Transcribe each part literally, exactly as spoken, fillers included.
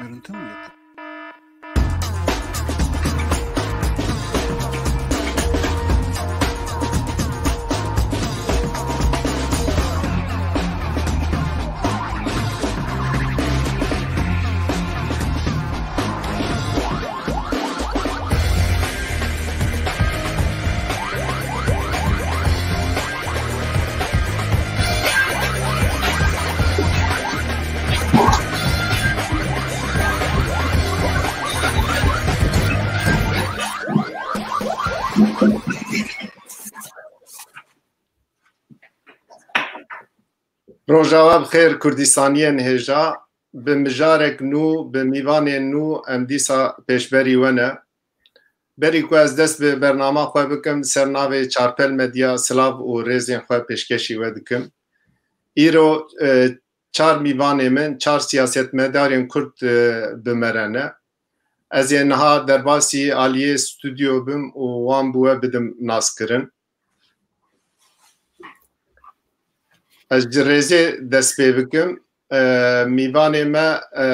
Görüntü mü yok? Rojava bi xêr Kurdistaniyên hêja, bi mijarek nû, bi mîvanên nû em dîsa pêşberî we ne. Berî ku ez dest bi bernama xwe bikim, ser navê Çarpel Medya silav û rêzên xwe pêşkêşî we dikim. Îro, e, çar mîvanê min, çar siyasetmedarên Kurd, e, bi me re ne. Ez ê niha derbasî aliyê stûdyo bim û wan bi we bidim naskirin. Ez ji rêzê dest pê bikim. E, mîvanê me, e,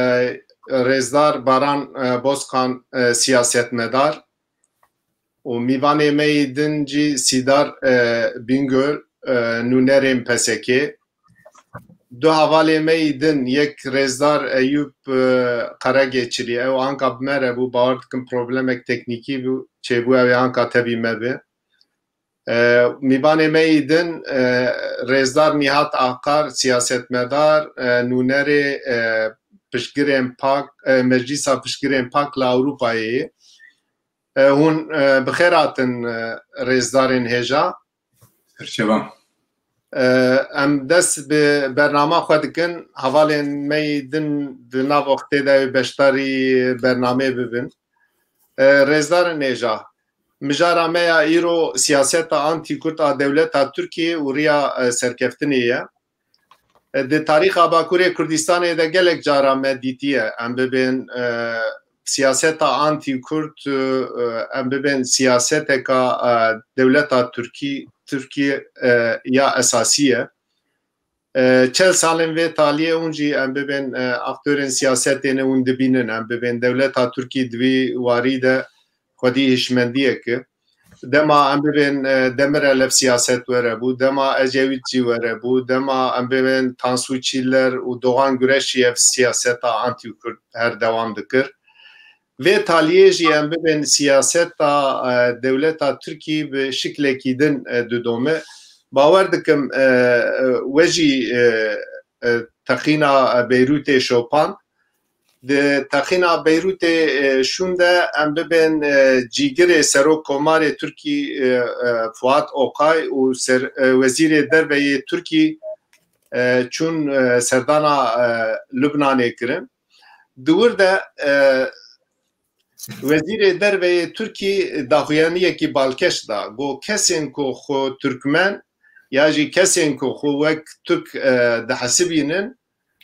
Rêzdar Baran, e, Bozkan, e, siyasetmedar û mîvanê me yê din jî Sîdar, e, Bingöl, e, nûnerên P S K. Du hevalê me yî din, yek Rêzdar Eyûp, e, Karageçirî, ew anka bi me re bû, bawer dikim problemek teknîkî bû, çêbû ew ê anka tevî me bi. E, mîvanê me yî din, e, Rêzdar Nîhat Akar, siyasetmedar, e, nûnerê, e, piştgirên pak, e, Meclîsa Piştgirên Pak li Ewropayê ye. E, hûn, e, bi xêr hatin, e, rêzdarên hêja. Serçevan. E, em dest bi bernama xwe dikin. Hevalên me yî din di nav wextê de wê beşdarî bernameyê bibin. E, rêzdarên hêja, mijara me ya îro siyaseta antî-Kurd a dewleta Tirkiyê û riya, e, serkeftinê ye. E, di tarîxa Bakurê Kurdistanê de gelek cara me dîtiye. Em bibên, e, siyaseta antî-Kurd, e, em bibên siyaseteka, e, dewleta Tirkî, Tirkî, e, ya esasî ye. E, çel salên vê taliyê hûn jî em bibên, e, aktorên siyasetê ne hûn dibînin. Em bibên dewleta Tirkî di vî warî de xwedî hişmendiyek e. Dema em bibên, e, Demirel ev siyaset were bû, dema Ecewît jî were bû, dema em bibên Tansu Çiller û Doğan Güreş jî ev siyaseta antî-Kurd her dewam dikir. Vê taliyê jî em bibên siyaseta, e, dewleta Tirkî bi şiklekî din, e, didome. Bawer dikim, e, e, we jî, e, e, texîna Beyrûtê şopand. Di texîna Beyrûtê, e, şûn de em bibên, e, cîgirê Serok Komarê Tirkî, e, e, Fuat Okay û ser, e, Wezîrê Derve yê Tirkî, e, çûn, e, serdana, e, Lubnanê kirin. Di wir de, e, Wezîrê Derve yê Tirkî daxuyaniyekî balkêş da. Got, kesên ku xwe Tirkmen ya jî kesên ku xwe wek Tirk, e, dihesibînin,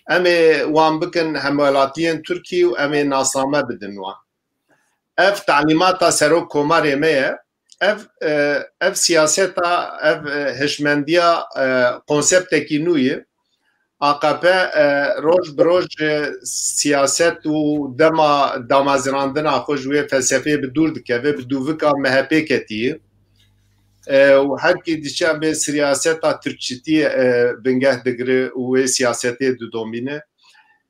em ê wan bikin hemwelatiyên Tirkî û em ê nasname bidin wan. Ev talîmata Serok Komarê me ye. Ev, e, ev siyaseta, ev, e, hişmendiya, e, konseptekî nû ye. A K P, e, roj bi roj, e, siyaset û dema damezrandina xwe ji wê felsefeyê bi dûr dikeve, bi dûvika M H P ketiye. E, û her kî diçe em bê siyaseta Tirkçitiyê, e, bingeh digire û wê siyasetê didomîne.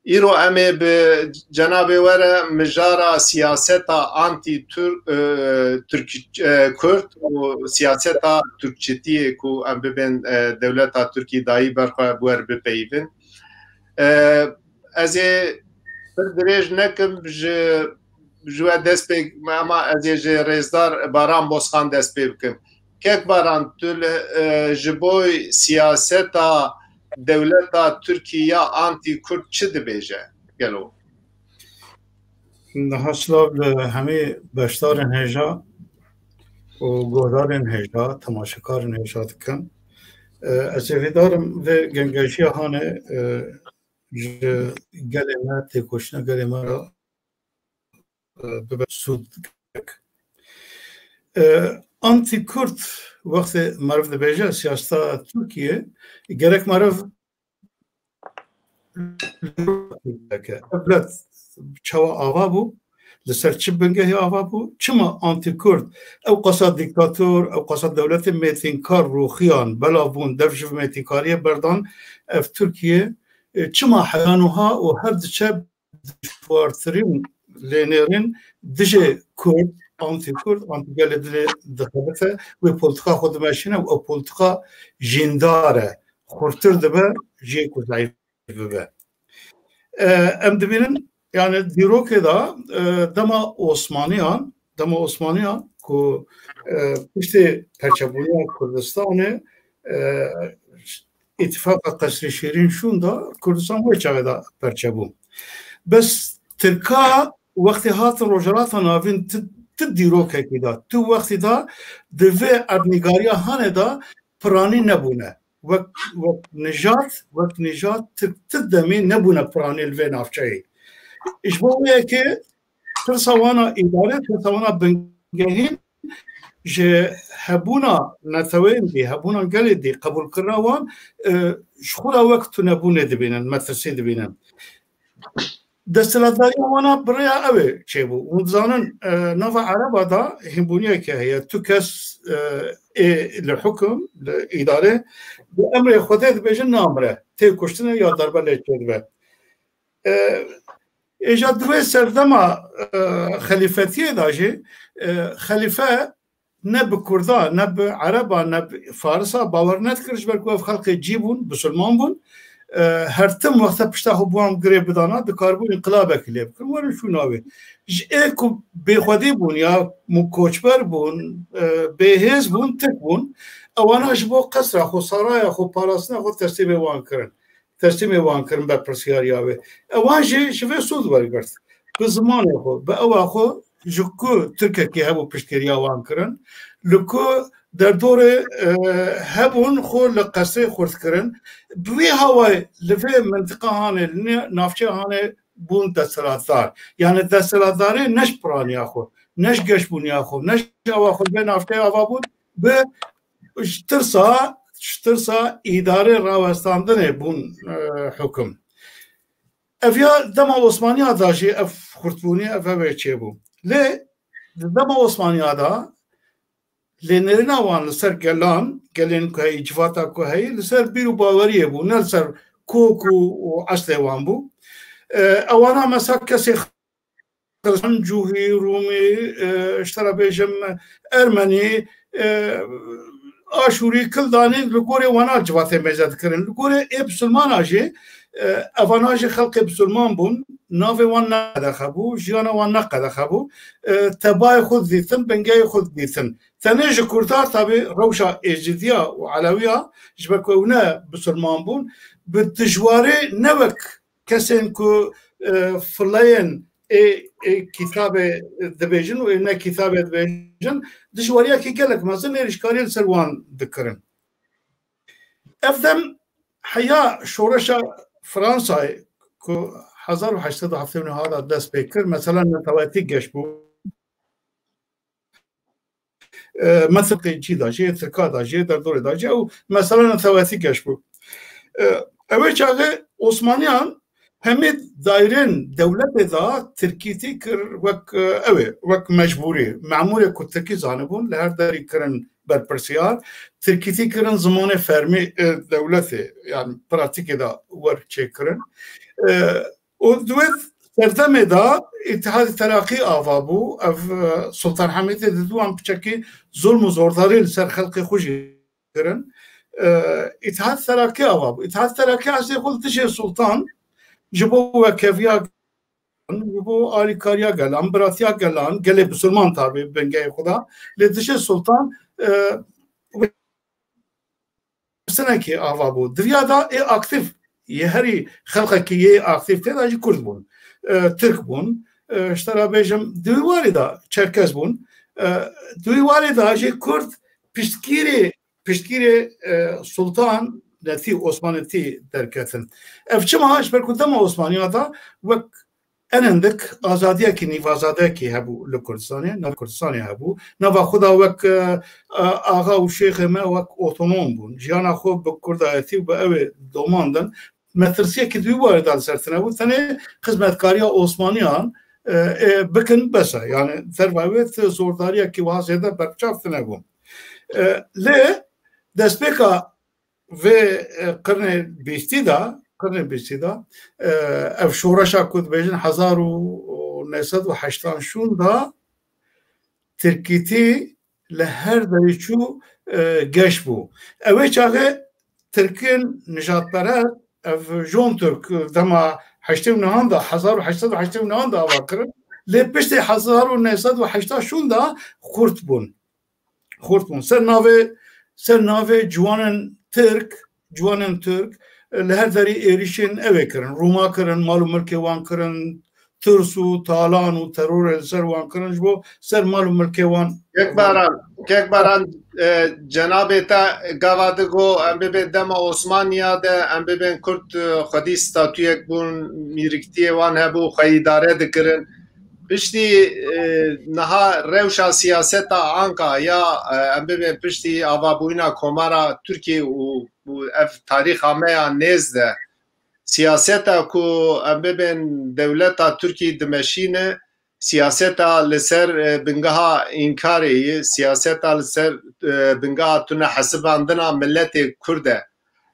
Îro em ê bi cenabê we re mijara siyaseta antî-Tirk, e, Tirk, e, Kurd û siyaseta Tirkçitiyê ku em bibên, e, dewleta Tirkî dayî ber xwe bi we re bipeyivin. E, ez ê pir dirêj nekim, ji, ji we dest pê, ama ez ê ji rêzdar Baran Bozkan dest pê bikim. Kek Baran, tu li, e, ji bo siyaseta dewleta Tirkî ya antî-Kurd çi dibêje gelo? Niha silav li hemî beşdarên hêja û guhdarên hêja, temaşekarên hêja dikim. E, ez hêvîdar im vê gengeşiya hanê, e, ji gelê me, têkoşîna gelê me re, e, bibe sûd. E, antî-Kurd wextê meriv dibêje siyaseta Tirkiyê, gerek meriv dike. Devlet çawa ava bû, li ser çi bingehê ava bû, çima anti-Kurd, ew qasa dîktator, ew qasa dewletê mêtînkar rûxiyan, belav bûn, dev ji mêtînkariyê berdan, ev Tirkiye, e, çima heya nuha û her diçe dijwartirîn lênêrîn dijê Kurd, anti-Kurd, anti-gelê dilê dixebite, wê politika xwe dimeşîne û ew politika jîndar e, xurtir dibe, jê ku zayîf bibe. E, em dibînin, yani dîrokê de, e, dema Osmaniyan, dema Osmaniyan ku, e, piştê perçebûniya Kurdistanê, e, Îtifaqa Qesrê Şêrîn şûn da, Kurdistan wê çaxê de perçe bû. Bes Tirka wextê hatin Rojhilata Navîn ti, ti dîrokekî da, ti wextî da di vê erdnîgariya hanê de piranî nebûne. Wek, wek nijat, wek nijat Tirk ti demî nebûne piranî li vê navçeyê. Ji bo wê yekê tirsa wana îdare, tirsa wana bingehîn ji hebûna neteweyên dî, hebûna gelê dî, qebûlkirina wan, e, ji xwe re wek tunebûnê dibînin, metirsî dibînin. Desthilatdariya wana bi rêya ew ê çêbû. Hûn dizanin, e, nava Ereba de hînbûniyeke heye. Tu kes, e, ê li hukum, li îdare, bi emrê Xwedê dibêjin namire. Tê kuştinê ya darbe lê çêdibe. E, Êja di vê serdema, e, xelîfetiyê de jî, e, xelîfe ne bi Kurda, ne bi Ereba, ne bi Farisa bawer nedikir, ji ber ku ev xelkê cî bûn, bisilman bûn. E, her tim wexta pişta xwe bi wan girê bidana, dikaribûn înqilabekî lê bikin. Werin şûna wê. Ji ê ku bêxwedî bûn ya mu koçber bûn, e, bêhêz bûn, Tirk bûn. Ewana ji bo qesra xwe, saraya xwe, parastina xwe teslîmê wan kirin. Teslîmê wan kirin berpirsiyariya wê. Ewan jî ji vê sûd wergirt. Bi zimanê xwe, bi ewa xwe ji ku Tirkekî hebû piştgiriya wan kirin, li ku derdorê, e, hebûn xwe li qesrê xurt kirin. Bi wî hawayê li vê mintiqa hanê, li nê-, navçeya hanê bûn desthilatdar. Yani desthilatdarê ne ji piraniya xwe, ne ji geşbûniya xwe, ne ji ewa xwe li vê navçeyê ava bûn, bi ji tirsa, ji tirsa îdarê rawestandinê bûn, e, hukum. Ev ya dema Osmaniya da jî ev xurtbûnî, ev ev ê çêbû. Lê di dema Osmaniya da lênerîna wan li ser gelan, gelên ku heyî, civata ku heyî, li ser bîr û baweriyê bû, ne li ser kok û, û eslê wan bû. E, ewana mesela kesê Xizan, Cûhî, Rûmî, e, ji te re bêjim, Ermenî, e, Aşûrî, Kildanî li gorê wana civatê mêze dikirin. Li gorê ê bisilmana jî, e, evana jî xelkê bisilman bûn, navê wan ne qedexe bû, jiyana wan ne qedexe bû. E, tebayê xwe didîtin, bingeyê xwe didîtin. Tenê ji Kurda tabî rewşa Êzidiya û Elewiya, ji ber ku ew ne bisilman bûn, bi dijwarî ne wek kesên ku, e, fileyên ê, ê kitabê dibêjin û ê ne kitabê dibêjin, dijwariyekî gelek mezin êrîşkariyê li ser wan dikirin. Ev dem heya şoreşa Fransayê ku hezar û heşt sed û heftê û neh de dest pê kir, mesela netewetî geş bû. E, mesela cî de jî, Tirka de jî, derdorê de jî, ew mesela netewetî geş bû. E, ew ê çaxê Osmaniyan hemî daîrên dewletê de tirkîtî kir wek, e, ew ê, wek mecbûrî. Memûrê ku tirkî zanibûn, li her derî kirin berpirsiyar. Tirkîtî kirin zimanê fermî, e, dewletê, yani pratîkê de wer çêkirin. E, û di wê serdemê de Îtihadê Terakî ava bû. Ev, e, Sultan Hemîdê didî wan piçekî zulm û zordarî li ser xelkê xwe jî kirin. E, Îtihad Terakî ava bû. Îtihad Terakî eslê xwe li dijê Sultan ji bo wekeviya, ji bo alîkariya gelan, biratiya gelan, gelê bisilman tabî bingehê xwe da, lê dijê Sultan, e, sinekê ava bû. Diviya da ê aktîf, yê herî xelqekî yê aktîf tê de jî Kurd bûn. E, Tirk bûn. E, ji te re bêjim, di wî warî de Çerkez bûn. E, di wî warî de jî Kurd piştgirê, piştgirê, e, Sultan netî, Osmanetî derketin. Ev çima? Ji ber ku dema Osmaniya de wek en hindik azadiyekî nîvazadeyekî hebû li Kurdistanê, nav Kurdistanê hebû. Nava xwe de wek, e, e, axa û şêxê me wek otonom bûn. Jiyana xwe bi kurdayetî û bi ew ê domandin. metirsiyekî di wî warê de li ser tine bû. Tenê xizmetkariya Osmaniyan, e, e, bikin bes e. Yani derva wê ti zordariyekî wiha zêde berbiçav tine bû. E, lê destpêka vê, e, qirnê bîstî de, qirnê bîstî de, e, ev şoreşa ku dibêjin hezar û neh sed û heştan şûn de Tirkîtî li her derî çû, e, geş bû. Ew ê çaxê Tirkên nijadperest, ev Jön Türk dema heştê û nehan de, hezar û heşt sed û heştê û nehan de ava kirin, lê piştî hezar û neh sed û heşta şûn de xurt bûn. Xurt bûn. Ser navê, ser navê ciwanên Tirk, ciwanên Tirk, e, li her derî êrîşên ew ê kirin. Rûma kirin, mal û milkê wan kirin, tirs û talan û terorê li ser wan kirin, ji bo ser mal û milkê wan. Kek Baran, Kek Baran, e, cenabê te gava digo, em bibên dema Osmaniya de, em bibên Kurd, e, xwedî statuyek bûn, mîriktiyê wan hebû, xwe îdare dikirin. Piştî, e, niha rewşa siyaseta Anka ya, e, em bibên piştî avabûyîna Komara Tirkiyê û, û ev tarîxa me ya nêz de, siyaseta ku em bibên dewleta Tirkî dimeşîne, siyaseta li ser, e, bingeha înkarê ye, siyaseta li ser, e, bingeha tune hesibandina miletê Kurd e.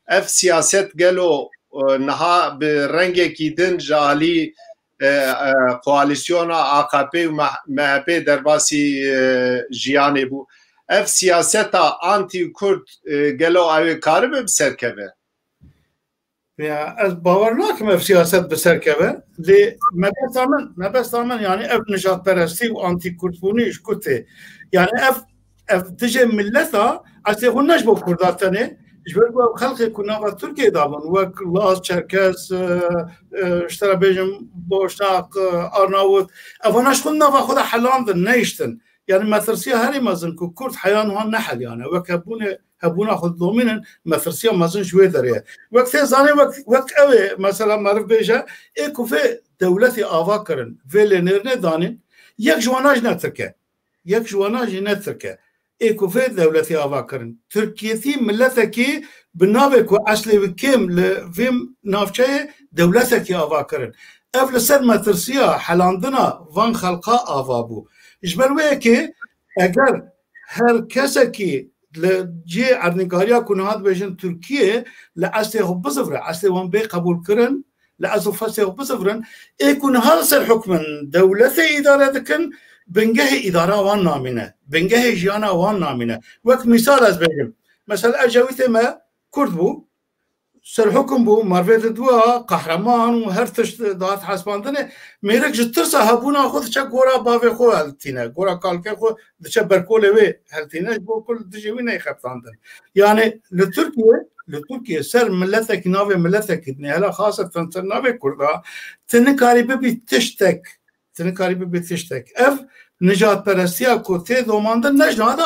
Ev siyaset gelo, e, niha bi rengekî din ji alî, e, e, koalîsyona A K P û M-, M H P derbasî, e, jiyanê bû. Ev siyaseta antî-Kurd, e, gelo ew ê karibe bi ser keve? Ya, ez bawer nakim ev siyaset bi ser keve. Lê mebesta min, mebesta min, yani ev nijadperestî û antîkurdbûnî ji ku tê. Yani ev, ev dijê mileta, eslê xwe ne ji bo Kurda tenê, ji ber ku ev xelkê ku nava Tirkiyê de bûn, wek Laz, Çerkes, e, e, ji te re bêjim, Boşnak, e, Arnavut, evana ji xwe nava xwe de helandin, nehiştin. Yani metirsiya herî mezin ku Kurd heya niha neheliyane, wek hebûnê, hebûna xwe didomînin, metirsiya mezin ji wê derê ye. Wek tê zanîn, wek, wek ew ê, mesela meriv bêje, ê ku vê dewletê ava kirin, vê lênêrnê danîn, yek ji wana jî ne Tirk e. Yek ji wana jî ne Tirk e. Ê ku vê dewletê ava kirin. Tirkiyetî miletekî bi navê ku eslê wî kêm li vê navçeyê dewletekî ava kirin. Ev li ser metirsiya helandina van xelqa ava bû. Ji ber wê yekê eger her kesekî li cihê erdnîgariya ku niha dibêjin Tirkiye li eslê xwe bizivre, eslê wan bê qebûlkirin, li esl û feslê xwe bizivirin, ê ku niha li ser hukm in, dewletê îdare dikin, bingehê îdara wan namîne, bingehê jiyana wan namîne. Wek mîsal ez bêjim, mesela Ecewîtê me Kurd bû, serhukm bû, mervê didwa, qehreman û her tişt dihat hesibandinê. Mêrik ji tirsa hebûna xwe diçe gora bavê xwe heltîne, gora kalkê xwe diçe berkolê wê heltîne, ji bo ku li dijê wî neyê xebitandin. Yani li Tirkiye, li Tirkiye ser miletekî, navê miletekî dinê, hela xaseten ser navê Kurda, tu nikarî bibî tiştek, tu nikarî bibî tiştek. Ev nijadperestiya ku tê domandin ne ji niha de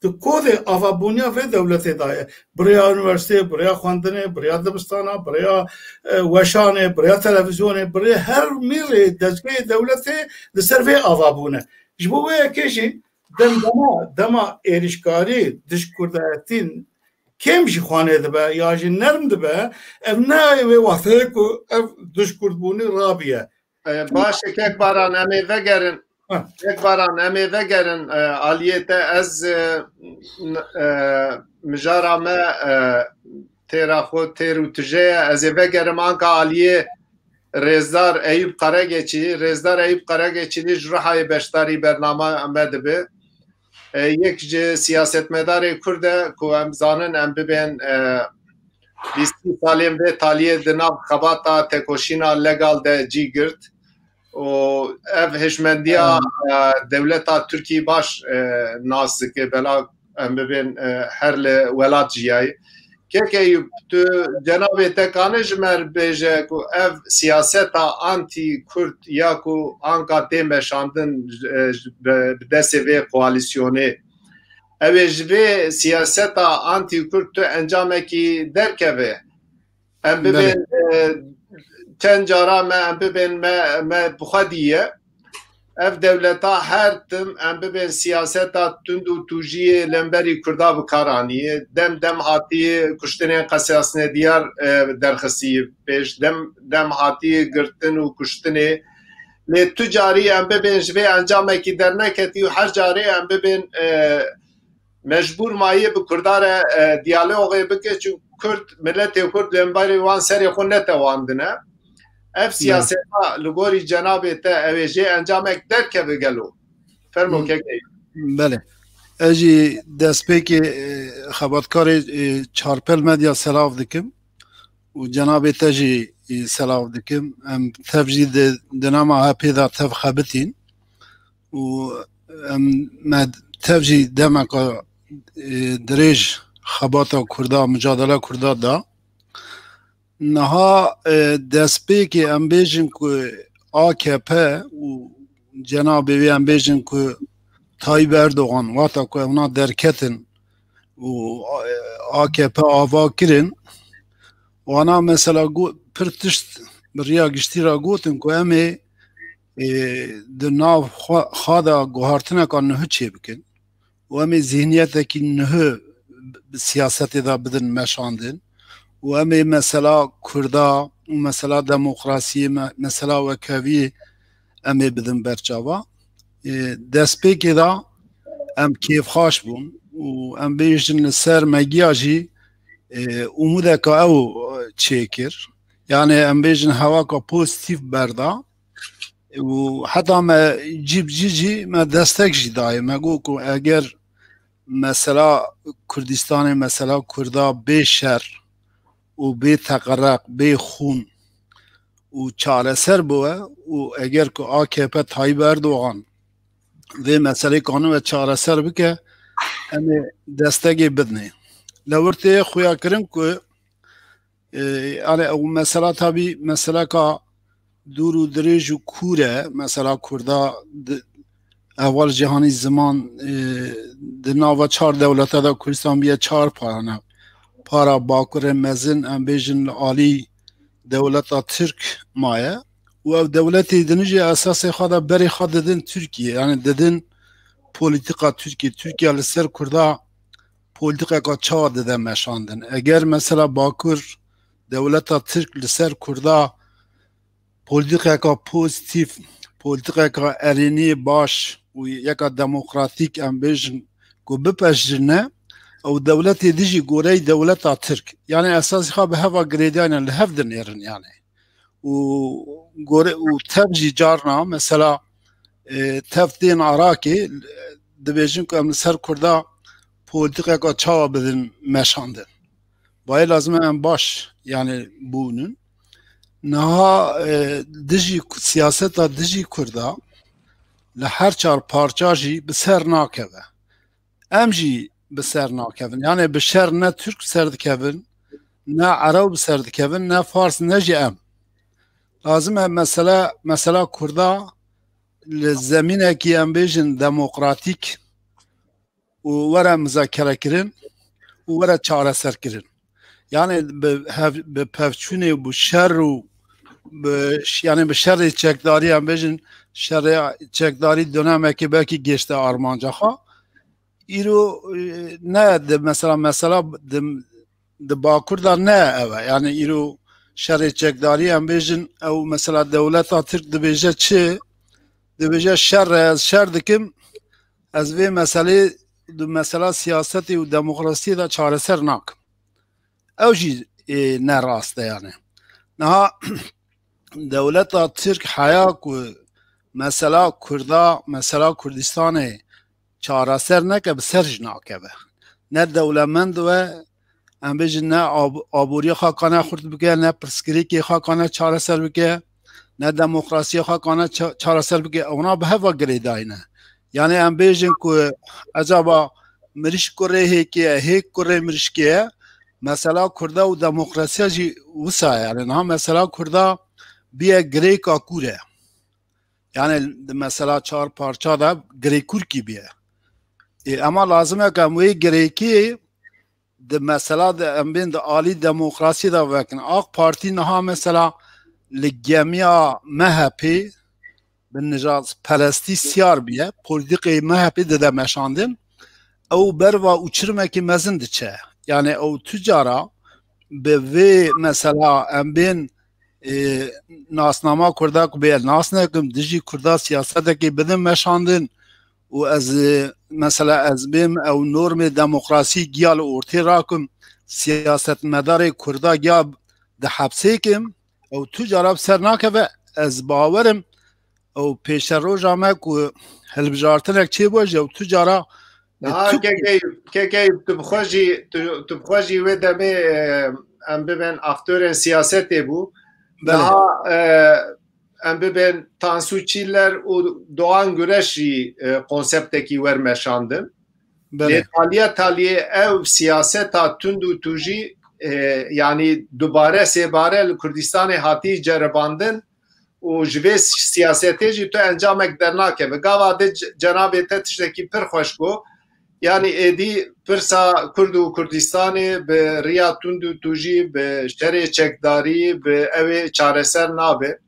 di kodê avabûniya vê dewletê de ye. Bi rêya unîversîteyê, bi rêya xwendinê, bi rêya dibistana, bi rêya, e, weşanê, bi rêya televîzyonê, bi rê her mîrê dezgehê dewletê li ser vê ava bûne. Ji bo wê yekê jî dem dema, dema êrîşkarî dij Kurdayetî kêm jî xwanê dibe ya jî nerm dibe, ev ne wê wextê ye ku ev dij Kurdbûnî rabiye. E, baş e, kek Baran, em ê vegerin. Heh. Kek Baran, em ê vegerin, e, aliyê te. Ez, e, n-, e, mijara me, e, têra xwe têr û tije ye. Ez ê vegerim anka aliyê Rêzdar Eyûp Qeregeçî. Rêzdar Eyûp Qeregeçî ji Rihayê beşdarî bernama me dibe. E, yek ji siyasetmedarê Kurd e ku em zanin em bibên, e, bîst salên vê taliyê di nav xebata tekoşîna legal de cî girt û ev hişmendiya, e, dewleta Tirkî baş, e, nas dike, bela em bibên, e, her li welat jiyayî. Kek Eyûp, tu cenabê te kane ji me re bêje ku ev siyaseta antî-Kurd ya ku anka tê meşandin, e, bi, bi destê vê koalîsyonê, ew ê ji vê siyaseta antî-Kurd tu encamekî derkeve. Em bibên, e, çend cara me, em bibên me, me bi xwe dîye. Ev dewleta her tim em bibên siyaseta tund û tûjiyê lemberî Kurda bi kar aniyê. Dem dem hatiye kuştinên qesasnediyar, e, derxistî pêş. Dem dem hatiye girtin û kuştinê. Lê tu carî em bibên ji vê encamekî derneketî û her carê em bibên, e, mecbûr maye bi Kurda re, e, diyalogê bike, çünkü Kurd, miletê Kurd lemberî wan serê xwe netewandine. Ev siyaseta li gorî cenabê te ew ê jê encamek derkeve gelo? Fermo kekeyî. Belê. Ez jî destpêkê, e, xebatkarê, e, Çarpel Medya selav dikim û cenabê te jî, e, selav dikim. Em tev jî di, di nama H P de tev xebitîn û em me tev jî demeka, e, dirêj xebata Kurda, micadela Kurda da. Niha, e, destpêkê em bêjin ku A K P û cenabê wê em bêjin ku Tayyip Erdogan, wata ku ewna derketin û, e, A K P ava kirin, wana mesela got, pir tişt bi riya giştî re gotin ku em ê, e, di nav xwe, xwe de guhartineka nuhi çêbikin û em ê zihniyetekî nuhi bi siyasetê de bidin meşandin û em ê mesela Kurda û mesela demokrasiyê, me-, mesela wekeviyê em ê bidin berçava. E, destpêkê de em kêfxaş bûn û em bêjin li ser Megiya jî, e, umûdeka ew, e, çêkir. Yani em bêjin hewaka pozîtîf berda û heta me cî bi cî jî me destek jî dayê. Me got ku eger mesela Kurdistanê, mesela Kurda bê şer û bê teqereq, bê xûn û çareser biwe û eger ku A K P Tayyip Erdogan vê meselê kanibe çareser bike, em ê destegê bidinê. Lewirtê xuya kirin ku, e, yani ew mesela tabî meseleka dûr û dirêj û kûr e. Mesela Kurda di, heval cîhanî ziman, e, di nava çar dewlete de Kurdistan bûye çar parane. Para Bakurê mezin, em bêjin li alî dewleta Tirk maye û ev dewletê din jî esasê xwe de berê xwe didin Tirkiye. Yani didin polîtîka Tirkiye. Tirkiye li ser Kurda polîtîkeka çawa dide meşandin? Eger mesela Bakur, dewleta Tirk li ser Kurda polîtîkeka pozîtîf, polîtîkeka erênî baş û yeka demokratîk em bêjin ku bipejirine, ew dewletê dijî goreyî dewleta Tirk. Yani esasî xwe bi heva girêdayine li hev dinêrin yani. Û gore û tev jî carna mesela, e, tev tên Arakê, e, dibêjin ku em li ser Kurda polîtîkeka çawa bidin meşandin. Bayê lazim e em baş yani bûnin. Niha, e, dijî ku-, siyaseta dijî Kurda li her çar parça jî bi ser nakeve. Em jî bi ser nakevin. Yani bi şer ne Tirk bi ser dikevin, ne Ereb bi ser dikevin, ne Fars, ne jî em. Lazim e mesela, mesela Kurda li zemînekî em bêjin demokratîk û were muzakere kirin û were çareser kirin. Yani bi hev-, bi pevçûnê, bi şer û bi ş-, yani bi şerê çekdarî, em bêjin şerê çekdarî dönemekê belkî gêşte armanca xwe. Îro, e, ne di mesela, mesela di, di Bakur de ne ev e. Yani îro şerê çekdarî em bêjin ew mesela dewleta Tirk dibêje çi? Dibêje şer e, ez şer dikim, ez vê meselê di mesela siyasetê û demokrasiyê de çareser nakim. Ew jî, e, ne rast e yani. Niha dewleta Tirk heya ku mesela Kurda, mesela Kurdistanê çareser neke, bi ser jî nakeve. Ne dewlemend we, em bêjin ne ab-, aboriya xwe kane xurt bike, ne pirsgirêkê xwe kane çareser bike, ne demokrasiya xwe kane ça-, çareser bike. Ewna bi heva girêdayî ne. Yani em bêjin ku ecaba mirîşk kurê hêkê ye, hêk kurê mirîşkê ye, mesela Kurda û demokrasiya jî wisa ye. Yani niha mesela Kurda biye girêka kûr e. Yani di mesela çar parça de girêkûrkî biye. E, ema lazim e ku em wê girêkî di mesela de em bên di alî demokrasiyê de vekin. AK Partî niha mesela li gemiya M H P bi nijadperestî siyar bûye, polîtîkê M H P dide meşandin, ew berva û çirmekî mezin diçe. Yani ew tu cara bi vê mesela em bên, e, nasnama Kurda ku bê nas nekim, dijî Kurda siyasetekê bidin meşandin û ez, e, mesela ez bêm ew normê demokrasî giya li ortê rakim, siyasetmedarê Kurda giya di hepsê kim, ew tu cara bi ser nakeve, ez bawerim ew pêşeroja me ku hilbijartinek çêbû jî ew tu cara bi Niha tu kekeyî, kekeyî tu bi xwe jî, tu, tu bi xwe jî wê demê, e, em bibên aktorên siyasetê bû. Belê. Niha, e, em bibên Tansu Çiller û Doğan Güreş jî, e, konseptekî wer meşandin. Belê. Lê taliye taliyê ew siyaseta tund û tûjî, e, yanî dubare sêbare li Kurdistanê hatî ceribandin û ji vê siyasetê jî tu encamek dernakeve. Gava de c-, cenabê te tiştekî pir xweş got. Yanî êdî pirsa Kurd û Kurdistanê bi riya tund û tûjî, bi şerê çekdarî, bi ew ê çareser nabe.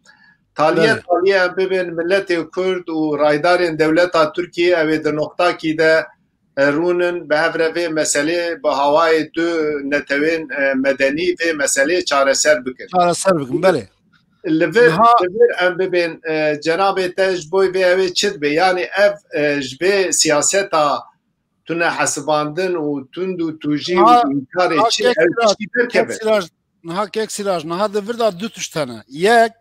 Taliye Belê. Taliye em bibên miletê Kurd û raydarên dewleta Tirkiyê ew ê di noqtakî de, e, rûnin, bi hev re vê meselê bi hawayê du netewên, e, medenî vê meselê çareser bikin. Çareser bikin, belê. Li vir, Niha li vir em bibên, e, cenabê te ji bo vê ew ê çi dibe? Yanî ev, e, ji vê siyaseta tune hesibandin û tund û tûjî û Niha, înkarê niha çi, kek ew Siraj, tiştî kek derkeve? Siraj, niha kek Siraj, niha di vir de du tişt hene. Yek,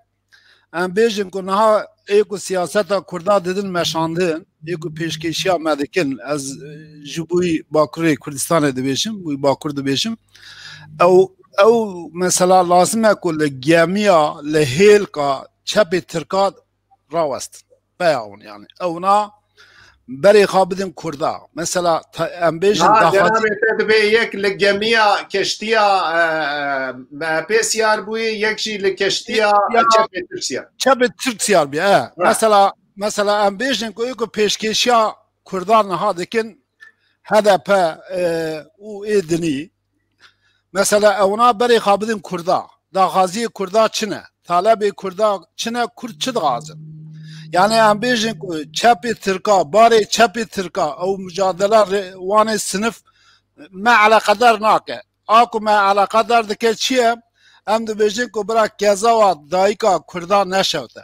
em bêjin ku niha ê ku siyaseta Kurda didin meşandin, ê ku pêşkêşiya me dikin, ez, e, ji bo wî Bakurê Kurdistanê dibêjim, bo wî Bakur dibêjim. Ew, ew mesela lazim e ku li gemiya, li hêlka çepê Tirka rawestin. Peya hûn yani. Ewna berê xwe bidin Kurda. Mesela ta-, em bêjin Ha, daxwazî cenabê te dibê yek li gemiya keştiya, e, e, M H P siyar bûyî, yek jî li keştiya Ya çepê Tirk siyar. Çepê Tirk siyar bûye, e. Ha. Mesela, mesela em bêjin ku ê ku pêşkêşiya Kurdan niha dikin H D P, e, û ê dinî. Mesela ewna berê xwe bidin Kurda. Daxwaziyê Kurda çi ne? Talebê Kurda çi ne? Kurd çi dixwazin? Yani em bêjin ku çepê Tirka, barê çepê Tirka, ew mucadela rê-, wanê sinif me eleqedar nake. A ku me eleqedar dike çi ye? Em dibêjin ku bira kezawa dayika Kurda neşewte.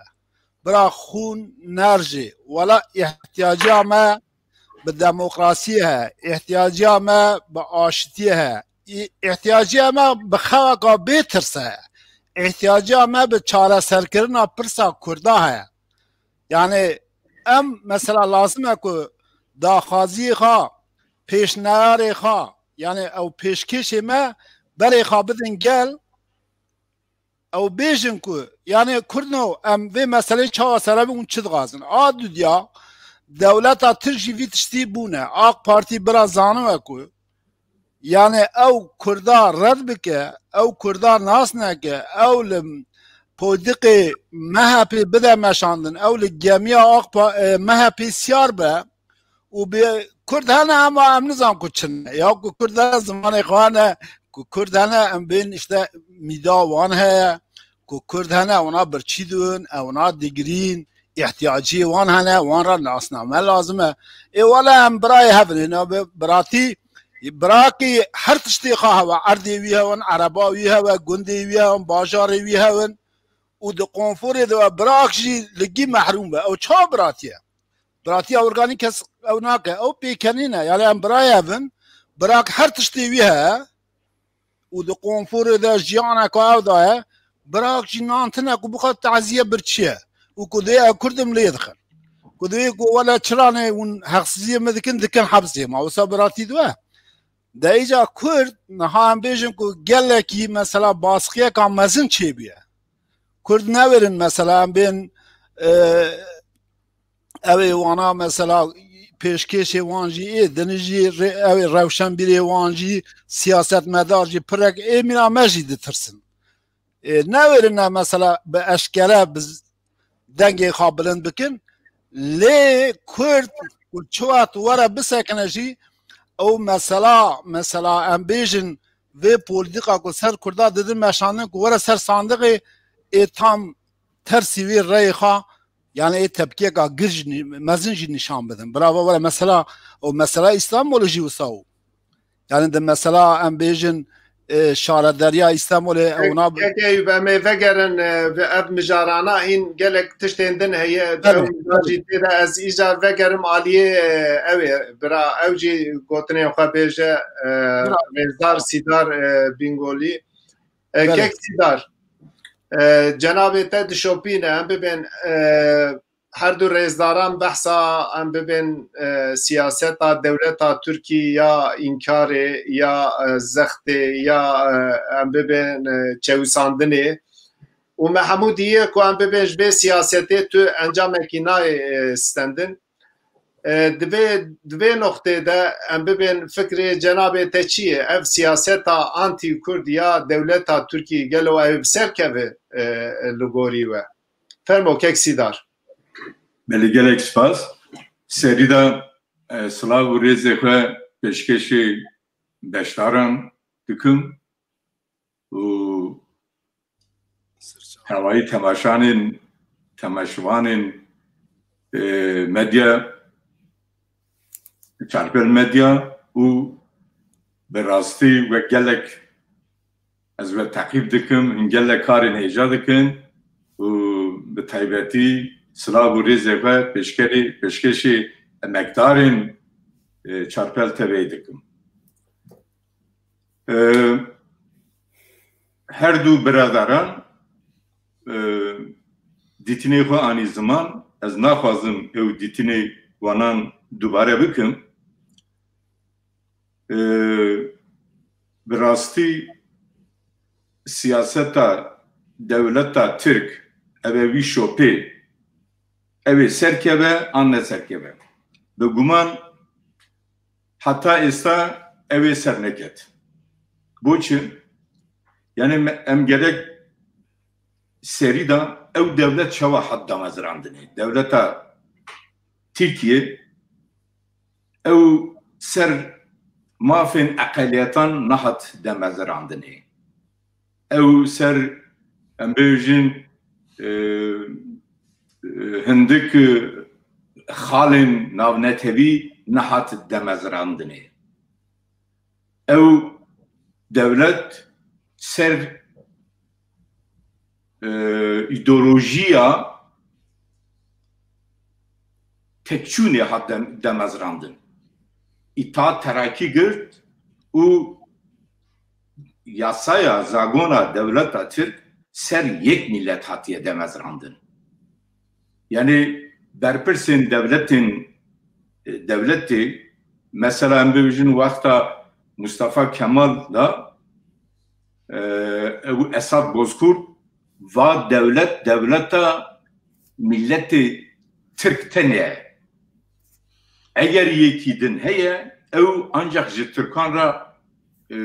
Bira xûn nerjê. Wela îhtiyaciya me bi demokrasiyê heye, îhtiyaciya me bi aşitiyê heye, î-, îhtiyaciya me bi xeweka bê tirs heye, îhtiyaciya me bi çareserkirina pirsa Kurda heye. Yani em mesela lazim e ku daxwaziyê xwe, pêşniyarê xwe, yani ew pêşkêşê me berê xwe bidin gel, ew bêjin ku, yani Kurdno, em vê meselê çawa sere bin û çi dixwazin? A dudiya dewleta Tirk jî vî tiştî bûne. AK Partî bira zaniwe ku, yani ew Kurda red bike, ew Kurda nas neke, ew li politiqê M H P bide meşandin, ew li gemiya AK Pa-, e, M H P siyar be, û bi Kurd hene ama em nizan ku çi ne. Ya ku Kurd hene zimanê xwe hene, ku Kurd hene em bên işte mîda wan heye, ku Kurd hene wana birçî dibin, ewna digirîn, îhtiyaciyê wan hene, wan re nasname lazim e. Ê wele em birayê hev in, hêna bi biratî, birakî her tiştê xwe hewe, erdê wî hewin, ereba wî hewe, gundê wî hewin, bajarê wî hewin û di konforê de we birak jî li gî mehrûm be. Ew çawa biratî ye? Biratiya organî kes ew nake. Ew pêkenîn e. Yani em birayê hev in, birak her tiştê wî heye û di konforê de jiyaneka ew daye. Birak jî nan tine ku bixwe taziye birçî ye û ku dê ew Kurd im lê dixin. Ku dê ku wele çiranê hûn heqsiziyê min dikin, dikin hepsê. Ma wisa biratî dibe. De îca Kurd, niha em bêjin ku gelekî mesela baskiyeka mezin çêbûye. Kurd newêrin mesela em bên, e, ew ê wana mesela pêşkêşê wan jî ê, dinî jî rê-, ew ê rewşenbîrê wan jî, siyasetmedar jî pirek ê mîna me jî ditirsin. E, newêrin em mesela bi eşkere bi z-, dengê xwe bilind bikin. Lê Kurd ku çi wext were bisekine jî, ew mesela, mesela em bêjin vê polîtîka ku ser Kurda didin meşandin ku were ser sandiqê, ê tam tersî wî reyê xwe Yani ê tepkiyeka gir jî ni-, mezin jî nîşan bidin. Bravo, were mesela, o mesela Îstanbulê jî wisa bû. Yani di mesela em bêjin, e, şarederiya Îstanbulê, ew na- Kek Eyûb, em ê vegerin, e, ve ev mijarana hîn gelek tiştên din heye, Belê, ew mijar belê. jî tê de ez îcar vegerim aliyê, e, ew ê, bira, ew jî gotinên xwe bêje, e, Bira. Rêzdar Sîdar, e, Bingolî. E, Belê. Kek Sîdar, e, cenabê te dişopîne, em bibên, e, her du rêzdaran behsa em bibên, e, siyaseta dewleta Tirkî ya înkarê, ya, e, zextê, ya, e, em bibên, e, çewisandinê. Û me hemû diye ku em bibên ji vê siyasetê tu encamekî nayê, e, stendin. E, di vê, di vê noqtê de em bibên fikrê cenabê te çi ye? Ev siyaseta antî-Kurd ya dewleta Tirkî gelo ew bi ser keve, e, li gorî we? Fermo kek Sîdar. Belê, gelek spas. Serî de, e, silav û rêzê xwe pêşkêşî beşdaran dikim û hevayî temaşanên, temaşevanên, e, medya, Çarpel Medya û bi rastî we gelek ez we teqîb dikim, hûn gelek karên hêja dikin û bi taybetî silav û rêzê xwe pêşkerî, pêşkêşî emekdarên, e, Çarpel T V'yê dikim. E, her du biraderan, e, dîtinê xwe anî ziman, ez naxwazim ew dîtinê wanan dubare bikim. E, bi rastî siyaseta dewleta Tirk, ev e wî şopê, ew ê serkeve an neserkeve. Bi guman heta êsta ew ê serneket. Boçi? Yani me-, em gerek serî de ew dewlet çawa hat damezrandinê? Dewleta Tirkiye ew ser mafên eqeliyetan nehat demezrandinê. Ew ser, em bêjin, e, e, hindik, e, xalên navnetewî nehat demezrandinê. Ew dewlet ser, e, îdeolojiya tekçûnê hat dem-, demezrandin. Îtaat Terakî girt û yasaya, zagona dewleta Tirk ser yek milet hatiye demezrandin. Yani berpirsên dewletên, e, dewletê, mesela em bibêjin wexta Mustafa Kemal da, e, ew Esad Bozkurt va dewlet, dewleta miletê Tirk tenê ye. Eger yekî din heye, ew ancak ji Tirkan re, e,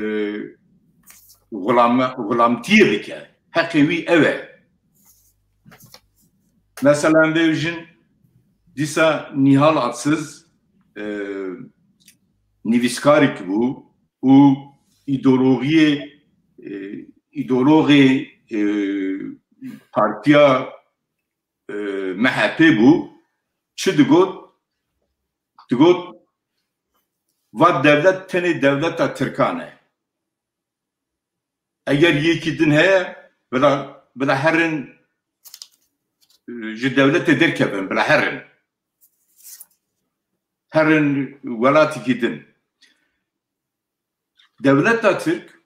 xulame-, xulamtiyê bike. Heqê wî ew e. Mesela em bêjin, dîsa Nihal Atsiz, e, nivîskarek bû û îdeolojiyê, e, îdeologê, e, partiya, e, M H P bû. Çi digot? Digot, va dewlet tenê dewleta Tirkan e. Eger yekî din heye, bila, bila herin, e, ji dewletê derkevin, bila herin. Herin welatekî din. Dewleta Tirk,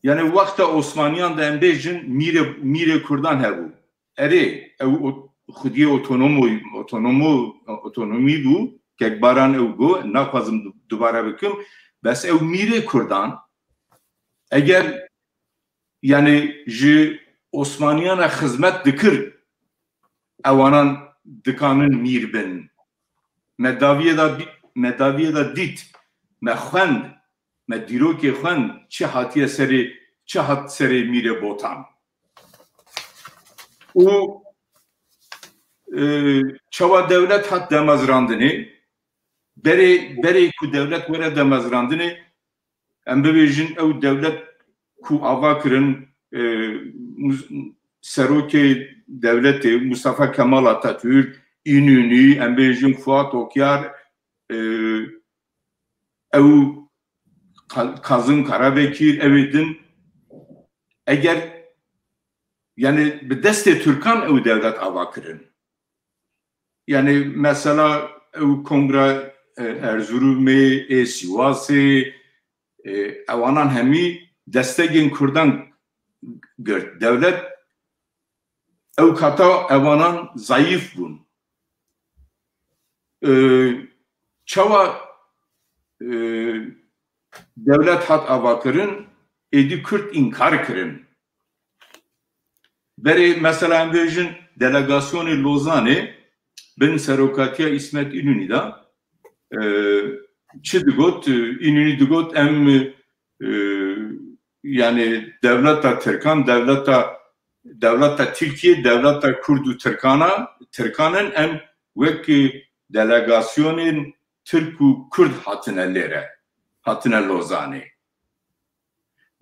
yani wexta Osmaniyan de em bêjin mîrê, mîrê Kurdan hebû. Erê, ew ot-, xwediyê otonomo-, otonomo-, otonomî bû, Kekbaran ew got, naxwazim du-, dubare bikim, bes ew mîrê Kurdan, eger, yani, ji Osmaniyan re xizmet dikir, ewanan dikanin mîr bin. Me daviyê de bî-, me daviyê de dît, me xwend, me dîrokê xwend, çi hatiye serê, çi hat serê mîrê Botan. Û, e, çawa dewlet hat demezrandinê, berê, berê ku dewlet were demezrandinê, em bibêjin ew dewlet ku ava kirin, e, muz-, serokê dewletê Mustafa Kemal Atatürk, Înûnî, em bêjin Fuat Okyar, e, ew Ka-, Kazım Karabekir, ew ê din, eger, yani bi destê Tirkan ew dewlet ava kirin. Yani mesela ew kongra, e, Erzurumê, ê Sîwasê, e, ewanan hemî destegên Kurdan girt. Dewlet ew kata ewanan zayîf bûn. E, çawa, e, dewlet hat avakirin, êdî Kurd înkar kirin. Berê mesela em bêjin delegasyonê Lozanê bin serokatiya Îsmet Înûnî de, e, çi digot? Înûnî digot em, e, yani dewleta Tirkan, dewleta, dewleta Tirkiye, dewleta Kurd û Tirkana, Tirkan in, em wek delegasyonên Tirk û Kurd hatine lêre, hatine Lozanê.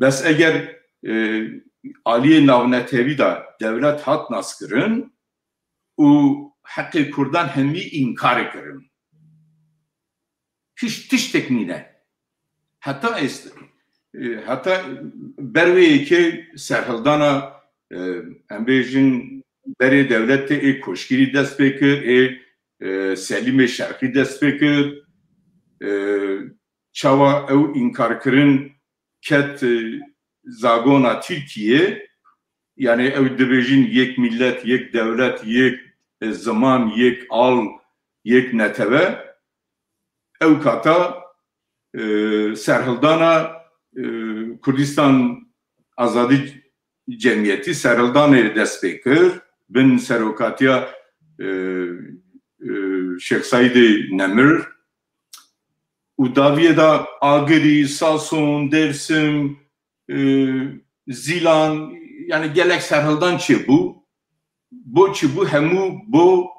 Bes eger, e, aliyê navnetewî de dewlet hat naskirin û heqê Kurdan hemî înkar kirin. Hiç tiştek nîne. Heta êst-, e, heta ber wê yekê serhildana, e, em bêjin berê dewletê ê Koşkirî dest pê kir, ê, e, Selîmê Şerqî dest pê kir. E, çawa ew înkarkirin ket, e, zagona Tirkiyê, yani ew dibêjin yek millet, yek dewlet, yek, e, ziman, yek al, yek netewe, ew kata, e, serhildana, e, Kurdistan Azadî Cemiyetî serhildanê dest pê kir, bin serokatiya, e, e, Şêx Seîdê Nemir û dawiyê de Agirî, Sason, Dêrsim, e, Zîlan, yani gelek serhildan çêbû. Bo çi bû? Hemû bo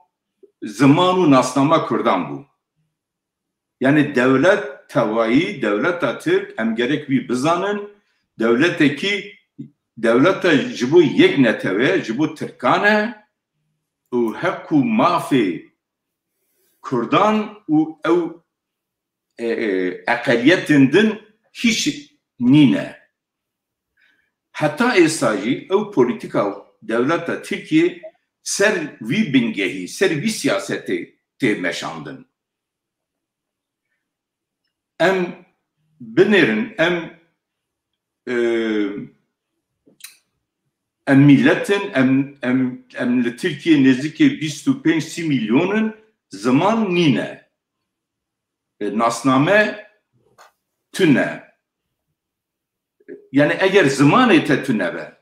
ziman û nasnama Kurdan bû. Yani dewlet tewayî, dewleta Tirk, em gerek wî bizanin, dewletekî, dewleta ji bo yek netewe, ji bo Tirkan e û heq û mafê Kurdan û ew, e, e, eqeliyetên din hiç nîne. Heta êsta jî ew polîtîka dewleta Tirkiyê ser vî bingehî, ser vî siyasetê tê meşandin. Em binêrin, em, e, em mîlet in, em, em, em li Tirkiyê nêzîkê bîst û pênc sî milyon in, ziman nîne. E, nasname tune. Yani eger zimanê te tune be,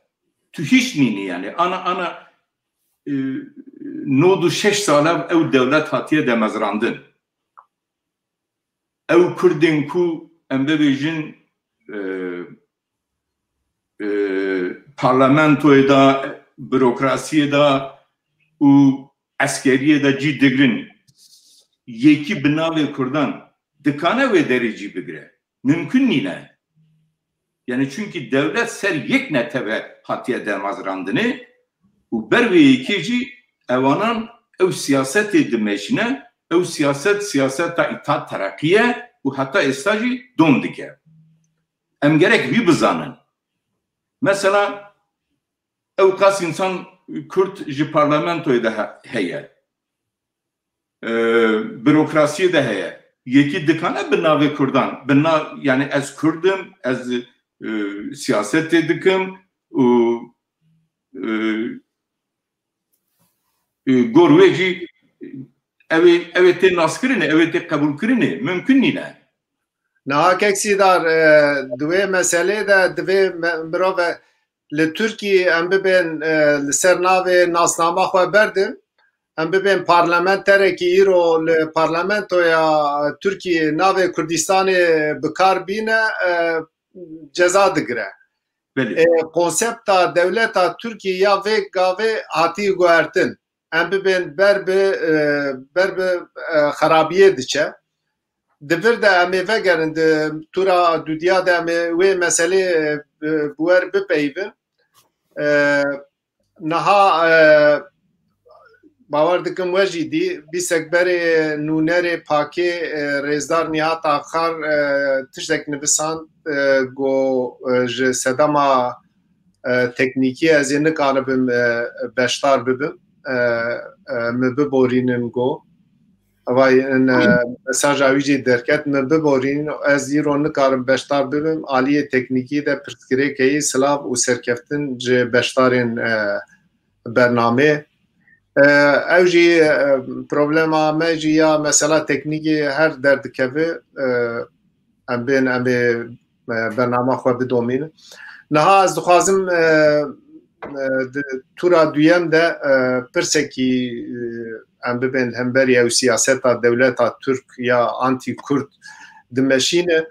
tu hiç nînî yani. Ana, ana, e, nod û şeş sal ev, ew dewlet hatiye demezrandin. Ew Kurdên ku em bibêjin, e, e, parlamentoyê de, bürokrasiyê de û eskeriyê de cî digirin, yekî bi navê Kurdan dikane wê derê cî bigire? Mimkun nîne. Yani çünkü dewlet ser yek netewe hatiye demazrandinê û ber wê yekê jî ewanan ew siyasetê dimeşine, ew siyaset, siyaseta îttihat tereqî ye û heta êsta jî dom dike. Em gerek vî bizanin. Mesela ew qas însan Kurd ji parlamentoyê de he-, heye. E, bürokrasiyê de heye. Yekî dikane bi navê Kurdan, bi na-, yani ez Kurd im, ez, e, siyasetê dikim û, e, e, gor wê jî ew ê, ew ê tê naskirinê, ew ê tê qebûlkirinê, mimkun nîne. Niha kek Sîdar, e, di wê meselê de divê me-, mirov e, li Tirkiyê em bibên, e, li ser navê nasnama xwe berdin, em bibên parlamenterekî îro li parlamentoya Tirkiyê navê Kurdistanê bi kar bîne, e, ceza digire. Belê. E, konsepta dewleta Tirkiyê ya vê gavê hatî guhertin. Em bibên ber bi, e, ber bi, e, xerabiyê diçe. Di vir de em ê vegerin, di tura dudiya de em ê wê meselê, e, bi, bi wer bipeyivin. E, Niha e, bawer dikim we jî dî, bîsek berê nûnerê pakê e, rêzdar Nîhat Axar e, tiştek nivisand e, got e, ji sedema e, teknîkî ez ê nikaribim e, beşdar bibim. E, e, min biborînin got. Vay, in, e, mesaja wî jî derket, min biborînin, ez îro nikarim beşdar bibim. Aliyê teknîkî de pirsgirêk heye, silav û serkeftin ji beşdarên e, bernamê. E, ew jî e, problema me jî ya mesela teknîkê her derdikeve, e, em bên em ê e, bernama xwe bidomînin. Niha ez dixwazim e, e, di tûra duyem de e, pirsekî e, em bibên li hemberî ew siyaseta dewleta Tirk ya antî-Kurd dimeşîne.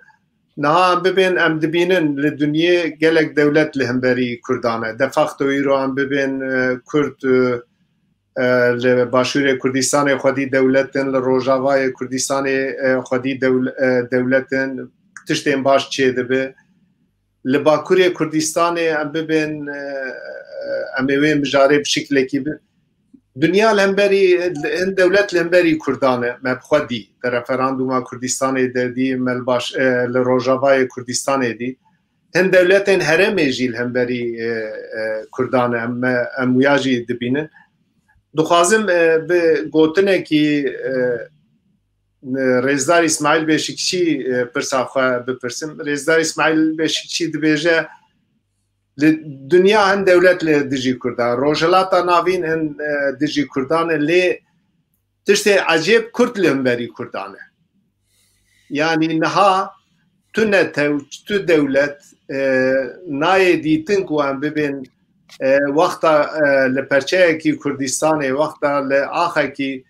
Niha em bibên, em dibînin li dinyê gelek dewlet li hemberî Kurdan e. De facto îro em bibên e, Kurd e, e, li Başûrê Kurdistanê xwedî dewlet in, li Rojavayê Kurdistanê e, xwedî dewl- e, dewlet in, tiştên baş çêdibe. Li Bakurê Kurdistanê em bibên, e, e, em ê wê mijarê bi şiklekî bi. Dinya li hemberî, hin dewlet li hemberî Kurdan e, me bi xwe dî. Di referandûma Kurdistanê de dî, me li baş, e, li Rojavayê Kurdistanê dî. Hin dewletên herêmê jî li hemberî e, e, Kurdan e, em, em wiya jî dibînin. Dixwazim e, bi gotinekî e, e, Rêzdar Îsmaîl Beşikçî e, pirsa xwe bipirsim. Rêzdar Îsmaîl Beşikçî dibêje, li dinya hin dewlet li dijî Kurdan, Rojhilata Navîn hin e, dijî Kurdan e, lê tiştê ecêb Kurd li hemberî Kurdan e. Yanî niha tu netew, tu dewlet e, nayê dîtin ku em bibên e, wexta e, li perçeyekî Kurdistanê, wexta li axekî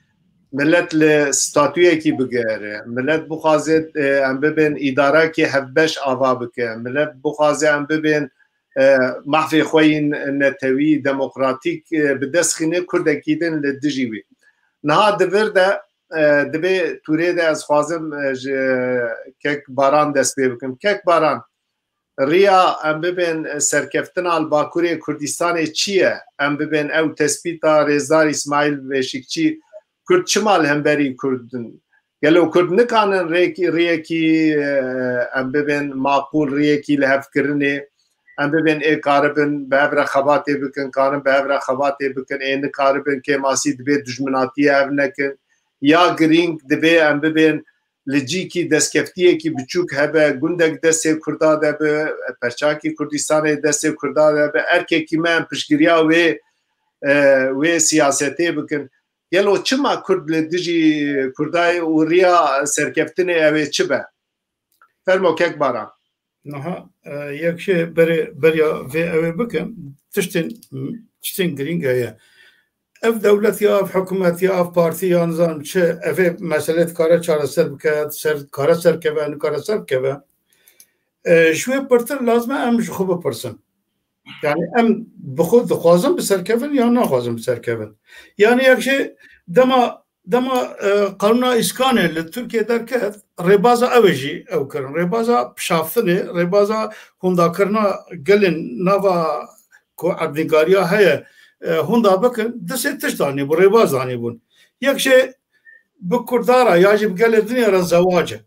milet li statuyekî bigere, milet bixwaze e, em bibên îdarekî hevbeş ava bike, milet bixwaze em bibên e, mafê xwe yên netewî, demokratîk e, bi dest xîne, Kurdekî din li dijî wî. Niha di vir de e, di vê tûrê de ez xwazim e, ji kek Baran dest pê bikim. Kek Baran, riya em bibên serkeftina li Bakurê Kurdistanê çi ye? Em bibên ew tespîta Rêzdar Îsmaîl Beşikçî, Kurd çima li hemberî Kurd in? Gelo Kurd nikanin rêkî, riyekî, e, em bibên maqûl, riyekî li hev kirinê, em bibên ê karibin bi hev re xebatê bikin, karin bi hev re xebatê bikin, ê nikaribin kêmasî dibê dijminatiyê hev nekin. Ya girîng dibê em bibên li cîkî destkeftiyekî biçûk hebe, gundek destê Kurda de bi, perçakî Kurdistanê destê Kurda de bi, erkekî me em piştgiriya wê, e, wê siyasetê bikin. Gelo çima Kurd li dijî Kurdayê û riya serkeftinê ew ê çi be? Fermo kek Baran. Niha e, yek jê berê beriya vê ew ê bikim, tiştên, tiştên girîng heye. Ev dewlet ya, ev hikûmet ya, ev partî ya, nizanim çi, ev ê meselê dikare çareser bike, ser, dikare serkeve, nikare serkeve. E, ji wê pirtir lazim e em ji xwe bipirsin. Yani em bi xwe dixwazin bi serkevin ya naxwazin bi serkevin. Yani yek jê dema, dema e, qanûna îskanê li Tirkiye derket, rêbaza ew ê jî ew kirin. Rêbaza pişaftinê, rêbaza hûndakirina gelên nava ku erdnîgariya heye, e, hûnda bikin, destê tişt danî bû, rêbaz danî bûn. Yek jê bi Kurda re ya jî bi gelê dinê re zewac e.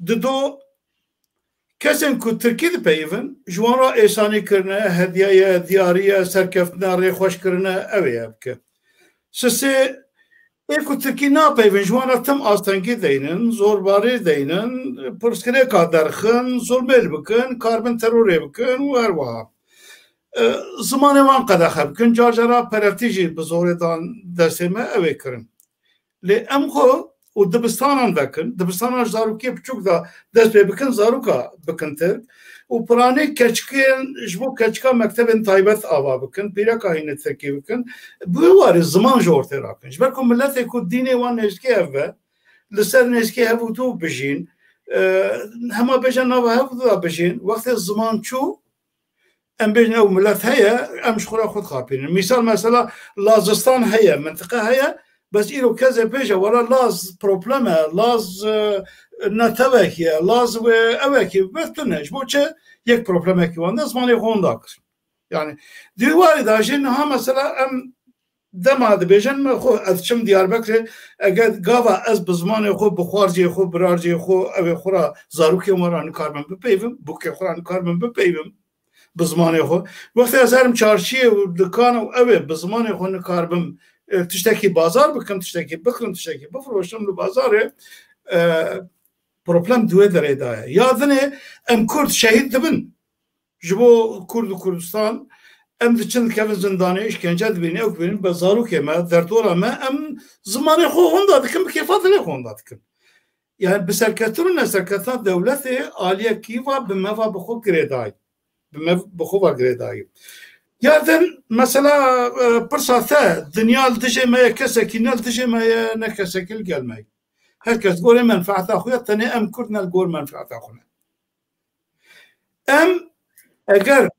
Dido kesên ku tirkî dipeyivin, ji wan re êsanî kirine, hediye ye, diyarî ye, serkeftine, rêxweş kirine, ew ê bike. Sisê ê ku tirkî napeyivin, ji wan re tim astengî deynin, zorbarî deynin, pirsgirêka derxin, zulmê li bikin, karbin terorê bikin û her wiha. E, zimanê wan qedexe bikin, car cara perevtî jî bi zorê dan destê me, ew ê kirin. Lê em xwe û dibistanan vekin, dibistanan ji zarokê biçûk de dest pê bikin, zaroka bikin tirk û piranî keçikên ji bo keçika mektebên taybet ava bikin, pîreka hîne tirkî bikin, bi wî warî ziman ji ortê rakin. Ji ber ku miletê ku dînê wan nêzikê hev be, li ser nêzikê hev û dû bijîn, e, hema bêje nava hev û dû de bijîn, wextê ziman çû, em bêjin ew milet heye, em ji xwe re xwe dixapînin. Mîsal mesela Lazistan heye, mintiqe heye, bes îro kesê bêje, wela Laz problem e, Laz, e, netewekî ye, Laz wê ewekî, bes tune. Ji bo çi? Yek problemekî wan de zimanê xwe winda kir. Yani di warî de jî niha mesela em dema dibêjin me xwe ez çim Diyarbekirê, eger gava ez bi zimanê xwe, bi xwarcê xwe, birarcê xwe, ew ê xwe ra zarokê me ra nikarbim bipeyvim, bûkê xwe ra nikarbim bipeyvim bi zimanê xwe. Wextê ez herim çarşiyê û dikan û ew ê bi zimanê xwe nikarbim, e, tiştekî bazar bikim, tiştekî bikirim, tiştekî bifiroşim li bazarê, e, problem di wê derê de ye. Ya dinê em Kurd şehîd dibin. Ji bo Kurd û Kurdistan, em diçin dikevin zindanê, îşkence dibînin, ew dibînin, bi zarokê me, derdora me, em zimanê xwe honda dikin, bi kêfa dilê xwe honda dikin. Yani bi serketin û neserketina dewletê aliyekî va bi me va bi xwe girêdayî. Bi me bi xwe va girêdayî. Ya din mesela, e, pirsa te, dinya li dijê me ye, kesekî ne li dijê me ye, ne kesekî li gel me ye. Her kes gorê menfaeta xwe ye, tenê em Kurd ne li gor menfaeta xwe ne. Em eger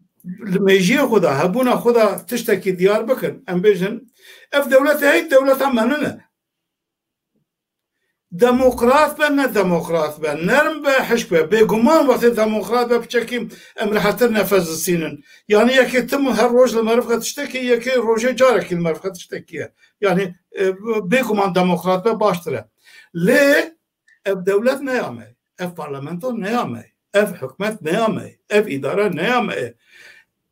li mêjiyê xwe de, hebûna xwe de tiştekî diyar bikin, em bêjin, ev dewlet heyî dewleta me nine. Demokrat be, ne demokrat be, nerm be, hişk be, bêguman wextê demokrat be, piçekî em rehetir nefes disînin. Yani yekê tim her roj li meriv xwe tiştekî, yekê rojê carekî li meriv xwe tiştekî ye. Yani, e, bêguman demokrat be baştir e. Lê ev dewlet ne ya me, ev parlamento ne ya me, ev hikûmet ne ya me, ev îdare ne ya me.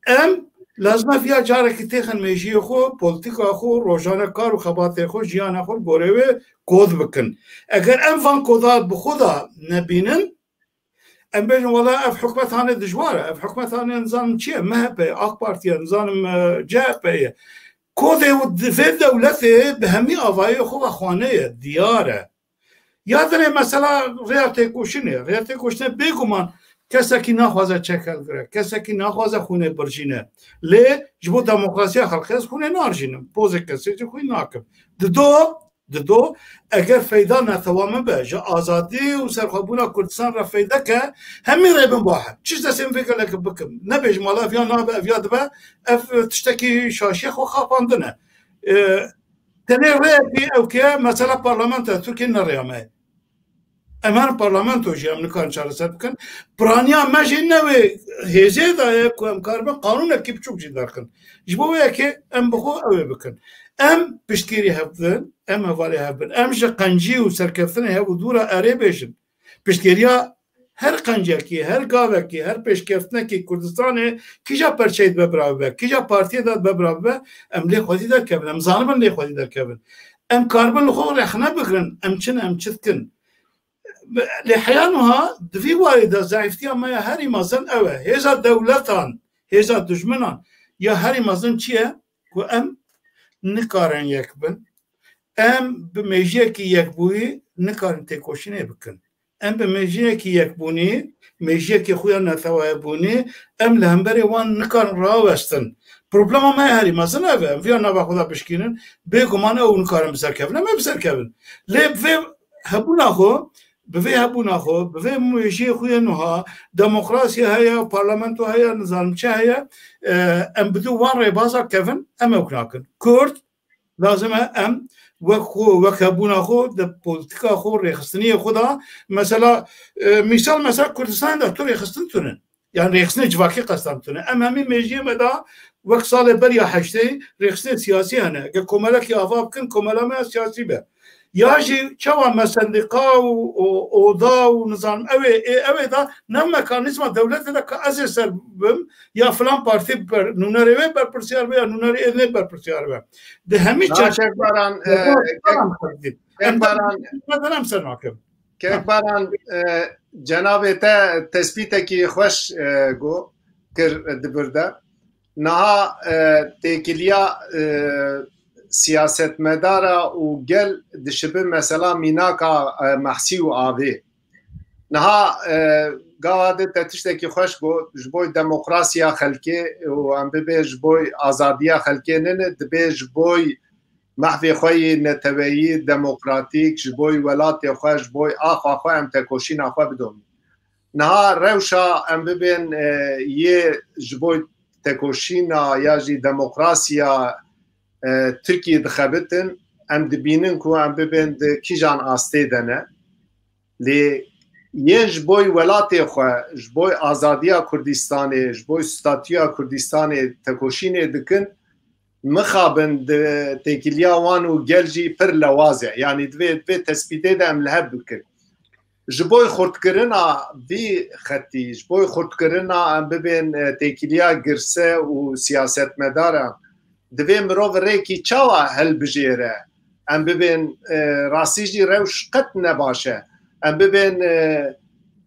Em lazim e viya carekî têxin mêjiyê xwe, polîtîka xwe, rojane kar û xebatê xwe, jiyana xwe li gorê wê kod bikin. Eger em van koda bi xwe de nebînin, em bêjin, wela ev hikûmet hanê dijwar e, ev hikûmet hanê nizanim çi ye, M H P ye, AK Partî ye, nizanim, e, C H P ye. Kodê û di-, vê dewletê bi hemî avayê xwe ve xane ye, diyar e. Ya dinê mesela rêya têkoşînê. Rêya têkoşînê bêguman kesekî naxwaze çek hilgire, kesekî naxwaze xûnê birjîne. Lê ji bo demokrasiya xelkê ez xûnê narijînim. Pozê kesê jî xwîn nakim. Dido, dido, eger feyda netewa min be, ji azadî û serxwebûna Kurdistan re feyde ke, hemî rê bin bahe. Çi ji destê min vê gelekê bikim? Nebêjim wala ev ya nabe, ev ya dibe, ev tiştekî şaşiyê xwe xapandine. E, Tenê rêyekî ew ke mesela parlamentoya Tirkiyê ne rêya me ye. Em her parlamento jî em nikarin çareser bikin. Piraniya me jî ne wê hêzê de ye ku em karibin qanûnekî biçûk jî derxin. Ji bo wê yekê em bi xwe ew ê bikin. Em piştgirî hev bin, em hevalê hev bin. Em ji qencî û serkeftinê hev û dû re erê bêjin. Piştgiriya her qencekî, her gavekî, her pêşkeftinekî Kurdistanê kîja perçeyê dibe bira bibe, kîja partiyê de dibe bira bibe, em lê xwedî derkevin, em zanibin lê xwedî derkevin. Em karibin li xwe rexne bigirin, em çi ne, em çi dikin. Lê heya nuha di vî warî de zeîftiya me ya herî mezin ew e. Hêza dewletan, hêza dijminan ya herî mezin çi ye? Ku em nikarin yek bin. Em bi mêjiyekî yekbûyî nikarin têkoşînê bikin. Em bi mêjiyekî yekbûnî, mêjiyekî xwe ya netewayebûnî, em li hemberî wan nikarin rawestin. Problema me herî mezin ev e. Em viya nava xwe de bişkînin, bêguman ew nikarin bi ser kevin. Em ê bi ser kevin. Lê bi vê hebûna xwe, bi vê hebûna xwe, bi vê mêjiyê xwe yê nuha, demokrasiya heye, parlamento heye, nizanim çi heye, e, em bi dû wan rêbaza kevin, em ew nakin. Kurd, lazim e em wek xwe, wek hebûna xwe, di polîtîka xwe, rêxistiniyê xwe de, mesela, e, mîsal, mesela Kurdistanê de tu rêxistin tune. Yani rêxistinê civakî qestan tune. Em hemî mêjiyê me de wek salê beriya heştê rêxistinê siyasî hene. Eger komelekî ava bikin, komela me ya siyasî be. Ya jî çawa me sendîqa û, û oda û nizanim ew ê, ê, ew ê da ne mekanîzma dewletê de ka ez ê ser bim ya filan partî ber, nûnerê wê berpirsiyar be ya nûnerê ê nê berpirsiyar be. Di hemî Na çeşit Kek Baran, e, Kek, Kek Baran, em ser nakim. Kek Baran, e, cenabê te tespîtekî xweş, e, got, kir di vir de. Niha, e, têkiliya, e, siyasetmedara û gel dişibi mesela mînaka, e, Mehsî û Avê. Niha, e, gava de te tiştekî xweş got, ji bo demokrasiya xelkê û em bibê ji bo azadiya xelkê nene, dibê ji bo mehvê xwe yê neteweyî, demokratîk, ji bo welatê xwe, ji bo axa xwe em tekoşîna xwe bidomîn. Niha rewşa em bibên, e, yê ji bo tekoşîna ya jî demokrasiya, e, Tirkiyê dixebitin, em dibînin ku em bibên di kîjan astê de ne. Lê yên ji bo welatê xwe, ji bo azadiya Kurdistanê, ji bo statûya Kurdistanê tekoşînê dikin, mixabin di têkiliya wan û gel jî pir lewaz e. Yanî divê, divê tespîtê de em li hev bikin. Ji bo xurtkirina vî xetî, ji bo xurtkirina em bibên, e, têkiliya girse û siyasetmedaran, divê mirov rêkî çawa hilbijêre? Em bibên, e, rastî jî rewş qet ne baş e. Em bibên, e,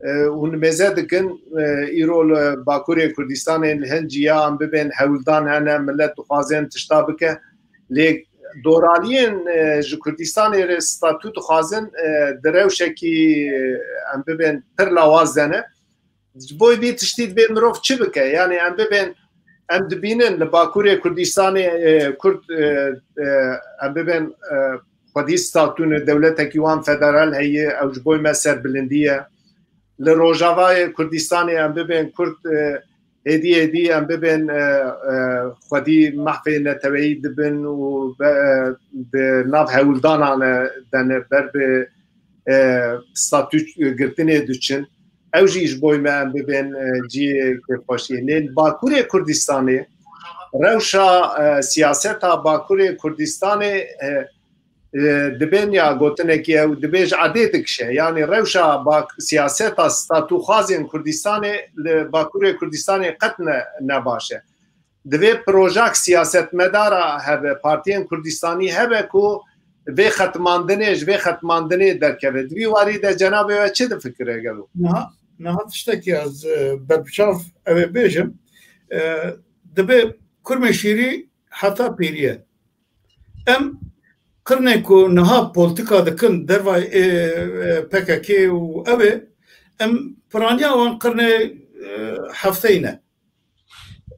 e, hûn mêze dikin, e, îro li Bakurê Kurdistanê li hin ciya em bibên hewldan hene, millet dixwazên tişta bike. Lê doraliyên, e, ji Kurdistanê re statû dixwazin, e, di rewşekî, e, em bibên pir lawaz de ne. Ji bo vî tiştî divê mirov çi bike? Yanî em bibên, em dibînin li Bakurê Kurdistanê, e, Kurd, e, e, em bibên, e, xwedî statûne, dewletekî wan federal heye, ew ji bo me serbilindî ye. Li Rojavayê Kurdistanê em bibên Kurd, e, hêdî hêdî em bibên, e, e, xwedî mehfê neteweyî dibin û be-, e, di nav hewldanan de ne ber bi, e, statû girtinê diçin. Ew jî ji bo me em bibên, e, cihê kêfxweşiyê. Lê li Bakurê Kurdistanê rewşa, e, siyaseta Bakurê Kurdistanê, e, e, dibên ya gotinekî ew dibê ji edê dikişe. Yanî rewşa bak-, siyaseta statûxwazên Kurdistanê li Bakurê Kurdistanê qet ne, ne baş e. Divê projak siyasetmedara hebe, partiyên Kurdistanî hebe ku vê xetmandinê, ji vê xetmandinê derkeve. Di vî warî de cenabê we çi difikire gelo? Niha, niha tiştekî ez, e, berbiçav ew ê bêjim. E, dibe kurmê şîrî heta pêrî ye. Em qirnê ku niha polîtîka dikin dervayê, e, e, P K K û ew ê, em piraniya wan qirnê, e, hefteyî ne.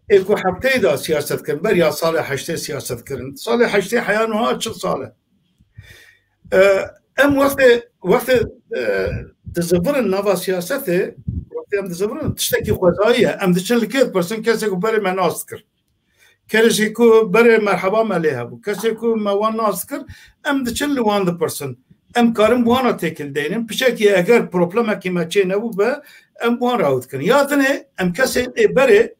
Ê ku hefteyî de siyaset kirin, beriya salê heştê siyaset kirin. Salê heştê heya niha çil sal e. E, em wextê, wextê, e, dizivirin nava siyasetê, wextê em dizivirin, tiştekî xwezayî ye. Em diçin li kê dipirsin, kesê ku berê me nas dikir. Kesê ku berê merheba me lê hebû. Kesê ku me wan nas dikir, em diçin li wan dipirsin. Em karin bi wan re têkil deynin. Piçekî eger problemekî me çê nebû be, em bi wan re ew dikin. Ya dinê em kesên ê berê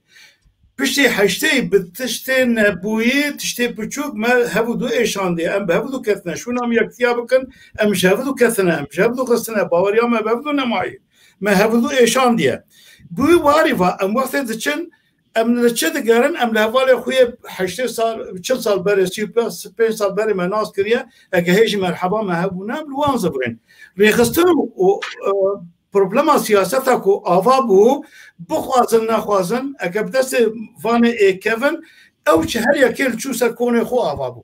piştî heştê bi tiştê nebûyî, tiştê piçûk me hev û du êşandiye. Em bi hev û du ketine. Şûna em yektiya bikin, em ji hev û du ketine, em ji hev û du xistine. Baweriya me bi hev û du nemayî. Me hev û du êşandiye. Bi wî warî va em wextê diçin, em li çi digerin? Em li hevalê xwe yê heştê sal, çil sal berê, sî û pênc sal berê me nas kiriye. Eke hê jî merheba me hebûne, em li wan zivirên. Rêxistin û, û, e, problema siyaseta ku ava bû, bixwazin nexwazin, eke bi destê vanê ê kevin, ew ji her yekê li çû ser konê xwe ava bû.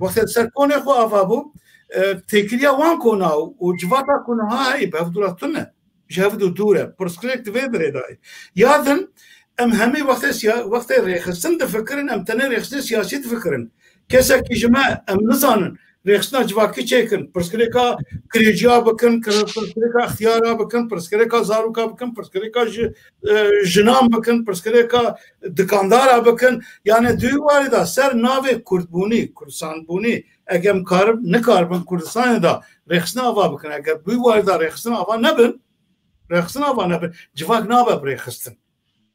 Wextê li ser konê xwe ava bû, e, têkiliya wan kona û, û civata ku niha heyî bi hev dû re tune. Ji hev dû dûr e. Pirsgirêk di vê birê de ye. Ya din, em hemî wextê siya-, wextê rêxistin difikirin, em tenê rêxistinê siyasî difikirin. Kesekî ji me, em nizanin, rêxistina civakî çêkin, pirsgirêka kirêciya bikin, kir-, pirsgirêka ixtiyara bikin, pirsgirêka zaroka bikin, pirsgirêka ji-, e, jinan bikin, pirsgirêka dikandara bikin. Yani di wî warî de ser navê kurdbûnî, kurdistanbûnî, eger em karib-, nikaribin Kurdistanê de rêxistin ava bikin, eger bi wî warî de rêxistin ava nebin, rêxistin ava nebin, civak nabe bi rêxistin.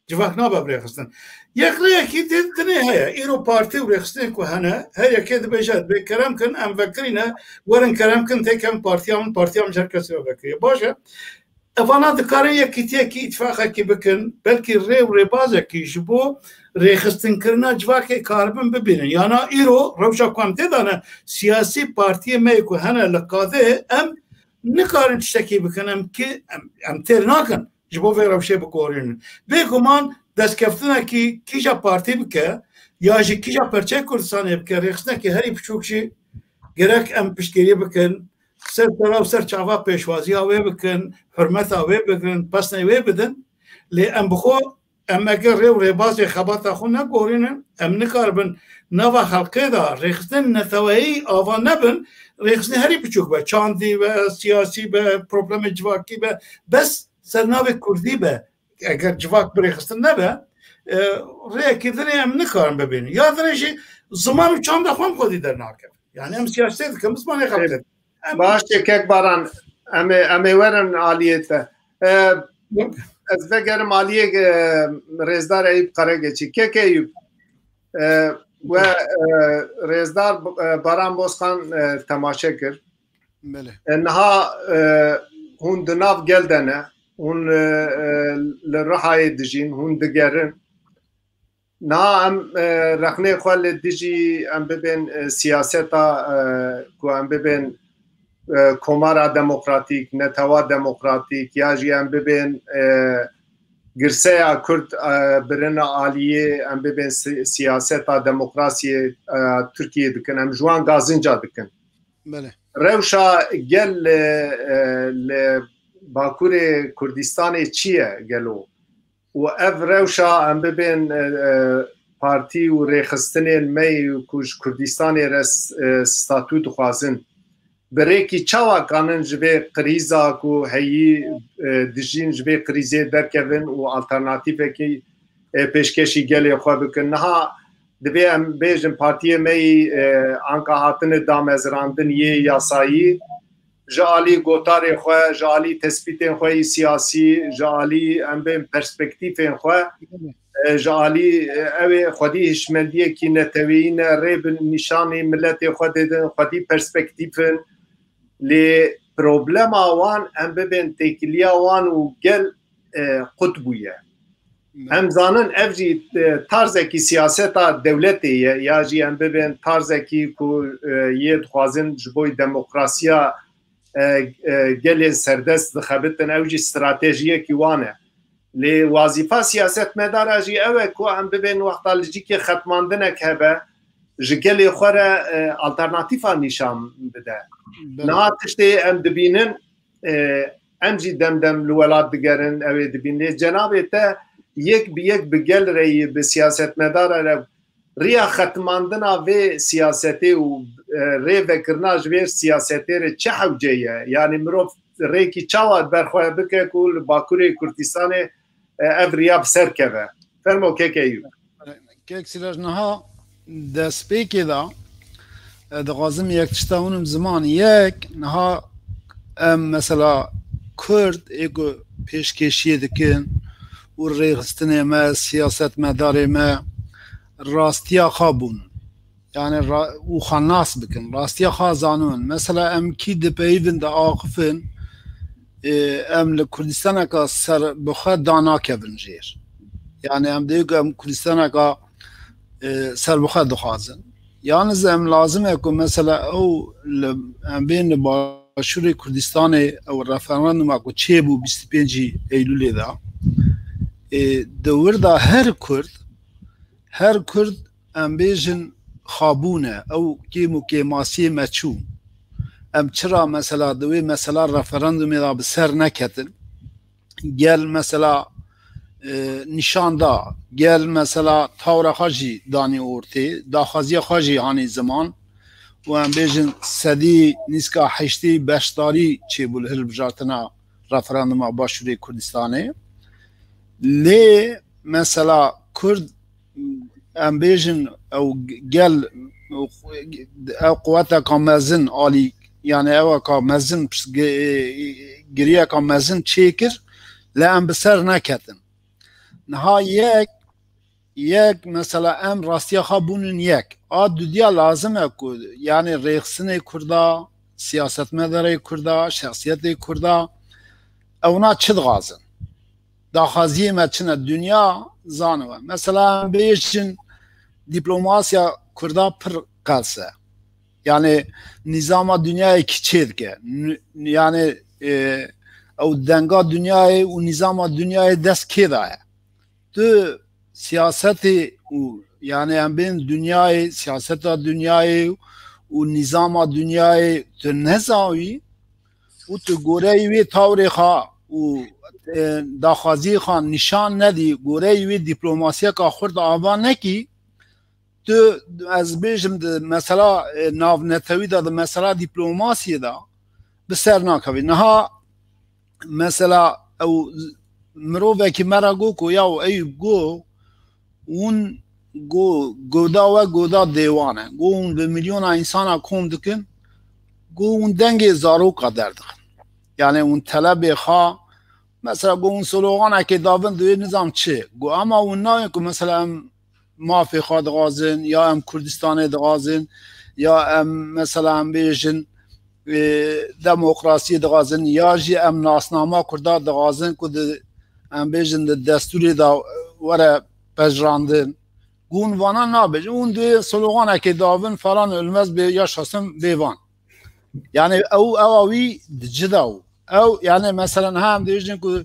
Civak nabe bi rêxistin. Yek rêyekî din, dinê heye. Îro partî û rêxistinên ku hene, her yekê dibêje, dibê kerem kin, em vekirîne, werin kerem kin, têkevin partiya min, partiya min ji her kesî ve vekiriye. Baş e. Evana dikarin yekîtiyekî, îtifaqekî bikin, belkî rê û rêbazekî ji bo rêxistinkirina civakê karibin bibînin. Yana îro rewşa ku em tê de ne, siyasî partiyê me yê ku hene li qadê, em nikarin tiştekî bikin, em ki, em, em têr nakin ji bo vê rewşê bigorînin. Bêguman destkeftinekî kîja partî bike ya jî kîja perçeyê Kurdistanê bike, rêxistinekî herî biçûk jî gerek em piştgirî bikin, ser sera û ser çava pêşwaziya wê bikin, hurmeta wê bigirin, pesnê wê bidin. Lê em bi xwe, em eger rê û rêbazê xebata xwe negorînin, em nikaribin nava xelkê de rêxistinên neteweyî ava nebin, rêxistinê herî biçûk be, çandî be, siyasî be, problemê civakî be, bes ser navê kurdî be, eger civak bi rêxistin nebe, e, rêyekî dinê em nikarin bibînin. Ya dinê jî ziman û çanda xwe em xwedî dernakevin. Yani em siyasetê dikin, bi zimanê xelkê dikin. Em Baş e, kek Baran, Em ê, em ê werin aliyê te. E, ez vegerim aliyê, e, Rêzdar Eyûp Karageçî. Kek Eyûp, e, we, e, Rêzdar, e, Baran Bozkan, e, temaşe kir. Belê. E, niha, e, hûn di nav gel de ne. Hûn, e, e, li Rihayê dijîn, hûn digerin. Niha em, e, rexnê xwe li dijî em bibên, e, siyaseta, e, ku em bibên, e, komara demokratîk, netewa demokratîk ya jî em bibên, e, girseya Kurd, e, birine aliyê, em bibên si-, siyaseta demokrasiyê, e, Tirkiyê dikin. Em ji wan gazinca dikin. Belê. Rewşa gel li, e, li Bakurê Kurdistanê çi ye gelo? Û ev rewşa em bibên, e, e, partî û rêxistinên me yî ku ji Kurdistanê re s-, e, statû dixwazin, bi rêkî çawa kanin ji vê krîza ku heyî, e, dijîn, ji vê krîzê derkevin û alternatîfekî, e, pêşkêşî gelê xwe bikin? Niha divê em bêjin partiyê me yî, e, anka hatine damezrandin yê yasayî, ji alî gotarê xwe, ji alî tespîtên xwe yî siyasî, ji alî em bên perspektîfên xwe, e, ji alî, e, ew ê xwedî hişmendiyekî neteweyî ne, rê bi nîşanî miletê xwe didin, xwedî perspektîf in. Lê problema wan em bibên têkiliya wan û gel, e, qut bûye. Em zanin ev jî, e, tarzekî siyaseta dewletê ye, ya jî em bibên tarzekî ku, e, yê dixwazin ji bo demokrasiya, e, e, gelên serdest dixebitin, ew jî stratejiyekî wan e. Lê wazîfa siyasetmedara jî ew e ku em bibên wexta li cîkê xetmandinek hebe, ji gelê xwe re, e, alternatîfa nîşan bide. Belê. Niha tiştê em dibînin, e, em jî dem dem li welat digerin, ew ê dibîn. Lê cenabê te yek bi yek bi gel re yî, bi siyasetmedara re riya xetmandina vê siyasetê û, e, rê vekirina ji vê siyasetê re çi hewce ye? Yanî mirov rêkî çawa ber xwe bike ku li Bakurê Kurdistanê, e, ev riya bi ser keve? Fermo kek Eyûp. Kek Siraj, niha destpêkê de, e, dixwazim yek tişta hûnim ziman. Yek, niha em mesela Kurd ê ku pêşkêşiyê dikin û rêxistinê me, siyasetmedarê me rastiya xwe bûn. Yani ra-, û xwe nas bikin. Rastiya xwe zanin. Mesela em kî dipeyivin, diaxifin, e, em li Kurdistaneka serbixwe danakevin jêr. Yani em dê ku em Kurdistaneka, e, serbixwe dixwazin. Yalnız em lazim e ku mesela ew li, em bên li Başûrê Kurdistanê ew referanduma ku çêbû bîst û pêncî Eylûlê de, e, di wir de her Kurd, her Kurd em bêjin xabûn e, ew kêm û kêmasiyê me çû. Em çira mesela di wê mesela referandumê de bi ser neketin? Gel mesela, e, nîşan da, gel mesela tawra xwe jî danî ortê, daxwaziya xwe jî hanî ziman û em bêjin sedî nîska heştê beşdarî çêbû li hilbijartina referanduma Başûrê Kurdistanê. Lê mesela Kurd, em bêjin ew gel, ew quweteka mezin alî, yani eweka mezin, piştgi-, giriyeka mezin çêkir, lê em bi ser neketin. Niha yek, yek mesela em rastiya xwe bûnin yek. A dudiya lazim e ku, yani rêxistinê Kurda, siyasetmedarê Kurda, şexsiyetê Kurda, ewna çi dixwazin? Daxwaziyê me çi ne? Dinya zaniwe. Mesela em bêjin diplomasiya Kurda pir qels e. Yani nîzama dinyayê kî çê dike? N-, yani, e, ew denga dinyayê û nîzama dinyayê dest kê de ye? Tu siyasetê û, yani em bên dinyayê, siyaseta dinyayê û nîzama dinyayê tu nezawî û tu goreyê wê tawrê xwe û, e, daxwaziyê xwe nîşan nedî, goreyê wê dîplomasiyeka xurt ava nekî, tu, ez bêjim, di mesela, e, navnetewî de, di mesela dîplomasiyê de bi ser nakevî. Niha mesela ew mirovekî me re got ku, ya Eyûp, got, hûn, got, goda we goda dêwan e. Got, hûn bi milyona însana kom dikin. Got, hûn dengê zaroka derdixin. Yani hûn telebê xwe, mesela ku hûn sloganekê davin duyê nizam çi. Ku ama hûn nayên ku mesela em mafê xwe dixwazin, ya em Kurdistanê dixwazin, ya em mesela em bêjin, e, demokrasiyê dixwazin, ya jî em nasnama Kurda dixwazin ku di, em bêjin di destûrê de were pejirandin. Hûn vana nabêjin. Hûn duyê sloganekê davin falan ölmez bê yaşasın bê van. Yani ew, ewa wî di ci de û ew, yani mesela niha em dibêjin ku,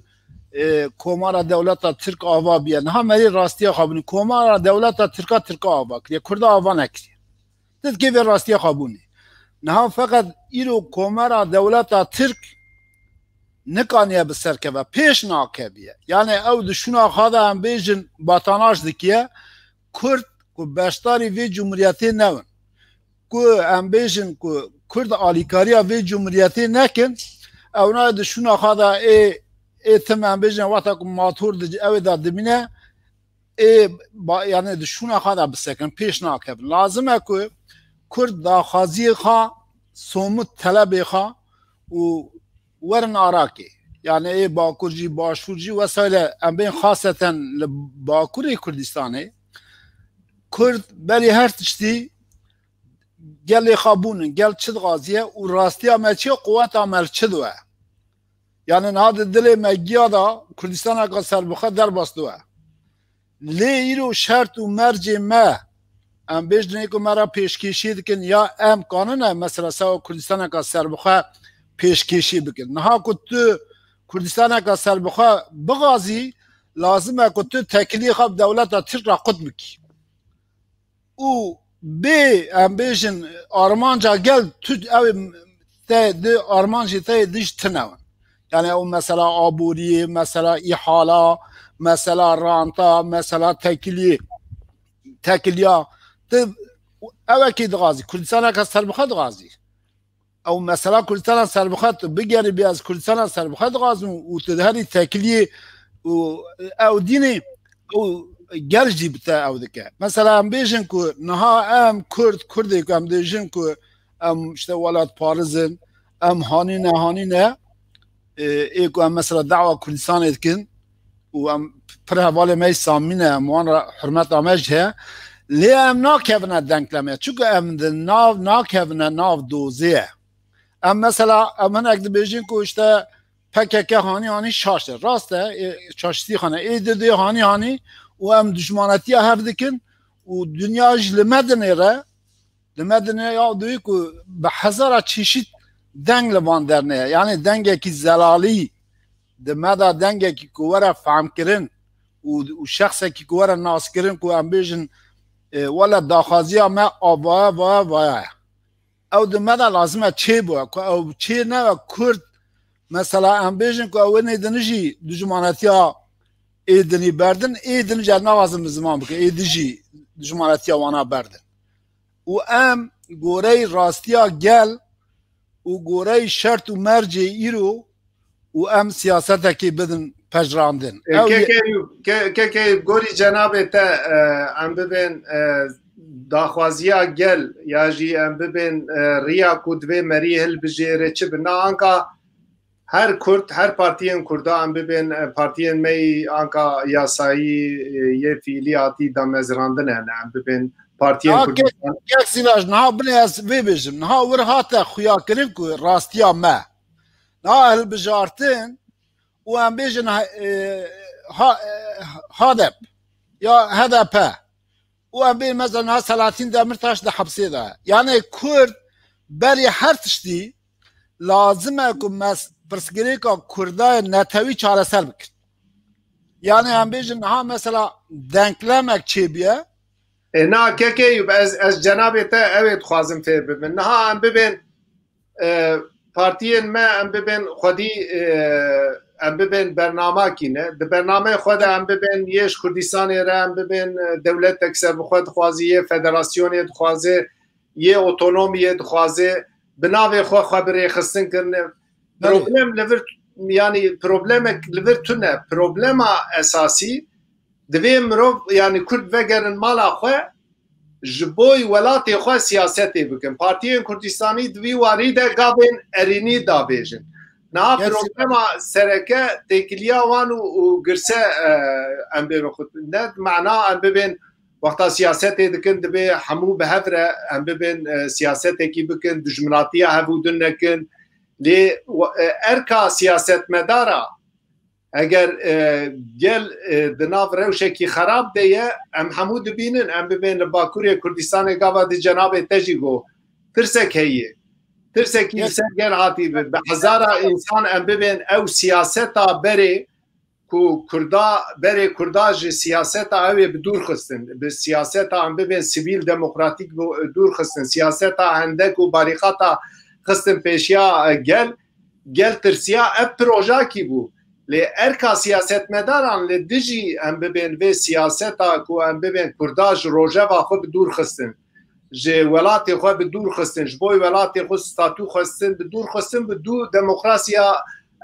e, Komara Dewleta Tirk ava biye. Niha merî rastiya xwe bînin. Komara Dewleta Tirka Tirka ava kiriye. Kurda ava nekiriye. Ti dikê vê rastiya xwe bûnê. Niha feqet îro Komara Dewleta Tirk nikaniye bi ser keve. Pêş nakeviye. Yani ew di şûna xwe de em bêjin batanaş dikiye. Kurd ku beşdarî vê cumhuriyetê newin. Ku em bêjin ku Kurd alîkariya vê cumhuriyetê nekin, ew nayê di şûna xwe de ê, ê tim em bêjin wexta ku mator di ewê de dimîne, ê ba-, yani di şûna xwe de bisekin, pêş nakevin. Lazim e ku Kurd daxwaziyê xwe, somut telebê xwe û werin arakê. Yani ê Bakur jî, Başûr jî vesaire em bên xaseten li Bakurê Kurdistanê Kurd berî her tiştî gelê xwe bûnin, gel çi dixwaziye û rastiya me çi ye, quweta me li çi de ye. Yani niha di dilê me giya de Kurdistaneke serbixwe derbas diwe. Lê îro şert û mercê me, em bêjin ê ku me re pêşkêşî dikin ya em kanine mesela sewa Kurdistaneke serbixwe pêşkêşî bikin. Niha ku tu Kurdistaneke serbixwe bixwazî, lazim e ku tu tekiliyê xwe bi dewleta Tirk re qut bikî. Û bê, em bêjin, armanca gel tu ew ê te di armancê te yê dij tine win. Yani ew mesela aboriyê, mesela îhala, mesela ranta, mesela tekiliyê, tekiliya. Tu ewekî dixwazî, Kurdistaneke serbixwe dixwazî. Ew mesela Kurdistana serbixwe tu bigerî bê ez Kurdistana serbixwe dixwazim û tu herî tekiliyê û ew dînê ew gel jî bi te ew dike. Mesela em bêjin ku niha em Kurd, Kurdê ku em dibêjin ku em işte welatpariz in, em hanî ne, hanî ne, e, ê ku em mesela dawa Kurdistanê dikin û em pir hevalê me yî samî ne, em wan re hurmeta me jî heye. Lê em nakevine denklemê. Çunku em di nav nakevine nav dozê ye. Em mesela, em hinek dibêjin ku işte P K K hanî hanî şaş e. Rast e, e, şaştî xane. Ê di dê hanî hanî û em dijmanetiya hev dikin û dinya jî li me dinêre, li me dinê ya duyî ku bi hezara çeşît deng li van derneye. Yani dengekî zelalî di me de dengekî ku were fehmkirin û, û şexsekî ku were naskirin ku em bêjin, e, wele daxwaziya me a vaya, vaya, vaya ye. Ew di me de lazim e çê bibe, ku ew çê nebe Kurd, mesela em bêjin ku ew ê nêdinijî dijmanetiya ê dinî berdin, ê dinijî ez naxwazim bi ziman bikim, ê dijî dijmanetiya wana berdin. Û em goreyî rastiya gel û goreyî şert û mercê îro û em siyasetekê bidin pejirandin. E, Ew ye- Keke Eyûp, Ke-, Keke Eyûp, gorî cenabê te, e, em bibên, e, daxwaziya gel ya jî em bibên, e, riya ku divê merî hilbijêre çi bi? Na anka her Kurd, her partiyên Kurda em bibên, e, partiyên me yî anka yasayî, e, yê fiîlî hatî damezrandin hene, em bibên partiyên Niha Kurdistan. Kek Sîlaş, niha binê ez vê bêjim. Niha wir hate xuyakirin ku rastiya me. Niha hilbijartin û em bêjin ha-, e, ha-, e, HADEP ya H D P û em bêjin mesela niha Selahattin Demirtaş di hepsê de. Yani Kurd berî her tiştî lazim e ku mes-, pirsgirêka Kurda yê netewî çareser bikin. Yani em bêjin niha mesela denklemek çêbiye. E, na, Keke Eyûp, ez, ez cenabê te ew ê dixwazim fêr bibim. Niha em bibên, e, partiyên me, em bibên xwedî, e, em bibên bernamakî ne. Di bernameyê xwe de em bibên yê ji Kurdistanê re, em bibên, e, dewletek serbixwe dixwazî, yê federasyonê dixwaze, yê otonomiyê dixwaze, bi navê xwe xwe bi rêxistin kirine. Belê. Problem li vir, yani problemek li vir tune. Problema esasî divê mirov, yani Kurd vegerin mala xwe, ji bo welatê xwe siyasetê bikin. Partiyên Kurdistanî di vî warî de gavên erênî davêjin. Niha problema sereke têkiliya wan û, û girse, e, em bê xwe. Ne mana em bibên wexta siyasetê dikin, dibê hemû bi hev re em bibên, e, siyasetekî bikin, dijminatiya hev û din nekin. Lê, e, erka siyasetmedara, eger, e, gel, e, di nav rewşekî xerab de ye, em hemû dibînin, em bibên li Bakurê Kurdistanê, gava di cenabê te jî got, tirsek heye. Tirsekî li ser gel hatî bi, bi hezara însan em bibên ew siyaseta berê ku Kurda, berê Kurda ji siyaseta ew ê bi dûr xistin, bi siyaseta em bibên sivîl demokratîk bi dûr xistin, siyaseta hendek û barîqata xistin pêşiya, e, gel, gel tirsiya, ev projakî bû. Lê erka siyasetmedaran li dijî em bibên vê siyaseta ku em bibên Kurda ji rojeva xwe bi dûr xistin, ji welatê xwe bi dûr xistin, ji bo welatê xwe statû xwestin, bi dûr xistin, bi dû demokrasiya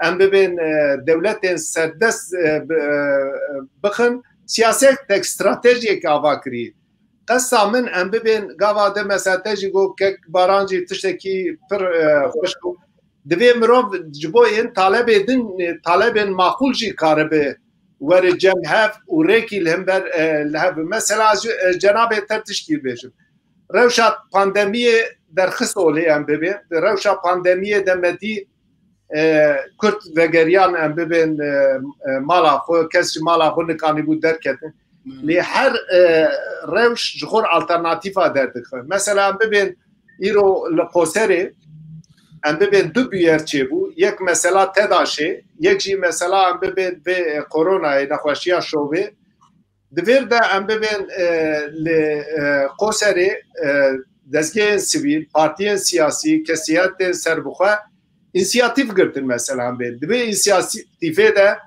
em bibên, e, dewletên serdest, e, bi, e, bixin, siyasetek, stratejiyek ava kirî. Qesta min em bibên gava de mesela te jî got kek Baran jî tiştekî pir, e, xweş bû. Divê mirov ji bo yên talebê din, talebên maqûl jî karibe were cem hev û rêkî li hember, e, li hev. Mesela ji, e, cenabê te tişkî bêjim. Rewşa pandemiyê derxist olê em bibê. Di rewşa pandemiyê de me dî, e, Kurd vegeriyan em bibên, e, e, mala xwe, kes ji mala xwe nikanîbû derketin. Hmm. Lê her, e, rewş ji xwe alternatîfa derdixin. Mesela em bibên îro li Qoserê, em bibên du bûyer çêbû. Yek mesela TEDAŞê, yek jî mesela em bibên vê, e, koronayê, nexweşiya şovê. Di vêr de em bibên, e, li, e, Qoserê, e, dezgehên sivîl, partiyên siyasî, kesiyetên serbixwe însiyatîf girtin mesela em bên. Di vê însiyatîfê de,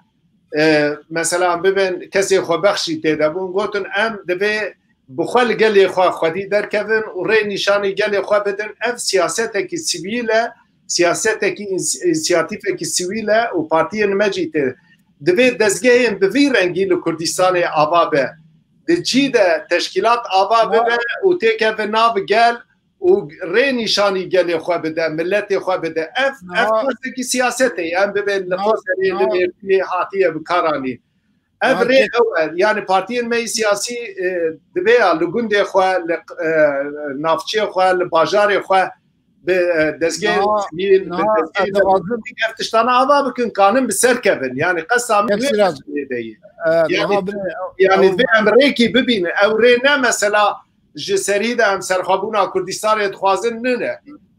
e, mesela em bibên kesê xwebexş jî tê de bûn, gotin em divê bi xwe li gelê xwe xwedî derkevin û rê nîşanî gelê xwe bidin. Ev siyasetekî sivîl e, siyasetekî îns-, însiyatîfekî sivîl e û partiyên me jî tê. Divê dezgehên bi vî rengî li Kurdistanê ava be. Di cî de teşkîlat ava bibe û têkeve nav gel û rê nîşanî gelê xwe bide, miletê xwe bide. Ev, ev Niha- partekî siyasetê ye. Em bibên li Niha- Qoserê, li Niha- Mêrdînê hatiye bikaranîn. Ev Niha rê te- ew e. Yani partiyên me yî siyasî, e, divê ya li gundê xwe, li, e, navçeyê xwe, li bajarê xwe bi, e, dezgehên Niha- sivîl, bi niha dezgehên ez dixwazim- demokratîk ev tiştana ava bikin, kanin bi ser kevin. Yani qesa min Yek wê biraz- qesdê de ye. E, Yani, niha bi- yani ew- divê em rêkî bibînin. Ew rê ne mesela ji serî de em serxwebûna Kurdistanê dixwazin, nine.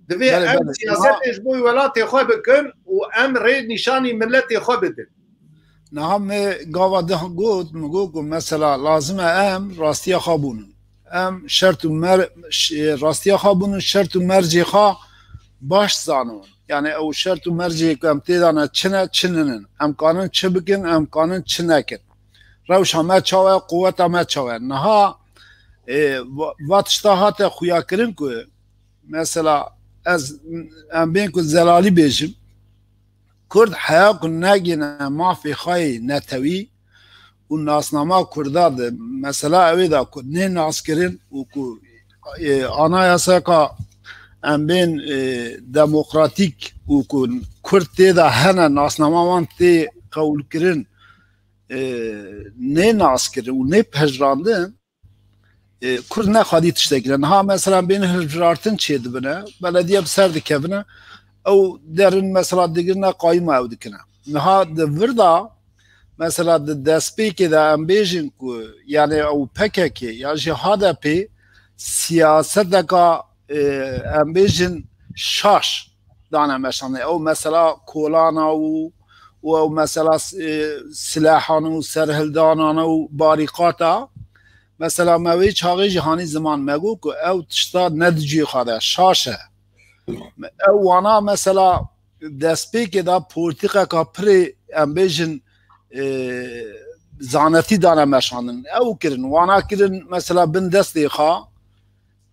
Divê Belê, em belê. siyasetê Niha- ji bo welatê xwe bikin û em rê nîşanî miletê xwe bidin. Niha me gava de got, min got ku mesela lazim e em rastiya xwe bûnin. Em şert û mer-, ş-, rastiya xwe bûnin, şert û mercê xwe baş zanin. Yani ew şert û mercê ku em tê de ne çi ne, çi ninin. Em kanin çi bikin, em kanin çi nekin. Rewşa me çawa ye, quweta me çawa ye. Niha, e, va, va tişta hate xuya kirin ku mesela ez, em bên ku zelalî bêjim, Kurd heya ku negîne mafê xwe yê netewî û nasnama Kurda de mesela ew ê da ku nê naskirin û ku, e, anayasaka em bên, e, demokratîk û ku Kurd tê de hene, nasnama wan tê qewûlkirin, e, nê naskirin û nê pejirandin, e, Kurd ne xwedî tiştekî ne. Niha mesela bên hilbijartin çêdibine, belediye bi ser dikevine, ew derin mesela digirine qayîma ew dikine. Niha di vir de mesela di destpêkê de em bêjin ku yani ew P K K ya jî H D P siyaseteka, e, em bêjin şaş dane meşandin. Ew mesela kolana û, û ew mesela, e, silahan û serhildanan û barîqata. Mesela me wê çaxê jî hanî ziman me got ku ew tişta ne di cihê xwe de şaş e. Ew wana mesela destpêkê de polîtîkeka pirê em bêjin, e, zanetî dane meşandin. Ew kirin, wana kirin mesela bin destê xwe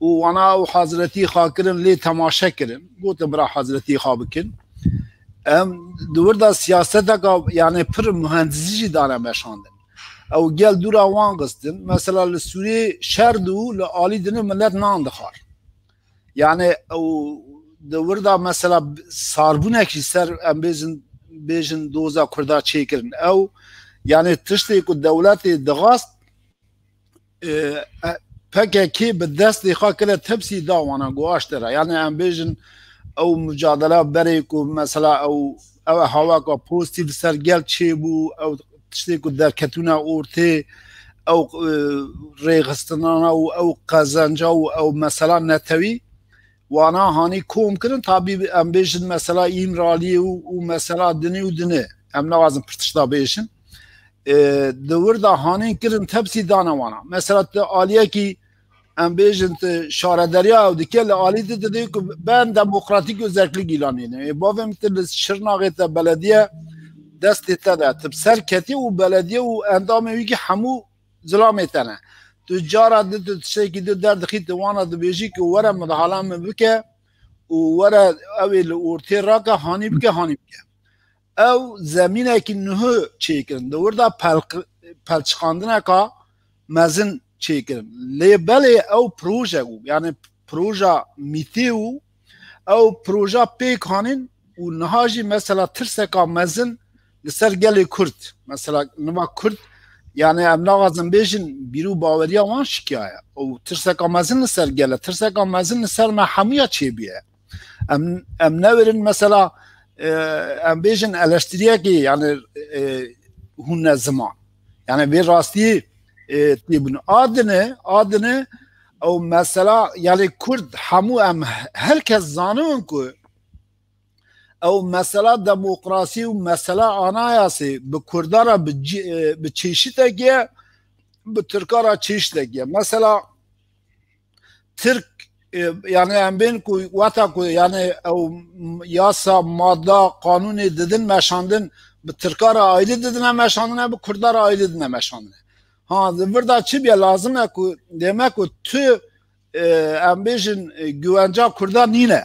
û wana ew hazretî xwe kirin, lê temaşe kirin. Gotin bira hazretî xwe bikin. Em di wir de siyaseteka, yani pir muhendisî jî dane meşandin. Ew gel dûra wan xistin. Mesela li Sûriyê şer dû, li alî dinê millet nan dixwar. Yani ew di wir de mesela sarbûnek jî ser em bêjin, bêjin doza Kurda çêkirin. Ew, yani tiştê ku dewletê dixwast, e, e, P K K bi destê xwe kire tepsî da wana, got aştera. Yani em bêjin ew mucadela berê ku mesela ew, ew hawaka pozîtîf li ser gel çêbû, ew tiştê ku derketûne ortê, ew, e, rêxistinana û ew qezenca û ew mesela netewî, wana hanî kom kirin, tabî em bêjin mesela Îmraliyê û, û mesela dinê û dinê. Em naxwazin pir tişta bêjin. E, di wir de hanîn kirin tepsî dane wana. Mesela tu aliyekî, em bêjin, tu şarederiya ew dike, li alî di didê ku ben demokratîk özellik îlanîne. Ê bavê min, tu li Şirnaxê te belediye destê te de. Tu bi ser ketî û belediye û endamê wî kî hemû zilamê te ne. Tu cara di tu tiştekî di derdixî, tu wana dibêjî ku were midahale min bike û were ew ê li ortê rake, hanî bike, hanî bike. Ew zemînekî nuhû çêkirin. Di wir de pelq-, pelçiqandineka mezin çêkirin. Lê belê ew proje bû. Yani proja mîtê û ew proja pêk hanîn û niha jî mesela tirseka mezin li ser gelê Kurd. Mesela niva Kurd, yani em naxwazin bêjin bîr û baweriya wan şikiyaye. Û tirseka mezin li ser gel e, tirseka mezin li ser me hemûya çêbûye. Em, em newerin mesela, e, em bêjin eleştiriyekê, yani, e, hûn ne ziman. Yani vê rastiyê, e, tê bûn. Adine, adine ew mesela, yani Kurd hemû em, her kes zanin ku ew mesela demokrasî û mesela anayasê bi Kurda re bi cî-, e, bi çeşitekê, bi Tirka re çeşitekê. Mesela Tirk, e, yani em bên ku weta ku yani ew yasa, madda, qanûnê didin meşandin, bi Tirka re ayrı didine meşandine, bi Kurda re ayrı didine meşandine. Ha, di vir de çi bîye, lazim e ku dême ku tu, e, em bêjin, e, güvenca Kurda nîne.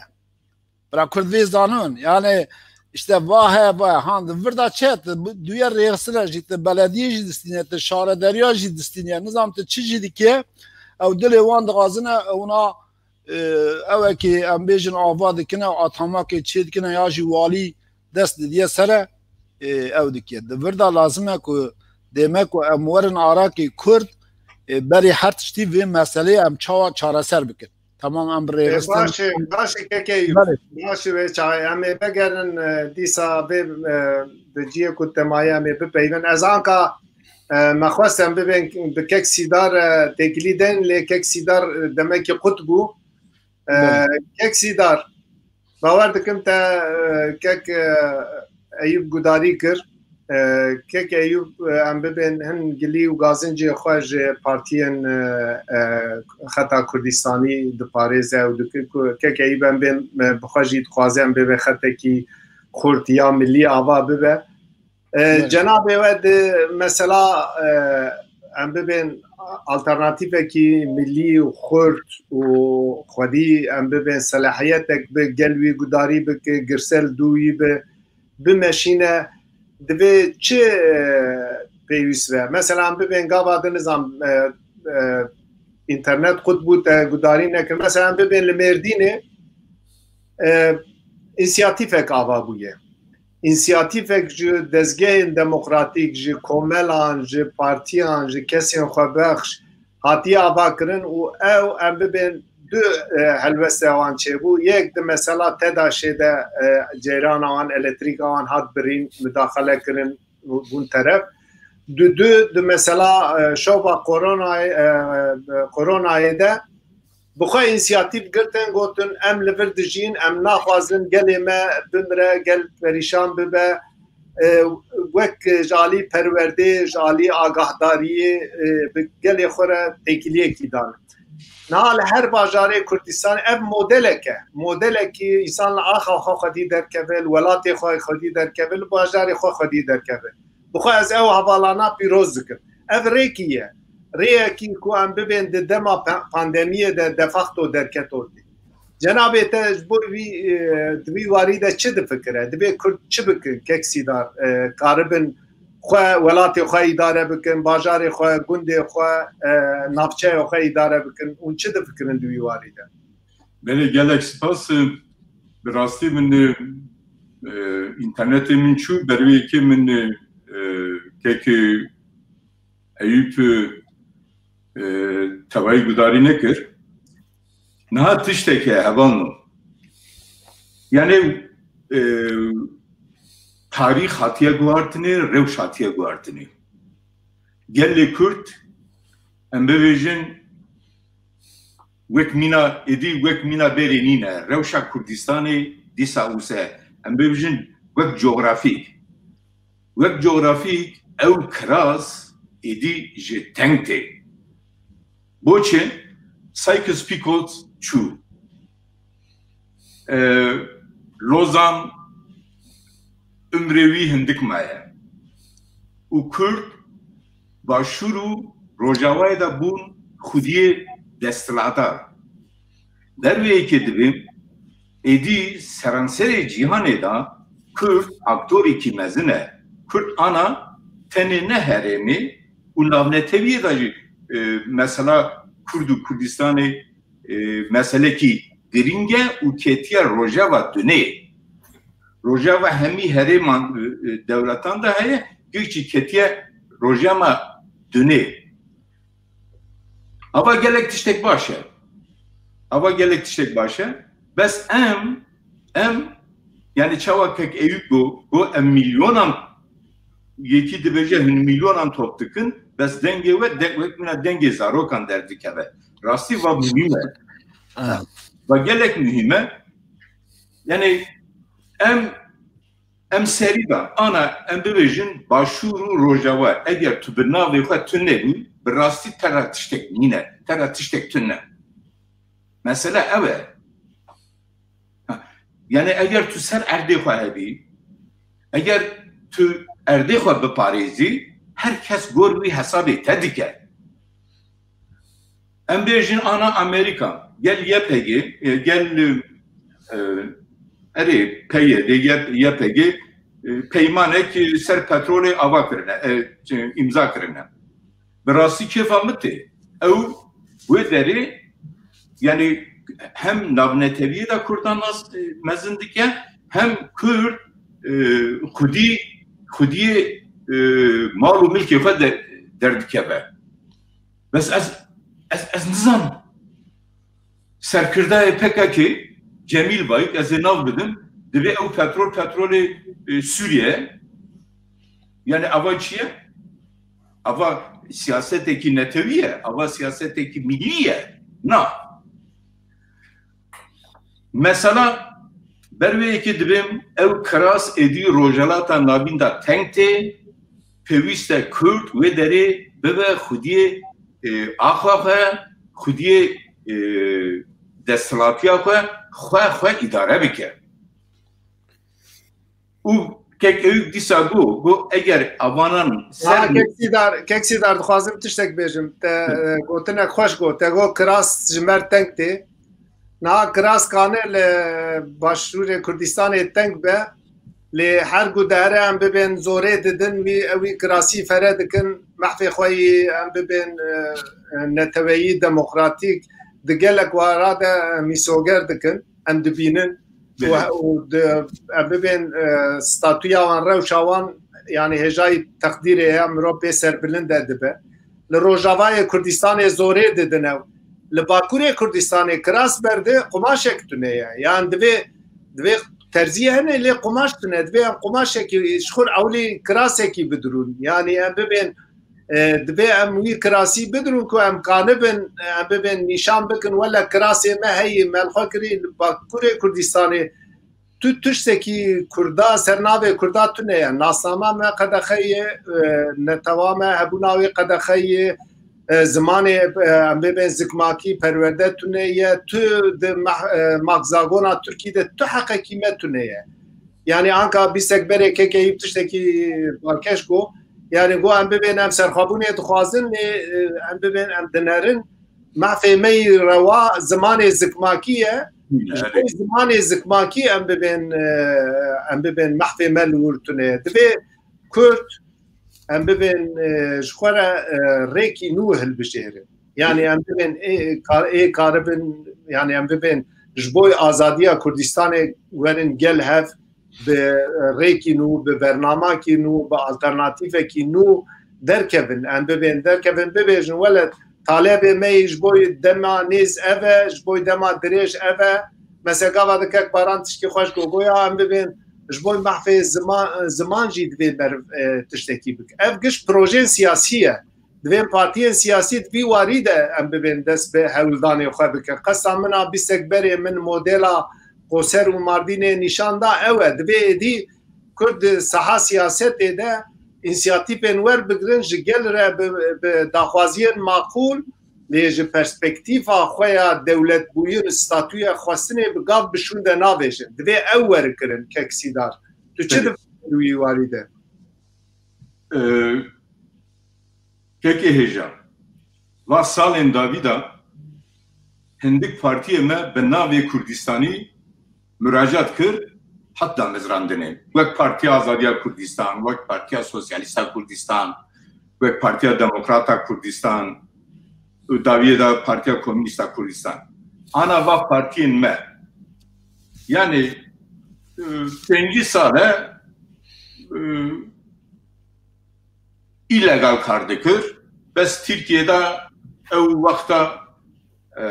Bira Kurd vê zanin. Yani işte va he, va he. Ha, di vir de çi? Tu bu-, duye rêxisine jî, tu belediye jî distîne, tu şarederiya jî distîne. Nizam tu çi jî dike, ew dilê wan dixwazine, ewna, e, ew ê ki em bêjin ava dikine, atamakê çê dikine ya jî walî dest didiye sere, e, ew dike. Di vir de lazim e ku dême ku em werin arakê Kurd, e, berî her tiştî vê meseleyê em çawa çareser bikin. Tamam, em bi rêxistin. Baş e, baş e, kekê Eyûb. Belê. Baş e, wê çaxê em ê vegerin, e, dîsa vê, e, bi cihê ku te maye em ê bipeyvin. Ez anka, e, me xwest em bibên bi kek Sîdar, e, têkilî den, lê kek Sîdar, e, demekî qut bû. E, Belê. Kek Sîdar, bawer dikim te, e, kek, e, Eyûb gudarî kir. E, kek Eyûb, e, em bibên hin gilî û gazincê xwe ji partiyên, e, e, xeta Kurdistanî diparêze û dikir ku kek Eyûb em bên, e, bi xwe jî dixwaze em bê vê xetekî xurt ya milî ava bibe. E, Evet. Cenabê we di mesela, e, em bibên alternatîfekî milî û xurt û xwedî em bibên selahiyetek bi gel wî gudarî bike, girsel dû wî bi, bimeşîne, divê çi, e, pêwîst be? Mesela em bibên gava din nizam, e, e, înternet qut bû te gudarî nekir. Mesela em bibên li Mêrdînê, e, însiyatîfek ava bûye. Însiyatîfek ji dezgehên demokratîk, ji komelan, ji partiyan, ji kesên xwebexş hatiye avakirin û ew em bibên du, e, helweste wan çêbû. Yek di mesela TEDAŞê de, e, ceyrana wan, elektrîka wan hat birîn, mudaxele kirin û bûn teref. Di du, di mesela, e, şova koronayê, e, e, koronayê de bi xwe însiyatîf girtin, gotin, em li vir dijîn, em naxwazin gelê me bimire, gel perîşan bibe. E, wek ji alî perwerdê, ji alî agahdariyê, e, bi gelê xwe re têkiliyekî dan. Niha li her bajarê Kurdistanê ev modelek e. Modelekî însan li axa xwe xwedî derkeve, li welatê xwe xwedî derkeve, li bajarê xwe xwedî derkeve. Bi xwe ez ew hevalana pîroz dikim. Ev rêkî ye. Rêyekî ku em bibên di dema pa-, pandemiyê de de facto derket ortê. Cenabê te ji bo vî, e, di vî warî de çi difikire? Divê Kurd çi bikin? Kek Sîdar, e, karibin xwe, welatê xwe îdare bikin, bajarê xwe, gundê xwe, e, navçeya xwe îdare bikin. Hûn çi difikirin di vî warî de? Belê, gelek spas. E, Bi rastî min, e, e, înternetê min çû, ber wê yekê min, e, e, kekê Eyûp, e, tevayî gudarî nekir. Niha tiştek e, hevalno. Yani, e, tarîx hatiye guhartinê, rewş hatiye guhartinê. Gelê Kurd, em bibêjin, wek mîna êdî, wek mîna berê nîne. Rewşa Kurdistanê dîsa wisa, em bibêjin, wek coğrafîk. Wek coğrafîk ew kiras êdî ji teng tê. Bo çi? Sykes-Picot çû. E, Lozan umrê wî hindik maye. Û Kurd Başûr û Rojavayê de bûn xwediyê desthilatdar. Ber wê yekê dibê, êdî seranserê cîhanê de Kurd aktorekî mezin e. Kurd ana tenê ne herêmê û navnetewiyê de jî, e, mesela Kurd û Kurdistanê, e, meselekî girîng e û ketiye rojeva dunê. Rojeva hemî herêman, e, e, dewletan de heye, girîng jî ketiye rojeva dunê. Ava gelek tiştek baş e. Ava gelek tiştek baş e. Bes em, em, yani çawa kek Eyûp got, got em milyonan, yekî dibêje hûn milyonan top dikin, bes dengê we, de, wek mina dengê zarokan derdikeve. Rastî va muhîm e. Ha. Va gelek muhîm e. Yani em, em serî de, ana em bibêjin Başûr û Rojava, eger tu bi navê xwe tune bû, bi rastî te re tiştek nîne, te re tiştek tune. Mesele ew e. Ha, yani eger tu ser erdê xwe hebî, eger tu erdê xwe biparêzî, her kes gor wî hesabê te dike. Em bêjin ana Amerîka, gel Y P G, e, gel, e, erê P Y D, Y-, Y P G, e, peymanek ser petrolê ava kirine, e, imza kirine. Bi rastî kêfa min tê. Ew wê derê, yani hem navnetewiyê de Kurdan nas, e, mezin dike, hem Kurd, e, xwedî, xwediyê, e, mal û milkê xwe de, derdikeve. Bes ez, ez, ez nizanim. Serkirdayê P K K, Cemîl Bayik, ez ê nav bidim, divê ew petrol, petrolê, e, Sûriye, yani ava çi ye? Ava siyasetekî netewî ye, ava siyasetekî millî ye. Na. Mesela ber wê yekê dibêm ew kiras êdî Rojhilata Navîn de teng tê, pêwîst e Kurd wê derê bibe xwediyê, e, axa xwe, xwediyê, e, desthilatiya xwe, xwe, xwe îdare bike. Û kek Eyûp dîsa got, got, eger avanan ser... Ha, kek Sîdar, kek Sîdar, dixwazim tiştek bêjim. Te, e, gotinek xweş got. Te got, kiras ji me re teng tê. Niha kiras kane li Başûrê Kurdistanê teng be. Lê her ku dihere em bibên zorê didin wî, ew wî kirasî fere dikin. Mehfê xwe yî em bibên, e, e, neteweyî demokratîk di gelek wara de, e, mîsoger dikin. Em dibînin. Belê. Û, û di, em bibên, e, statuya wan, rewşa wan, yani hêjayî teqdîrê ya mirov pê serbilind e dibe. Li Rojavayê Kurdistanê zorê didin ew. Li Bakurê Kurdistanê kiras berde qumaşek tune ye. Yan divê, divê terziyê hene lê qumaş tune. Divê em qumaşekî ji xwe ewlî kirasekî bidirûn. Yani em bibên, e, divê em wî kirasî bidirûn ku em kanibin, em bibên nîşan bikin, wele kirasê me heyî, me li xwe kirî li Bakurê Kurdistanê tu tiştekî Kurda, ser navê Kurda tune ye. Nasnama me qedexe ye, e, netewa me hebûna wê qedexe ye, e, zimanê, e, em bibên zikmakî perwerde tune ye, tu di meh-, e, makzagona Tirkî de tu heqekî me tune ye. Yani anka bîstek berê kekeyî tiştekî balkêş got, yani got em bibên em serxwebûnê dixwazin, lê, e, em bibên em dinerin, mehfê me yî rewa zimanê zikmakî ye. Ji bo zimanê zikmakî em bibên, e, em bibên mehfê me li wir tune ye. Divê Kurd em bibên, e, ji xwe re, e, rêkî nû hilbijêrin. Yani em bibên ê kar-, ê karibin, yani em bibên ji bo azadiya Kurdistanê werin gel hev bi rêkî nû, bi bernamakî nû, bi alternatîfekî nû derkevin. Em bibên derkevin, bibêjin, wele talebê me yî ji bo dema nêz ev e, ji bo dema dirêj ev e. Mesela gava dikek Baran tişkî xweş gogoya, em bibên ji bo mehfê ziman, ziman jî divê meriv, e, tiştekî bike. Ev giş projeyên siyasî ye. Divên partiyên siyasî di vî warî de em bibên dest bi hewldanê xwe bikin. Qesta min a bîstek berê min modela Qoser û Mardînê nîşan da, ew e. Divê êdî Kurd di saha siyasetê de însiyatîfên werbigirin, ji gel re bi, bi daxwaziyên maqûl, lê ji perspektîfa xwe ya dewletbûyin, statûya xwestinê bi gav bi şûn de navêjin. Divê ew werikirin, kek Sîdar. Tu çi Belê. Dibêjî wî warî de? Ee, Kekê hêja, va salên dawî de hindik partiyê me bi navê Kurdistanî muracat kir, hat damezrandinê. Wek Partiya Azadiya Kurdistan, wek Partiya Sosyalîsta Kurdistan, wek Partiya Demokrata Kurdistan, û dawiyê de Partiya Komînîsta Kurdistan. Ana va partiyên me. Yani, e, pêncî sal e, e, îlegal kar dikir. Bes Tirkiye de ew wexta, e,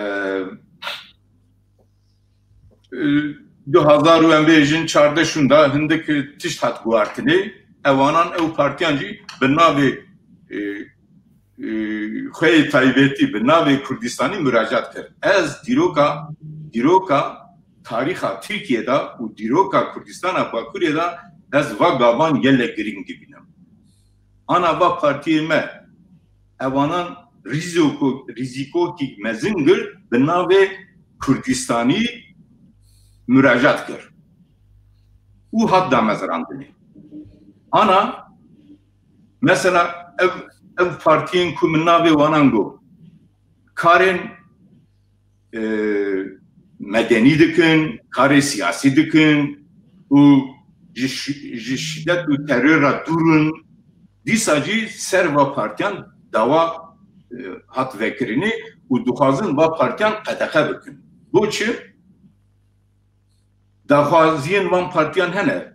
e, du hazar û em bêjin çardeh şûnda hindik tişt hat guhartinê. Ewanan ew partiyan jî bi navê, e, e, xwe yê taybetî bi navê Kurdistanî muracat kir. Ez dîroka, dîroka tarîxa Tirkiye de û dîroka Kurdistana Bakurê de ez va gavan gelek girîng dibînim. Ana va partiyê me ewanan rîzoko-, rîzîkokî mezin girt bi navê Kurdistanî muracat kir û hat damezrandinê. Ana, mesela, ev, ev partiyên ku min navê wanan got, karên, e, medenî dikin, karê siyasî dikin û ji şi-, ji şîdet û teror re dûr in. Dîsa jî ser va partiyan dawa, e, hat vekirinê û dixwazin va partiyan qedexe bikin. Bo çi? Daxwaziyên van partiyan hene.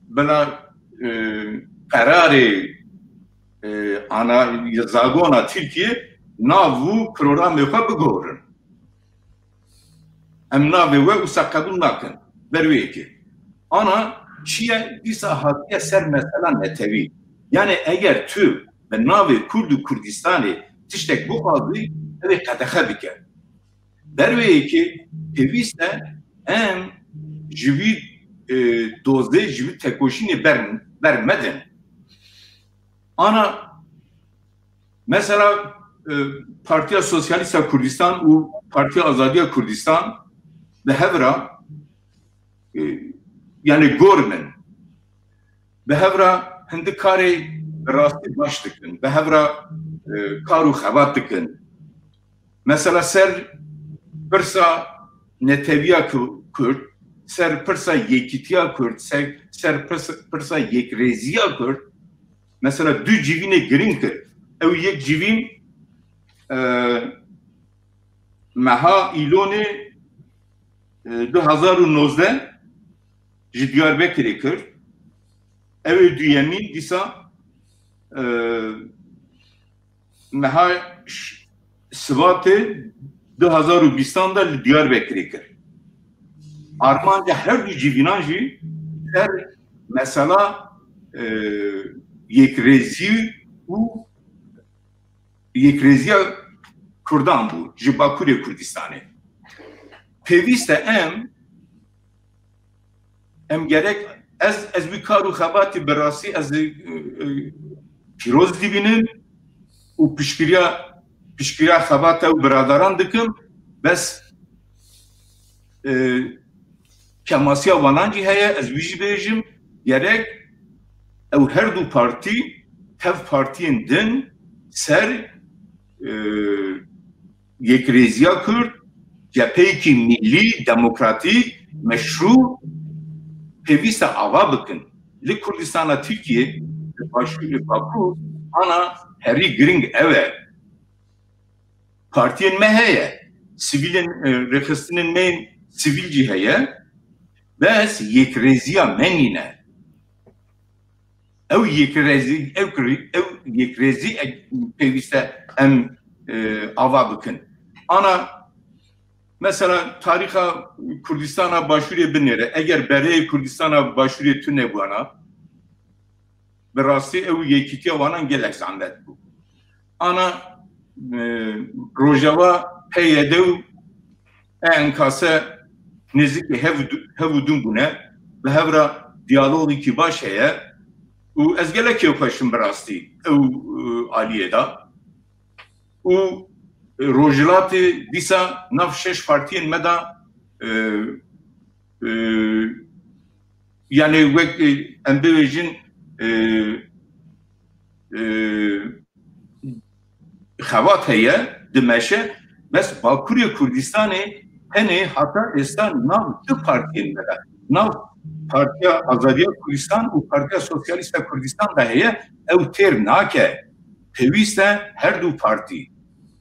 Bila, e, qerarê, e, ana zagona Tirkiye nav û programê xwe bigorin. Em navê we wisa qebûl nakin. Ber wê yekê. Ana çi ye, dîsa hatiye ser mesela netewî. Yani eger tu bi navê Kurd û Kurdistanê tiştek bixwazî, ew ê qedexe bike. Ber wê yekê pêwîst e em ji vî, e, dozê, ji vî tekoşînê ber, ber medin. Ana, mesela, e, Partiya Sosyalîsta Kurdistan û Partiya Azadiya Kurdistan bi hev re, e, yani gor min. Bi hev re hindik karê bi rastî baş dikin. Bi hev re, e, kar û xebat dikin. Mesela ser pirsa neteviya Ku-, Kurd, ser pirsa yekîtiya Kurd, ser, ser pirsa, pirsa yekrêziya Kurd, mesela du civînê girîng kir. Ew yek civîn, e, meha Îlonê, e, du hazar û nozdeh ji Diyarbekirê kir. Ew ê duyemîn dîsa, e, meha ş-, Sibatê du hazar û bîstan de li Diyarbekirê kir. Armanca her du civînan jî ser mesela, e, yekrêzî û yekrêziya Kurdan bû ji Bakurê Kurdistanê. Pêwîst e em, em gerek, ez, ez wî kar û xebatî bi rastî ez, e, e, pîroz dibînim û piştgiriya, piştgiriya xebata ew biradaran dikim. Bes, e, kemasiya wanan jî heye, ez wî jî bêjim, gerek ew her du partî tev partiyên din ser, e, yekrêziya Kurd, cepheyekî millî, demokratîk, meşrû pêwîst e ava bikin. Li Kurdistana Tirkiyê, li Başûrê Bakur, ana herî girîng ew e. Partiyên me heye. sivîlên, e, rêxistinên me yên sivîl jî heye. Bes yekrêziya me nîne. Ew yekrêzî, ew krî-, ew yekrêzî e-, pêwîst e em, e, ava bikin. Ana, mesela, tarîxa Kurdistana Başûrê binêre. Eger bereyê Kurdistana Başûrê tune bûna, bi rastî ew yekîtiya wanan gelek zehmet bû. Ana, e, Rojava, P Y D û E N K S nêzîkî hev û du-, hev û dûn bûne, bi hev re diyalogekî baş heye û ez gelek kêfxweş im bi rastî ew, e, aliyê de. Û Rojhilatê dîsa nav şeş partiyên me de, e, e, yani wek, e, em bibêjin, e, e, xebat heye, dimeşe, bes Bakurê Kurdistanê tenê hata êsta nav du partiyên me de, nav Partiya Azadiya Kurdistan û Partiya Sosyalîst a Kurdistan de heye, ew têr nake. Pêwîst e her du partî.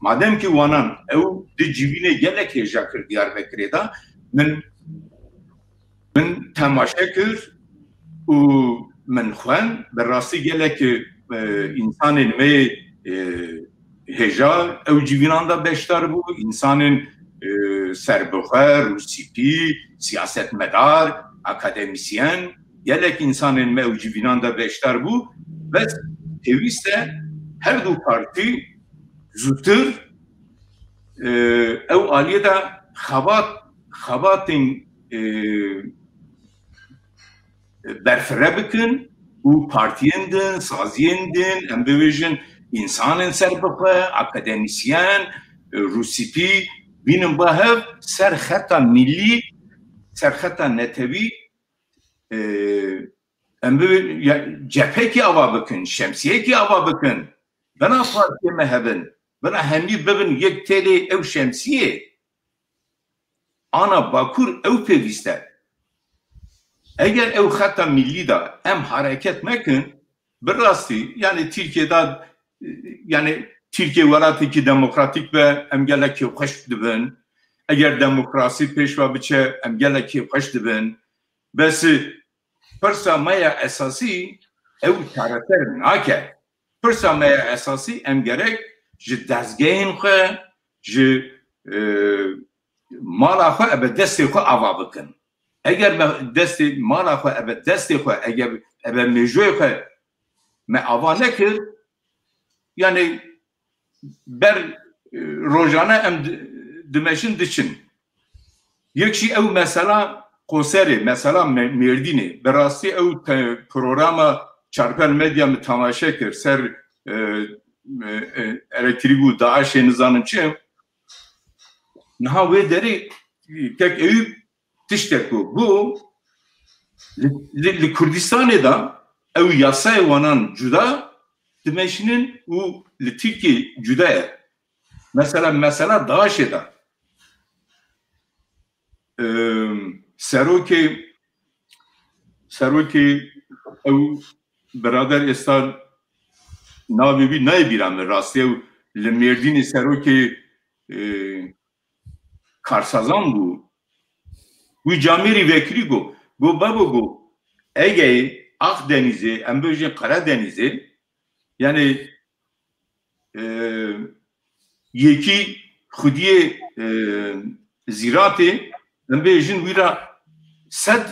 Madem ki wanan ew di civînê gelek hêja kir Diyarbekirê de, min, min temaşe kir û min xwend, bi rastî gelek, e, însanên me, e, hêja ew civînan de beşdar bû, însanên, e, serbixwe, rûspî, siyasetmedar, akademîsyen, gelek însanên me ew civînan de beşdar bû, bes pêwîst e her du partî zûtir, e, ew aliyê de xebat, xebatên, e, berfireh bikin û partiyên din, saziyên din, em bibêjin, însanên serbixwe, akademîsyen, e, rûspî bînin ba hev ser xeta millî, ser xeta netewî, e, em bibê-, ya, cephekî ava bikin, şemsiyekî ava bikin. Bina partiyê me hebin, bina hemî bibin yek têlê ew şemsiyê. Ana Bakur ew pêwîst e. Eger ew xeta millî de em hareket nekin, bi rastî, yani Tirkiye de, yani Tirkiye welatekî demokratîk be, em gelek kêfxweş dibin. Eger demokrasî pêş ve biçe, em gelek kêfxweş dibin. Bes pirsa me ya esasî ew çareser nake. Pirsa me ya esasî, em gerek ji dezgehên xwe, ji, e, mala xwe, ebe destê xwe ava bikin. Eger me destê mala xwe, ebe destê xwe, eger ebe mêjoyê xwe me ava nekir, yani ber, e, rojane em di-, dimeşin diçin. Yek jî ew mesela Qoserê, mesela Me-, Mêrdînê. Bi rastî ew te-, programa Çarpel Medya min temaşe kir, ser, e, e, e, elektrîk û DAIŞê nizanim çi. Niha wê derê kek Eyûb tiştek got. Got, li, li, li Kurdistanê de ew yasayê wanan cuda dimeşînin û li Tirkiyê cuda ye. Mesela, mesela DAIŞê de, em, serokê, serokê ew birader êsta navê wî nayê bîra min rastî, ew li Mêrdînê serokê, e, karsazan bû. Wî camêrî vekirî got, got, babo, got, Egeyê, Akdenîzê, em bêjin Karadenîzê, yani, e, yekî xwediyê, e, zîratê, em bêjin wî ra sed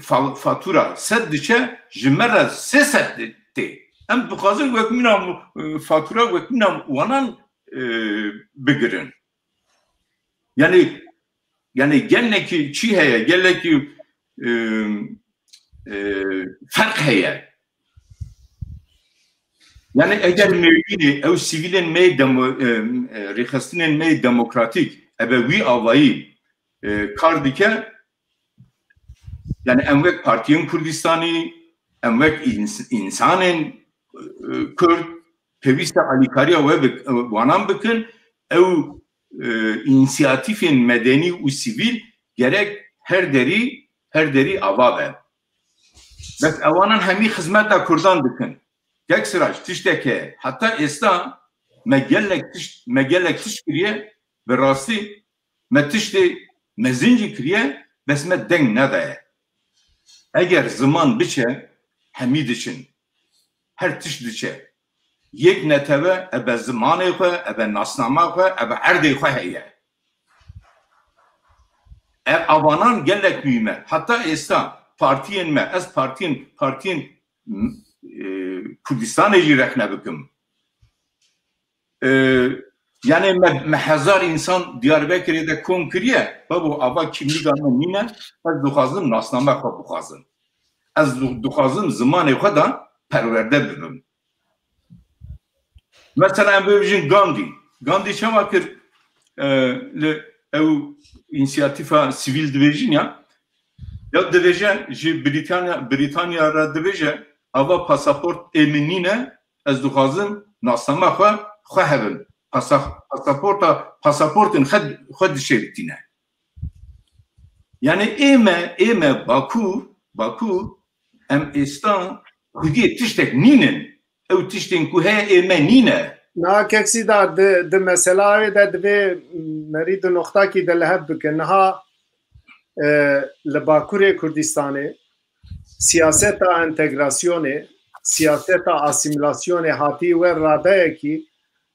fa-, fatura, sed diçe, ji me re sê sed tê. Em dixwazin wek mîna, e, fatura, wek mîna wanan, e, bigirin. Yani, yani gelekî çi heye, gelekî, e, e, ferq heye. Yani eger Mêrdînê ew sivîlên me yê demo-, e, e, rêxistinên me yê demokratîk ebe wî avayî, e, kar dike, yani em wek partiyên Kurdistanî, em wek îns-, însanên, e, Kurd pêwîst e alîkariya we bik-, wanan bikin, ew, e, însiyatîfên medenî û sivîl gerek her derî, her derî ava be. Bes ewanan hemî xizmeta Kurdan dikin. Kek Siraj, tiştek heye. Heta êsta me gelek tişt, me gelek tişt kiriye, Bi rastî me tiştê mezin jî kiriye, bes me deng nedaye. Eger ziman biçe, hemî diçin. Her tişt diçe. Yek netewe ebe zimanê xwe, ebe nasnama xwe, ebe erdê xwe heye. Ev avanan gelek muhîm e. Heta êsta partiyên me, ez partiyên, partiyên, e, Kurdistanê jî rexne bikim. E, yani me, me hezar insan Diyarbekirê de kom kiriye. Babo, ava kimlîga me nîne, ez dixwazim nasname xwe bixwazim. Ez di-, dixwazim zimanê xwe de perwerde bibim. Mesela em bibêjin Gandhi. Gandhi çawa kir, e, li ew însiyatîfa sivîl dibêjin ya? Ya dibêje, ji Brîtanya, Brîtanya re dibêje, ava pasaport ê min nîne, ez dixwazim nasnama xwe, xwe hebim. Pasa-, pasaporta, pasaportên xwe, xwe dişêritîne. Yani ê me, ê me Bakur, Bakur, em êsta xwediyê tiştek nînin. Ew tiştên ku heye ê me nîne. Na keksî da di, di mesela wê de divê merî di noxtakî de li hev bikin. Niha, e, li Bakurê Kurdistanê siyaseta entegrasyonê, siyaseta asîmîlasyonê hatî wer radeyekî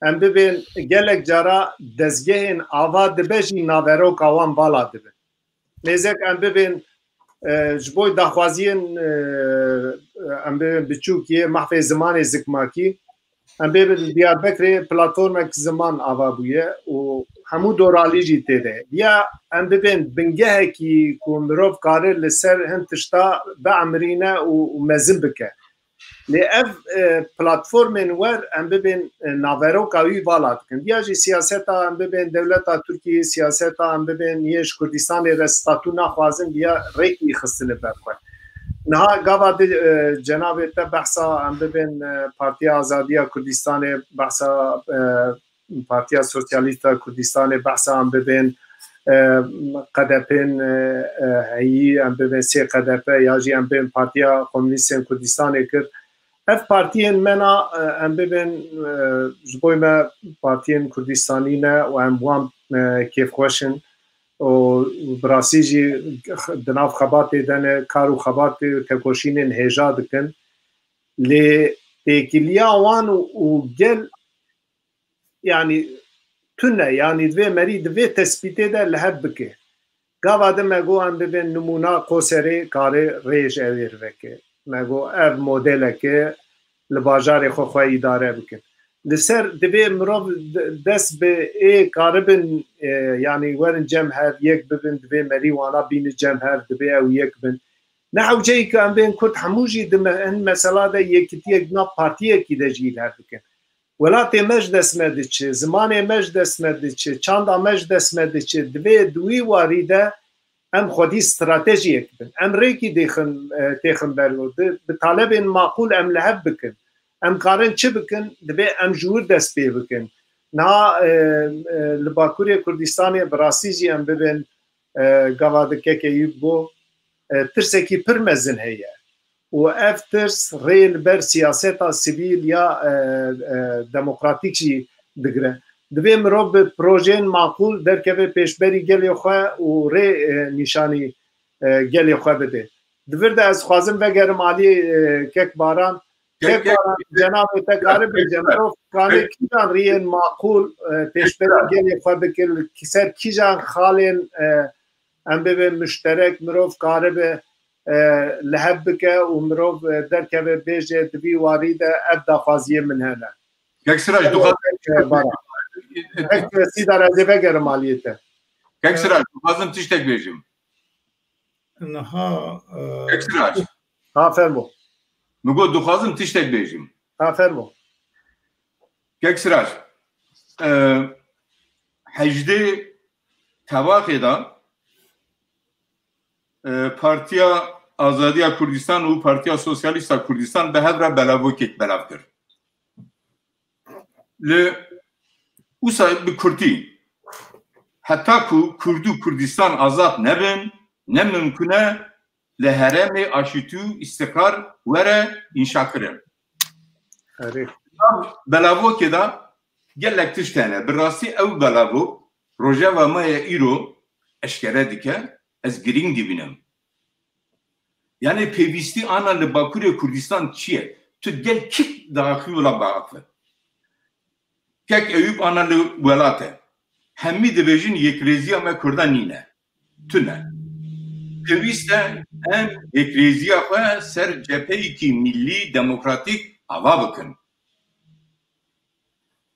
em bibên gelek cara dezgehên ava dibe jî naveroka wan vala dibin. Nêzek em bibên, e, ji bo daxwaziyên, e, em bibên biçûk yê mahfê zimanê zikmakî, em bê Diyarbekirê platformek ziman ava bûye û hemû doralî jî tê de. Ya em bibên bingehekî ku mirov kare li ser hin tişta biemirîne û, û mezin bike. Lê ev, e, platformên wer em bibên, e, naveroka wî vala dikin. Ya jî siyaseta em bibên dewleta Tirkiyê, siyaseta em bibên yê ji Kurdistanê re statû naxwazin, ya rêkî xistine ber xwe. Niha gava di, e, cenabê te behsa em bibên, e, Partiya Azadiya Kurdistanê, behsa, e, Partiya Sosyalîst a Kurdistanê, behsa em bibên, e, qedepên, e, e, heyî, em bibên sê qedepe ya jî em bibên Partiya Komûnîstên Kurdistanê kir. Ev partiyên me na, e, em bibên, e, ji bo me partiyên Kurdistanî ne û em wan, e, kêfxweş in û bi rastî jî di nav xebatê de ne, kar û xebatê û tekoşînên hêja dikin. Lê têkiliya wan û, û gel, yanî tune, yanî divê merî di vê tespîtê de li hev bike. Gava din me got em bibên nimûna Qoserê kare rê ji ewê re veke. Me got ev modeleke li bajarê xwe xwe îdare bikin. Li ser divê mirov de-, dest bi ê karibin, e, yanî werin cem hev yek bibin, divê merî wana bîni cem hev, divê ew yek bin. Ne hewceyî ku em bên Kurd hemû jî di me-, hin mesela de yekitiyek nav partiyekî de jî li hev bikin. Welatê me ji dest me diçe, zimanê me ji dest me diçe, çanda me ji dest me diçe. Divê di wî warî de em xwedî stratejiyek bin. Em rêkî dêxin, e, têxin ber û di, bi talebên maqûl em li hev bikin. Em karin çi bikin? Divê em ji wir dest pê bikin. Niha, e, e, li Bakurê Kurdistanê bi rastî jî em bibên, e, gava di kekê yî bû, e, tirsekî pir mezin heye. Û ev tirs rê li ber siyaseta sivîl ya, e, e, demokratîk jî digire. Divê mirov bi projeyên maqûl derkeve pêşberî gelê xwe û rê, e, nîşanî, e, gelê xwe bide. Di vir de ez dixwazim vegerim alî, e, kek Baran. Kek, kek, Baran, cenabê te kare bêje, mirov kane kîjan riyên maqûl, e, pêşberî gelê xwe bike, li ser kîjan xalên, e, em bibê muşterek, mirov karibe, e, li hev bike û mirov, e, derkeve bêje di vî warî de ev daxwaziyê min hene. Kek Siraj, dixwazim Kek Sîdar, ez ê vegerim aliyê te. Kek Siraj, dixwazim tiştek bêjim. Niha, e, Kek Siraj. Ha, fermo. Min got, dixwazim tiştek bêjim. Ha, fermo. Kek Siraj, e, hejdê Tevaxê de, e, Partiya Azadiya Kurdistan û Partiya Sosyalîst a Kurdistan bi hev re belavokek belav kir. Li wisa bi kurtî, heta ku Kurd û Kurdistan azad nebin, ne mimkun e li herêmê aşîtî û îstiqrar were înşakirin. Erê. Belavokê de gelek tişt hene. Bi rastî ew belavok Rojeva me ya îro eşkere dike, ez girîng dibînim. Yani pêvîstî ana li Bakurê Kurdistan çi ye? Tu gel kî diaxivî wila biaxive? Kek Eyûp ana li welat e. Hemî dibêjin yekrêziya me Kurdan nîne. Tune. Pêwîst e em yekrêziya xwe ser cepheyekî millî demokratîk ava bikin.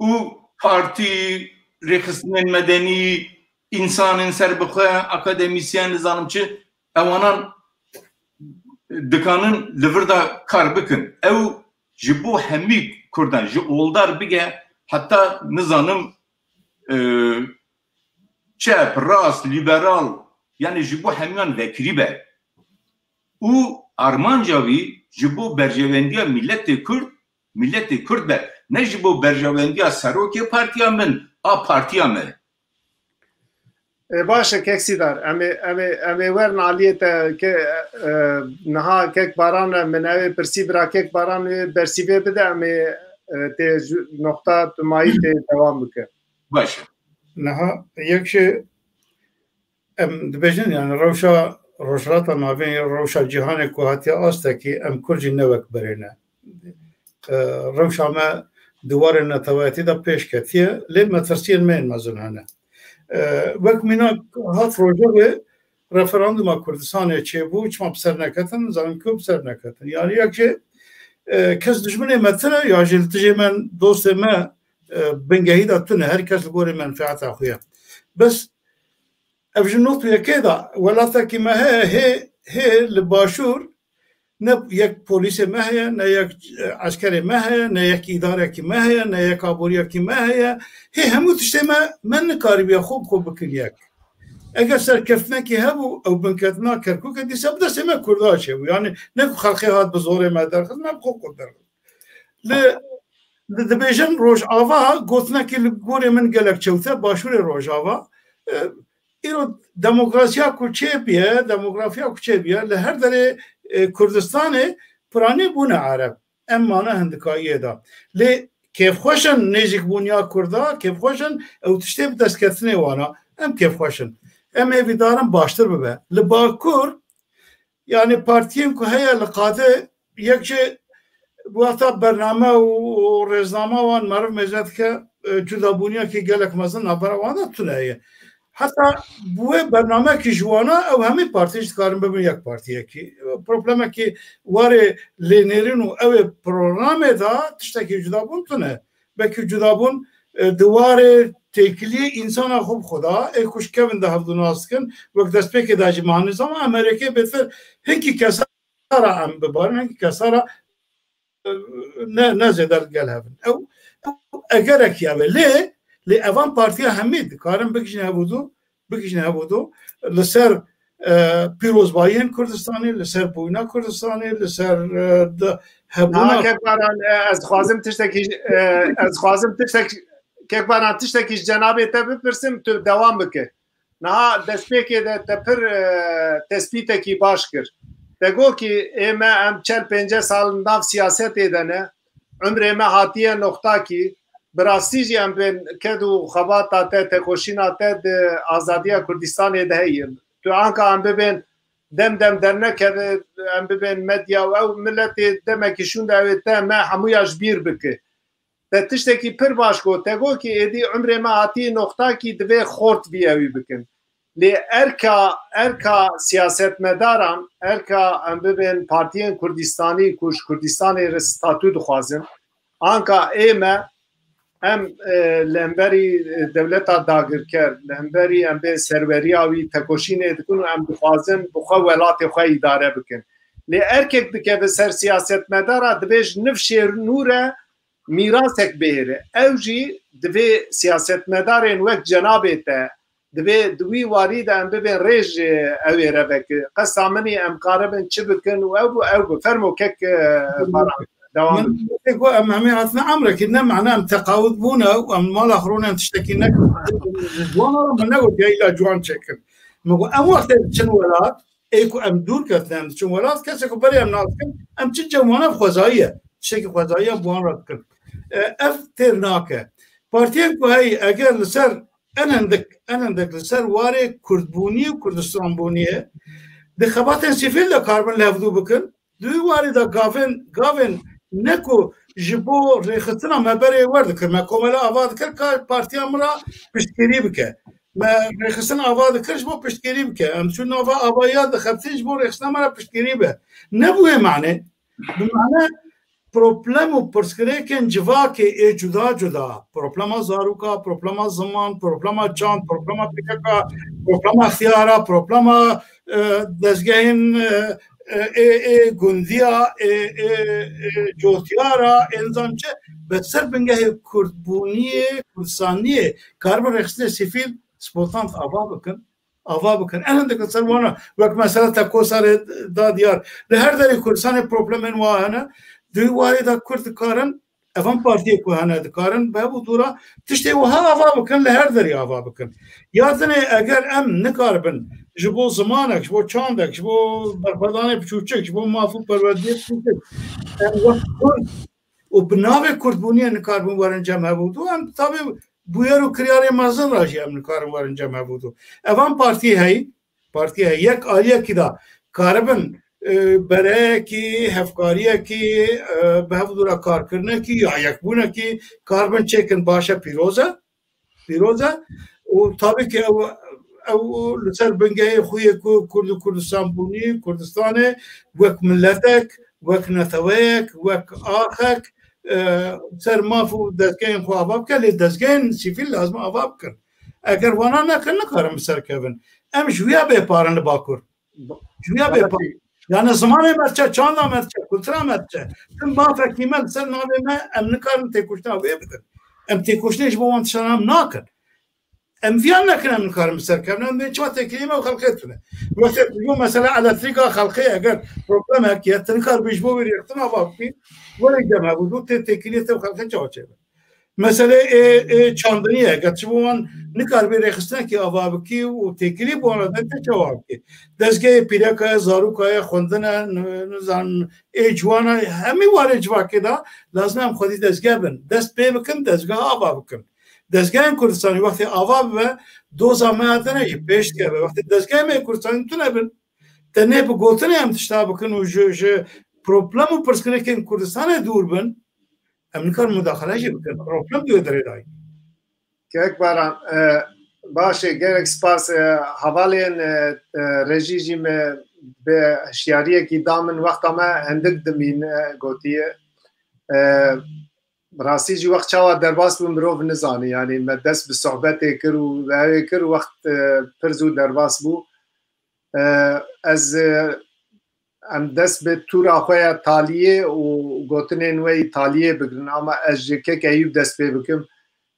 Û partî, rêxistinên medenî, însanên serbixwe, akademîsyen, nizanim çi, ewanan dikanin li vir de kar bikin. Ew ji bo hemî Kurdan, ji oldar bige heta nizanim, e, çep, rast, lîberal, yani ji bo hemiyan vekirî be. Û armanca wî ji bo berjewendiya miletê Kurd, miletê Kurd be, ne ji bo berjewendiya serokê partiya min, a partiya me. E, baş e, kek Sîdar. Em ê, em ê, em ê werin aliyê te ke, e, niha kek Baran e, min ew ê pirsî bira kek Baran wê bersîvê bide, em ê, e, tê ji noqta tu mayî tê dewam bike. Baş e. Niha yek jî em dibêjin, yani rewşa Rojhilata Navîn, rewşa cîhanê ku hatiye astekî, em Kurd jî ne wek berê ne. E, rewşa me di warê neteweyatî de pêş ketiye, lê metirsiyên me yên mezin hene. E, wek mînak hat rojevê referanduma Kurdistanê çêbû, çima bi ser neketin, zanin ku bi ser neketin. Yani yek jî, e, kes dijminê me tune, ya jî li dijê me dostê me, e, bingehî de tune, her kes li gorî menfeeta xwe ye. Bes ev ji not û yekê de welatekî me heye, hê, hê li başûr ne yek polîsê me heye, ne yek, e, eskerê me heye, ne yek îdarekî me heye, ne yek aboriyekî me heye. Hê hemû tiştê me, me nikaribiye xwe bi xwe bikin yek. Eger serkeftinekî hebû, ew binketina Kerkûkê dîsa bi destê me Kurda çêbû. Yani ne ku xelkê hat bi zorê me derxist, me bi xwe Kurd derxist. Li, li dibêjin Rojava, gotinekî li gorê min gelek çewt e, başûrê Rojava. E, îro demokrasiya ku çêbûye, demografiya ku çêbûye, li her derê, e, Kurdistanê piranî bûne Ereb. Em mane hindikayiyê de. Lê kêfxweş in nêzîkbûniya Kurda, kêfxweş in ew tiştê bi destketinê wana. Em kêfxweş in. Em hêvîdar in baştir bibe. Li Bakur, yani partiyên ku heye li qadê yek jî wexta bername û, û rêznama wan meriv mêze dike, e, cudabûniyekî gelek mezin navbera wan de tune ye. Heta bi wê bernamekî ji wana ew hemî partî jî dikarin bibin yek partiyekî. Problemekî warê lênêrîn û ew ê programê de tiştekî cudabûn tune. Belkî cudabûn, e, di warê têkiliyê însana xwe bi xwe de, ê ku ji kevin de hevdû nas dikin, wek destpêkê de jî me hanî zana, em herêkê bêtir hinkî kesa ra em bibarin, hinkî kesa ra, e, ne, ne zêde li gel hev in. Ew, ew egerekî ev e. Lê, lê evan partiya hemî dikarin bigihîjin hevûdû, bigihîjin hevûdû li ser, e, pîrozbayiyên Kurdistanê, li ser bûyîna Kurdistanê, li ser, e, di-, hebûna Niha Kek Baran, e, ez dixwazim tiştekî, e, ez dixwazim tiştek-, Kek Baran, tiştekî ji cenabê te bipirsim, tu dewam bike. Niha destpêkê de te pir, e, tespîtekî baş kir. Te got kî ê me em çel pênceh sal nav siyasetê de ne, umrê me hatiye noxtakî, bi rastî jî em bên ked û xebata te, tekoşîna te di azadiya Kurdistanê de heye. Tu anka em bibên dem dem dernekeve, em bibên medya û ew miletê demekî şûnde ew ê te me hemûya ji bîr bike. Te tiştekî pir baş got. Te got kî êdî umrê me hatî noxtakî divê xort vî ewî bikin. Lê erka, erka siyasetmedaran, erka em bibên partiyên Kurdistanî ku ji Kurdistanê re statû dixwazin, anka ê me, em, e, li hemberî, e, dewleta dagirker, li hemberî em bên serweriya wî tekoşînê dikin û em dixwazin bi xwe welatê xwe îdare bikin. Lê erkek dikeve ser siyasetmedara, divê ji niv şêrnû re mîrasek bihêre. Ew jî divê siyasetmedarên wek cenabê te, divê di wî warî de em bibên rêj, e, ew ê re veke. Qesta min î em karibin çi bikin û ew bû, ew bû. Fermo kek, e, Baran, dewam bike. Min got, em hemî hatine emrekî, ne mane em teqawit bûne û em mala xwe rûnen tiştekî nekin. Ji wana re min negot ya îla ciwan çêkin. Min got, em wextê diçin welat, ê ku em dûr ketin, em diçin welat, kesê ku berê em nas dikin, em çi cem wana bi xwezayî ye. Tiştekî xwezayî ye, bi wan re dikin. E, ev têr nake. Partiyên ku heyî, eger li ser en hindik, en hindik li ser warê Kurdbûnî û Kurdistanbûniyê di xebatên sivîl de karibin li hevdû bikin. Di wî warî de gavên, gavên ne ku ji bo rêxistina me berê werdikin, me komele ava dikir ka partiya min re piştgirî bike. Me rêxistin ava dikir ji bo piştgirî bike. Em çûn nava avaya dixebitîn ji bo rêxistina me re piştgirî be. Ne bi wê manê. Bi mane problem û pirsgirêkên civakê ê cuda cuda, problema zaroka, problema ziman, problema çand, problema P K K, problema xiyara, problema, e, dezgehên, e, e, ê, ê gundiya, ê, ê, ê cotiyara, ê nizam çi, bi ser bingehê Kurdbûniyê, Kurdistaniyê, karibin rêxistinê sivîl, spontan ava bikin. Ava bikin. En hindik li ser wana, wek mesela te Kosarê da diyar. Li her derê Kurdistanê problemên wa hene. Di wî warê de Kurd dikarin, evan partiyê ku hene dikarin, bi hev û dû re tiştê wiha ava bikin, li her derê ava bikin. Ya dinê eger em nikaribin ji bo zimanek, ji bo çandek, ji bo berxwedanê biçûçik, ji bo maf û perwerdiyê biçûçik, em wek Kurd û bi navê Kurdbûniyê nikaribin werin cem hevûdû, em tabî bûyer û kiryarê mezin re jî em nikarin werin cem hevûdû. Evan partiyê heyî, partiyê heyî yek aliyekî de karibin, e, bereyekî, hevkariyekî, e, bi hevdû re karkirinekî ya yekbûnekî karibin çêkin, baş e, pîroz e. Pîroz e. Û tabî ki ew, ew li ser bingehê xwe yê ku Kurd û Kurdistanbûnî, Kurdistanê wek miletek, wek neteweyek, wek axek, e, ser maf û dezgehên xwe ava bike, lê dezgehên sivîl lazim ava bikin. Eger wana nekin, nikarin bi ser kevin. Em ji wîya bêpar in li Bakur. Ji wîya bêpar. Yani zimanê me diçe, çanda me diçe, kultura me diçe. Tim mafekî me li ser navê me, em nikarin têkoşîna wê bikin. Em têkoşînê ji bo wan tiştan em nakin. Em viyan nekin, em nikarin bi ser kevin. Em dê çima têkilî me û xelqê tune. Wextê ku mesela elektrîka xelqê eger problemek ye, tu nikar bî ji bo wî rêxistina ava bikî, werê cem hevû, tê têkiliyê te û xelqê çawa çêbe? Meselê ê, ê çandinî ye. Eger tu ji bo wan nikaribî rêxistinekî ava bikî û têkilî bi wan re de, te çawa bikî? Dezgehê pîreka ye, zaroka ye, xwendin e, n-, nizanim ê ciwan e, hemî warê civakê de lazim e em xwedî dezgeh bin. Dest pê bikin, dezgeha ava bikin. Dezgehên Kurdistanê wextê ava bibe, doza me ya tune jî pêş dikeve. Wextê dezgehê me yê Kurdistanê tune bin, tenê bi gotinê em tişta bikin û ji, ji problem û pirsgirêkên Kurdistanê dûr bin, em nikarin mudaxele jî bikin. Problem di wê derê de ye. Kek Baran, e, baş e, gelek spas. E, hevalên, e, e, rejî jî me bi hişyariyekî da min, wexta me hindik dimîne, e, gotiye. E, rastî jî wext çawa derbas bû mirov nizane. Yanî me dest bi sohbetê kir û bi ew ê kir, wext, e, pir zû derbas bû. E, ez, e, em dest bi tûra xwe ya taliyê û gotinên we yî taliyê bigirin. Ama ez ji Kek Eyûb dest pê bikim.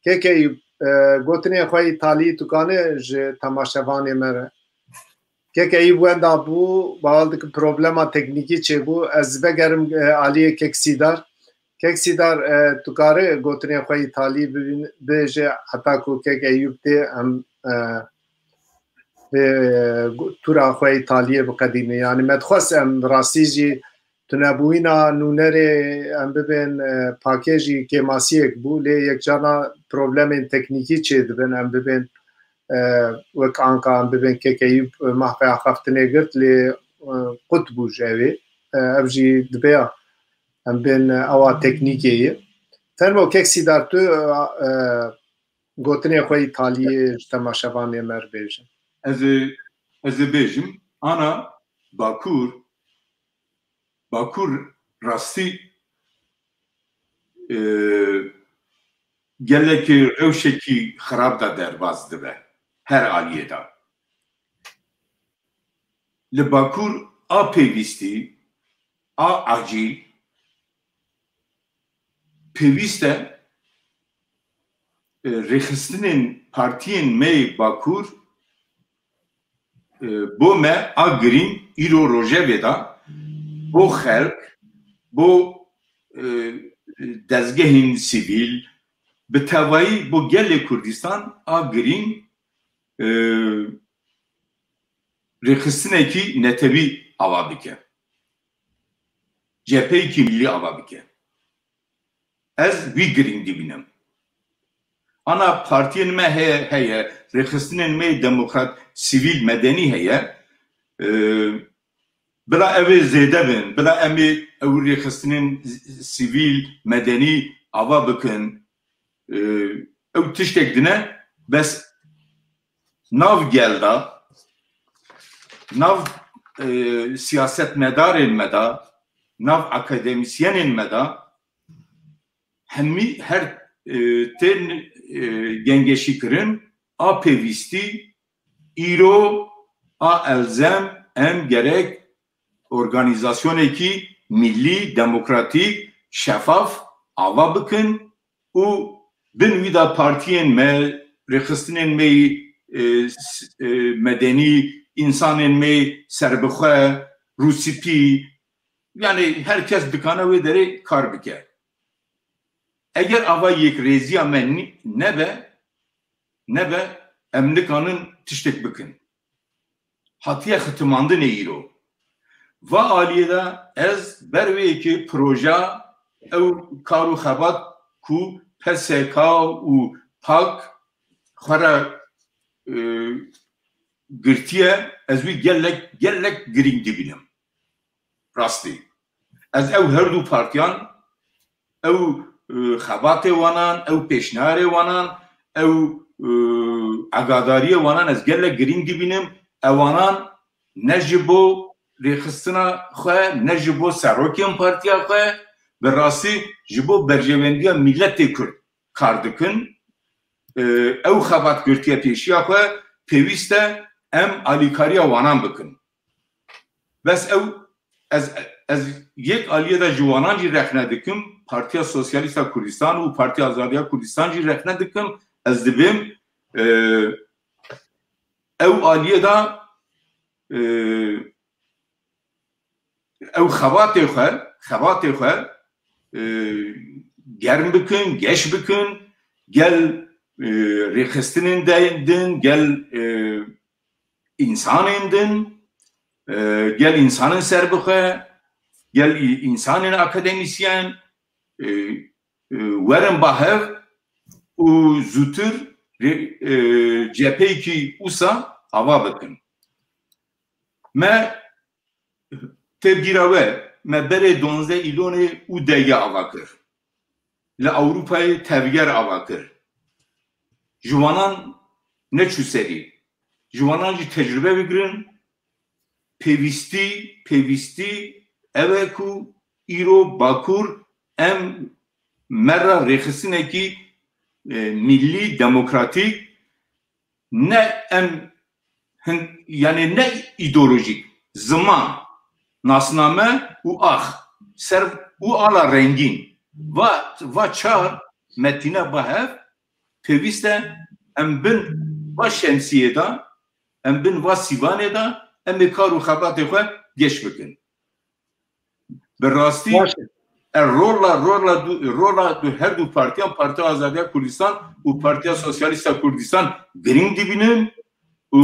Kek Eyûb, e, gotinên xwe yî taliyî tu kanî ji temaşevanê me re. Kek Eyûb wenda bû, bawer dikim problema teknîkî çêbû. Ez vegerim, e, aliyê Kek Sîdar. Kek Sîdar, e, tu kare gotinên xwe yî taliyî bibîn-, bêje heta ku Kek Eyûb tê em, e, vê, e, tûra xwe yî taliyê biqedînin. Yanî me dixwest em rastî jî tunebûyîna nûnerê em bibên, e, pakêjî kêmasiyek bû, lê yekcana problemên teknîkî çêdibin, em bibên, e, wek anka em bibên Kek Eyûb, e, mahfê axaftinê girt, lê, e, qut bû ji ew ê. E, ev jî dibe ya em bên, e, ewa teknîkê ye. Fermo Kek Sîdar, tu, e, e, gotinê xwe yî taliyê ji temaşevanê me re bêje. Ez ê, ez ê bêjim, ana Bakur, Bakur rastî, e, gelekî rewşekî xirab de derbas dibe her aliyê de. Li Bakur a pêwîstî, a acîl pêwîst e, e, rêxistinên partiyên me yê Bakur, e, bo me a girîng îro rojevê de bo xelk, bo, e, dezgehên sivîl, bi tevayî bo gelê Kurdistan a girîng, e, rêxistinekî netewî ava bike. Cepheyekî millî ava bike. Ez wî girîng dibînim. Ana partiyên me heye, heye, rêxistinên me demokrat, sivîl, medenî heye. E, bila ew ê zêde bin, bila em ê ew rêxistinên sivîl, medenî ava bikin. E, ew tiştek din e, bes nav gel de, nav, e, siyasetmedarên me de, nav akademîsyenên me de, hemî her, e, tên, e, gengeşîkirin, a pêvîstî, îro, a elzem, em gerek organîzasyonekî millî, demokratîk, şefaf ava bikin û bin wî de partiyên me, rêxistinên me yî, e, s-, e, medenî, însanên me serbixwe, rûspî, yanî her kes dikane wê derê kar bike. Eger ava yekrêziya me nî-, nebe, nebe, em nikanin tiştek bikin. Hatiye xitimandinê îro. Va aliyê de ez ber wê yekê proja ew kar û xebat ku P S K û pak xwe re, e, girtiye, ez wî gelek, gelek girîng dibînim. Rastî. Ez ew her du partiyan, ew, e, xebatê wanan, ew pêşniyarê wanan, ew, e, agadariyê wanan ez gelek girîng dibînim. Ewanan ne ji bo rêxistina xwe, ne ji bo serokên partiya xwe, bi rastî ji bo berjewendiya miletê Kurd kar dikin. E, ew xebat girtiye pêşiya xwe, pêwîst e em alîkariya wanan bikin. Bes ew, ez, ez yek aliyê de ji wanan jî rexne dikim, Partiya Sosyalîst a Kurdistan û Partiya Azadiya Kurdistan jî rexne dikim, ez dibêm, e, ew aliyê de, e, ew xebatê xwe, xebatê xwe, e, germ bikin, geş bikin, gel, e, rêxistinên de din, gel, e, însanên din, e, gel însanên serbixwe, gel î-, însanên akademîsyen, e, e, werin ba hev û zûtir rê-, e, cepheyekî wisa ava bikin. Me têbgîra we, me berê duwazdeh Îlonê û D G ava kir. Li Ewropayê tevger ava kir. Ji wanan neçû serî. Ji wanan jî tecrube bigirin. Pêvîstî, pêvîstî ew e ku îro Bakur em me re rêxistinekî, e, millî, demokratîk, ne em hin-, yanî ne îdeolojîk, ziman, nasname û ax, ser û ala rengîn. Va, va çar metîne ba hev, pêwîst e em bin va şemsiyê de, em bin va sîvanê de, em ê kar û xebatê xwe geş bikin. Bi rastî Baş e. e, rola, rola du, rola du her du partiyan, Partiya Azadiya Kurdistan û Partiya Sosyalîst a Kurdistan girîng dibînin û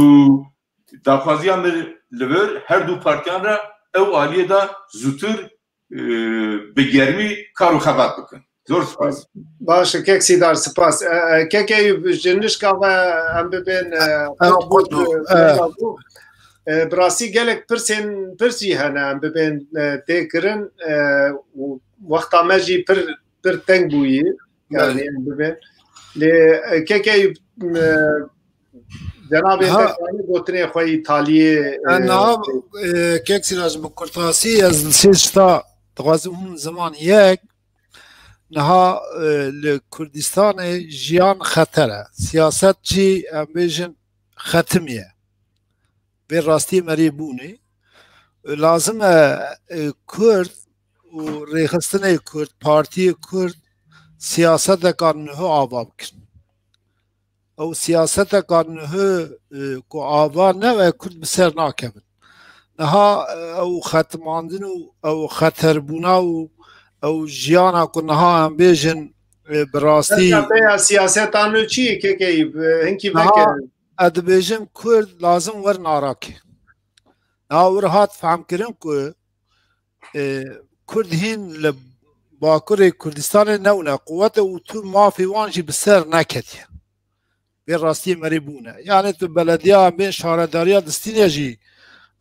daxwaziya min li vir her du partiyan re ew aliyê de zûtir, e, bi germî kar û xebat bikin. Zor spas. Baş e, kek Sîdar, spas. E, e, kek Eyûb, ji nişka ve em bibên, e, Ew qutbû, qutbû, e. E, bi rastî gelek pirsên, pirs jî hene em bibên, e, tê kirin, e, û wexta me jî pir, pir teng bûyî. Belê. Yanî em bibên. Lê, e, kek Eyûb, e, cenabê Ha. te kanî gotinê xwe yî taliyê, E, e, niha, e, kek Sîraj, bi kurtasî ez li sê tişta dixwazim hûn ziman yek, niha, e, li Kurdistanê jiyan xeter e. Siyaset jî, em bêjin, xetimiye. Vê rastî merî bûnê. Lazim e, e, Kurd û rêxistinê Kurd, partiyê Kurd siyaseteka nuhu ava bikin. Ew siyaseteka nuhu, e, ku ava nebe, Kurd bi ser nakevin. Niha, e, ew xetimandin û ew xeterbûna û ew jiyana ku niha em bêjin, e, bi rastî Serkepeya siyaseta nû çi ye, kekeyî? Hinkî Niha veke. ez dibêjim Kurd lazim werin Arakê. Niha wir hat fehmkirin ku, e, Kurd hîn li Bakurê Kurdistanê newne quwet e û tu mafê wan jî bi ser neketiye. Vê rastiyê merî bûne. Yani tu belediya em bên şaredariya distîne jî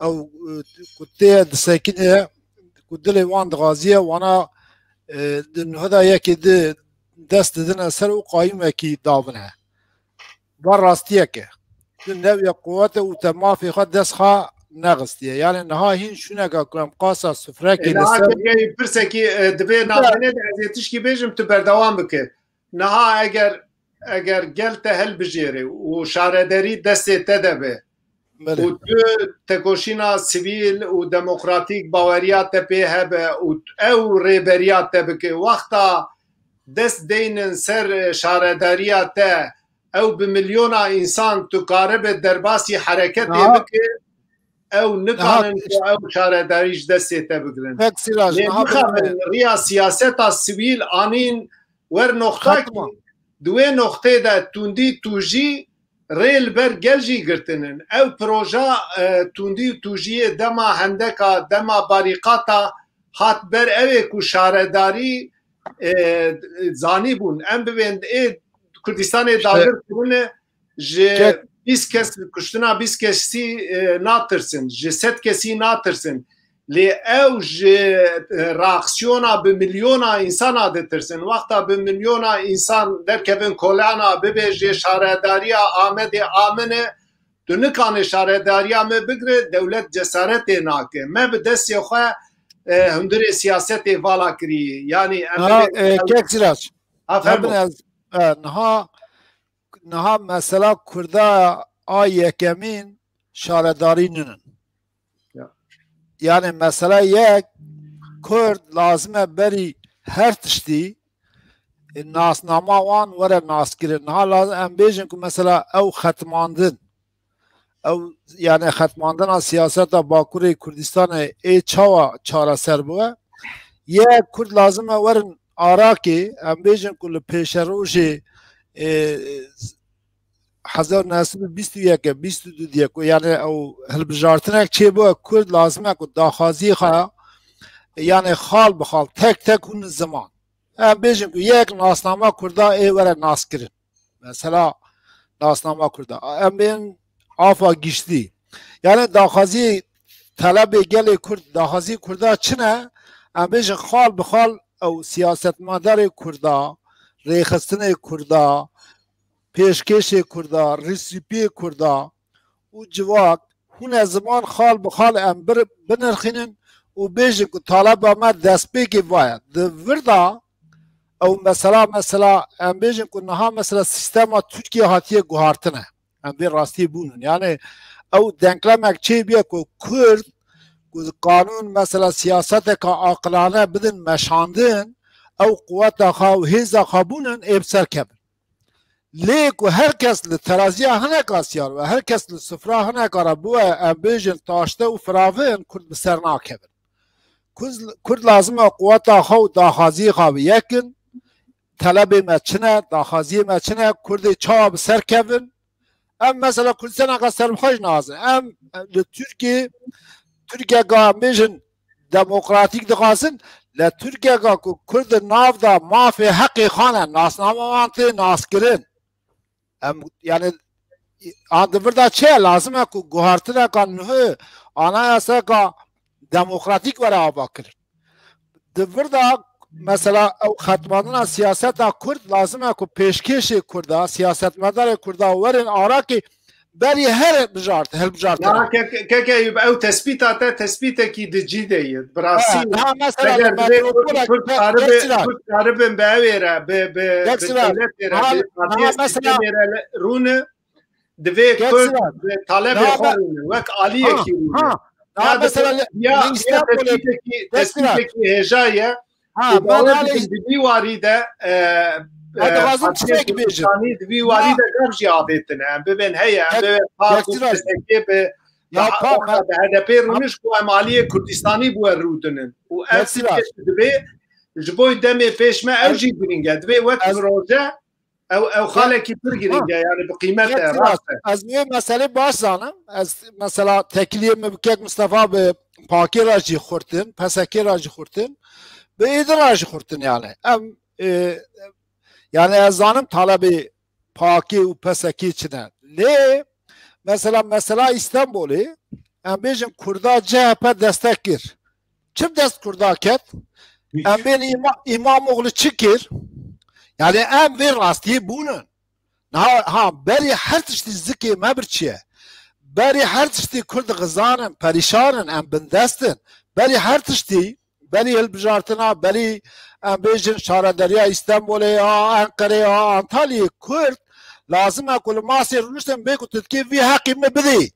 ew, e, ku tê disekine, ku dilê wan dixwaziye, wana, e, di nuhda yekê di dest didine ser û qayûmekî davine. Va rastiyeke. Tu newiye quwete û te mafê xwe dest xwe nexistiye. Yani niha hîn şûneka ku em qasa sufrekê Ê, niha li ser kekeyî pirsekî, e, divê navbênê de ez ê tişkî bêjim, tu berdewam bike. Niha eger, eger gel te hilbijêre û şaredarî destê te de be Belê. û tu tekoşîna sivîl û demokratîk baweriya te pê hebe û ew rêberiya te bike, wexta dest deynin ser şaredariya te, ew bi milyona însan tu karibe derbasî hereketê Niha bike, ew nikanin ku ew şaredarî ji destê te bigirin. Pek Siraj, Lê niha bixebin bixebin. riya siyaseta sivîl anîn wer noxtakî, Xatman. di wê noxtê de tundî tûjî rê li ber gel jî girtinin. Ew proja, e, tundî û tûjiyê dema hendeka, dema barîqata hat ber ew ê ku şaredarî, e, zanîbûn. Em bibên ê Kurdistanê İşte dagir kirine ji kek- bîst kes, kuştina bîst kesî, e, natirsin. Ji sed kesî natirsin. Lê ew ji, e, reaksiyona bi milyona însana ditirsin. Wexta bi milyona însan derkevin kolana, bibêje şaredariya Amedê a min e, tu nikanê şaredariya me bigire, dewlet cesaretê nake. Me bi destê xwe, e, hundirê siyasetê vala kirî. Yanî em Niha, bibê e, kek Sirac, Aferin. Hebin ez, e, niha, niha mesela Kurda a yekemîn şaredarî ninin. Ya. Yani mesela yek Kurd lazim e berî her tiştî, e, nasnama wan were naskirin. Niha lazim em bêjin ku mesela ew xetmandin, ew yani xetmandina siyaseta Bakurê Kurdistanê ê çawa çareser bûye? Yek Kurd lazim e werin Arakê, em bêjin ku li pêşerojê, e, hezar neh sed û bîst û yek e, bîst û du diye ku yani ew hilbijartinek çêbû, Kurd lazim e ku daxwazî xwe yani xal bi xal, tek tek hûn ziman. Em bêjin ku yek nasnama Kurda ê were naskirin. Mesela nasnama Kurda. Em bên afa giştî. Yani daxwazî, telebê gelê Kurd, daxwazî Kurda çi ne? Em bêjin xal bi xal ew siyasetmedarê Kurda, rêxistinê Kurda, pêşkêşê Kurda, rîsîpiyê Kurda û civak hûn e ziman xal bi xal em bir, binirxînin û bêjin ku taleba me destpêkê va ye. Di vir de ew mesela, mesela em bêjin ku niha mesela sîstema Tirkiye hatiye guhartine. Em vê rastiyê bûnin. Yani ew denklemek çêbûye ku Kurd ku qanûn mesela siyaseteka aqilane bidin meşandin, ew quweta xwe û hêza xwe bûnin ê bi ser kevin. Lê ku her kes li teraziya hineka siyar be, her kes li sifra hineka re bûye, em bêjin taşte û firavin, Kurd bi ser nakevin. Kurd, Kurd lazim e quweta xwe û daxwaziyê xwe bi yekin, telebê me çi ne, daxwaziyê me çi ne, Kurdê çawa bi ser kevin. Em mesela Kurdistaneka serbixwe jî nazin. Em li Tirkiye, Tirkiyeka em bêjin demokratîk dixwazin, li Tirkiyeka ku Kurd di nav de mafê heqê xwe ne, nasnama wan tê naskirin. Em, yani, an di vir de çi ye? Lazim e ku guhartineka nuhê anayasayeka demokratîk were avakirin. Di vir de mesela ew xetmandina siyaseta Kurd lazim e ku pêşkêşê Kurda, siyasetmedarê Kurda werin Arakê berî her bijart, hilbijartine. Ya, kek, kek Eyûb, ew tespîta te tespîtekî di cî de ye. Bi rastî Ha, niha mesela eger li divê Kurd, metropolek Kurd Ke-, karibe, Kek Sirac. Kurd karibin bi ewê re, bi, bi, Kek bi Sirac. dewletê re, Niha, bi niha partiyê mesela sîstemê re le-, rûne, divê Kek Kurd Sirac. bi talebê Niha xwe me-, rûne, wek aliyekî ha, rûne. ha. Niha Ya, mesela bi-, li, ya, li ya Îstanbulê tespîtekî, Kek Sirac. tespîtekî hêja ye. Ha, Û me bawer nalê dikim, di vî warî de, e, Ha, e, dixwazim Partiyê tiştekî bêjim. Kurdistanî di vî warî Ha. de gav jî avêtine. Em bibên heye, em Kek-, bibên PAK û Kek Sirac. P S K bi Ya daha pa-, wexta me-, bi H D P rûniş ku em aliyê Kurdistanî bi we rûdinin. Û ev Kek Sirac. tiştê dibê ji bo demê pêş me ew Ez, jî girîng e. Dibê wek ez, proje ew, ew Kek-, xalekî pir girîng ha. e, yani bi qîmet Kek e, Sirac, rast e. ez wê meselê baş zanim. Ez mesela tekiliyê min bi Kek Mustafa bi pakê re jî xurtin, P S K re jî xurtin, bi êdî re jî xurtin yani. Em, e, yani ez zanim talebê PAKê û PSKê çi ne. Lê mesela, mesela Îstanbulê, em bêjin Kurda C H P destek kir. Çi bi dest Kurda ket? Em bên Îma-, Îmamoğlu çi kir? Yani em vê rastiyê bûnin. Ha, ha, berî her tiştî zikê me bir çi ye? Berî her tiştî Kurd xizan in, perîşan in, em bindest in. Berî her tiştî, berî hilbijartina, berî em bêjin şaredariya Îstanbulê ya, Enqerê ya, Antalyayê Kurd lazim e ku li masê rûniştin bê ku tu dikê vî heqî min bidî.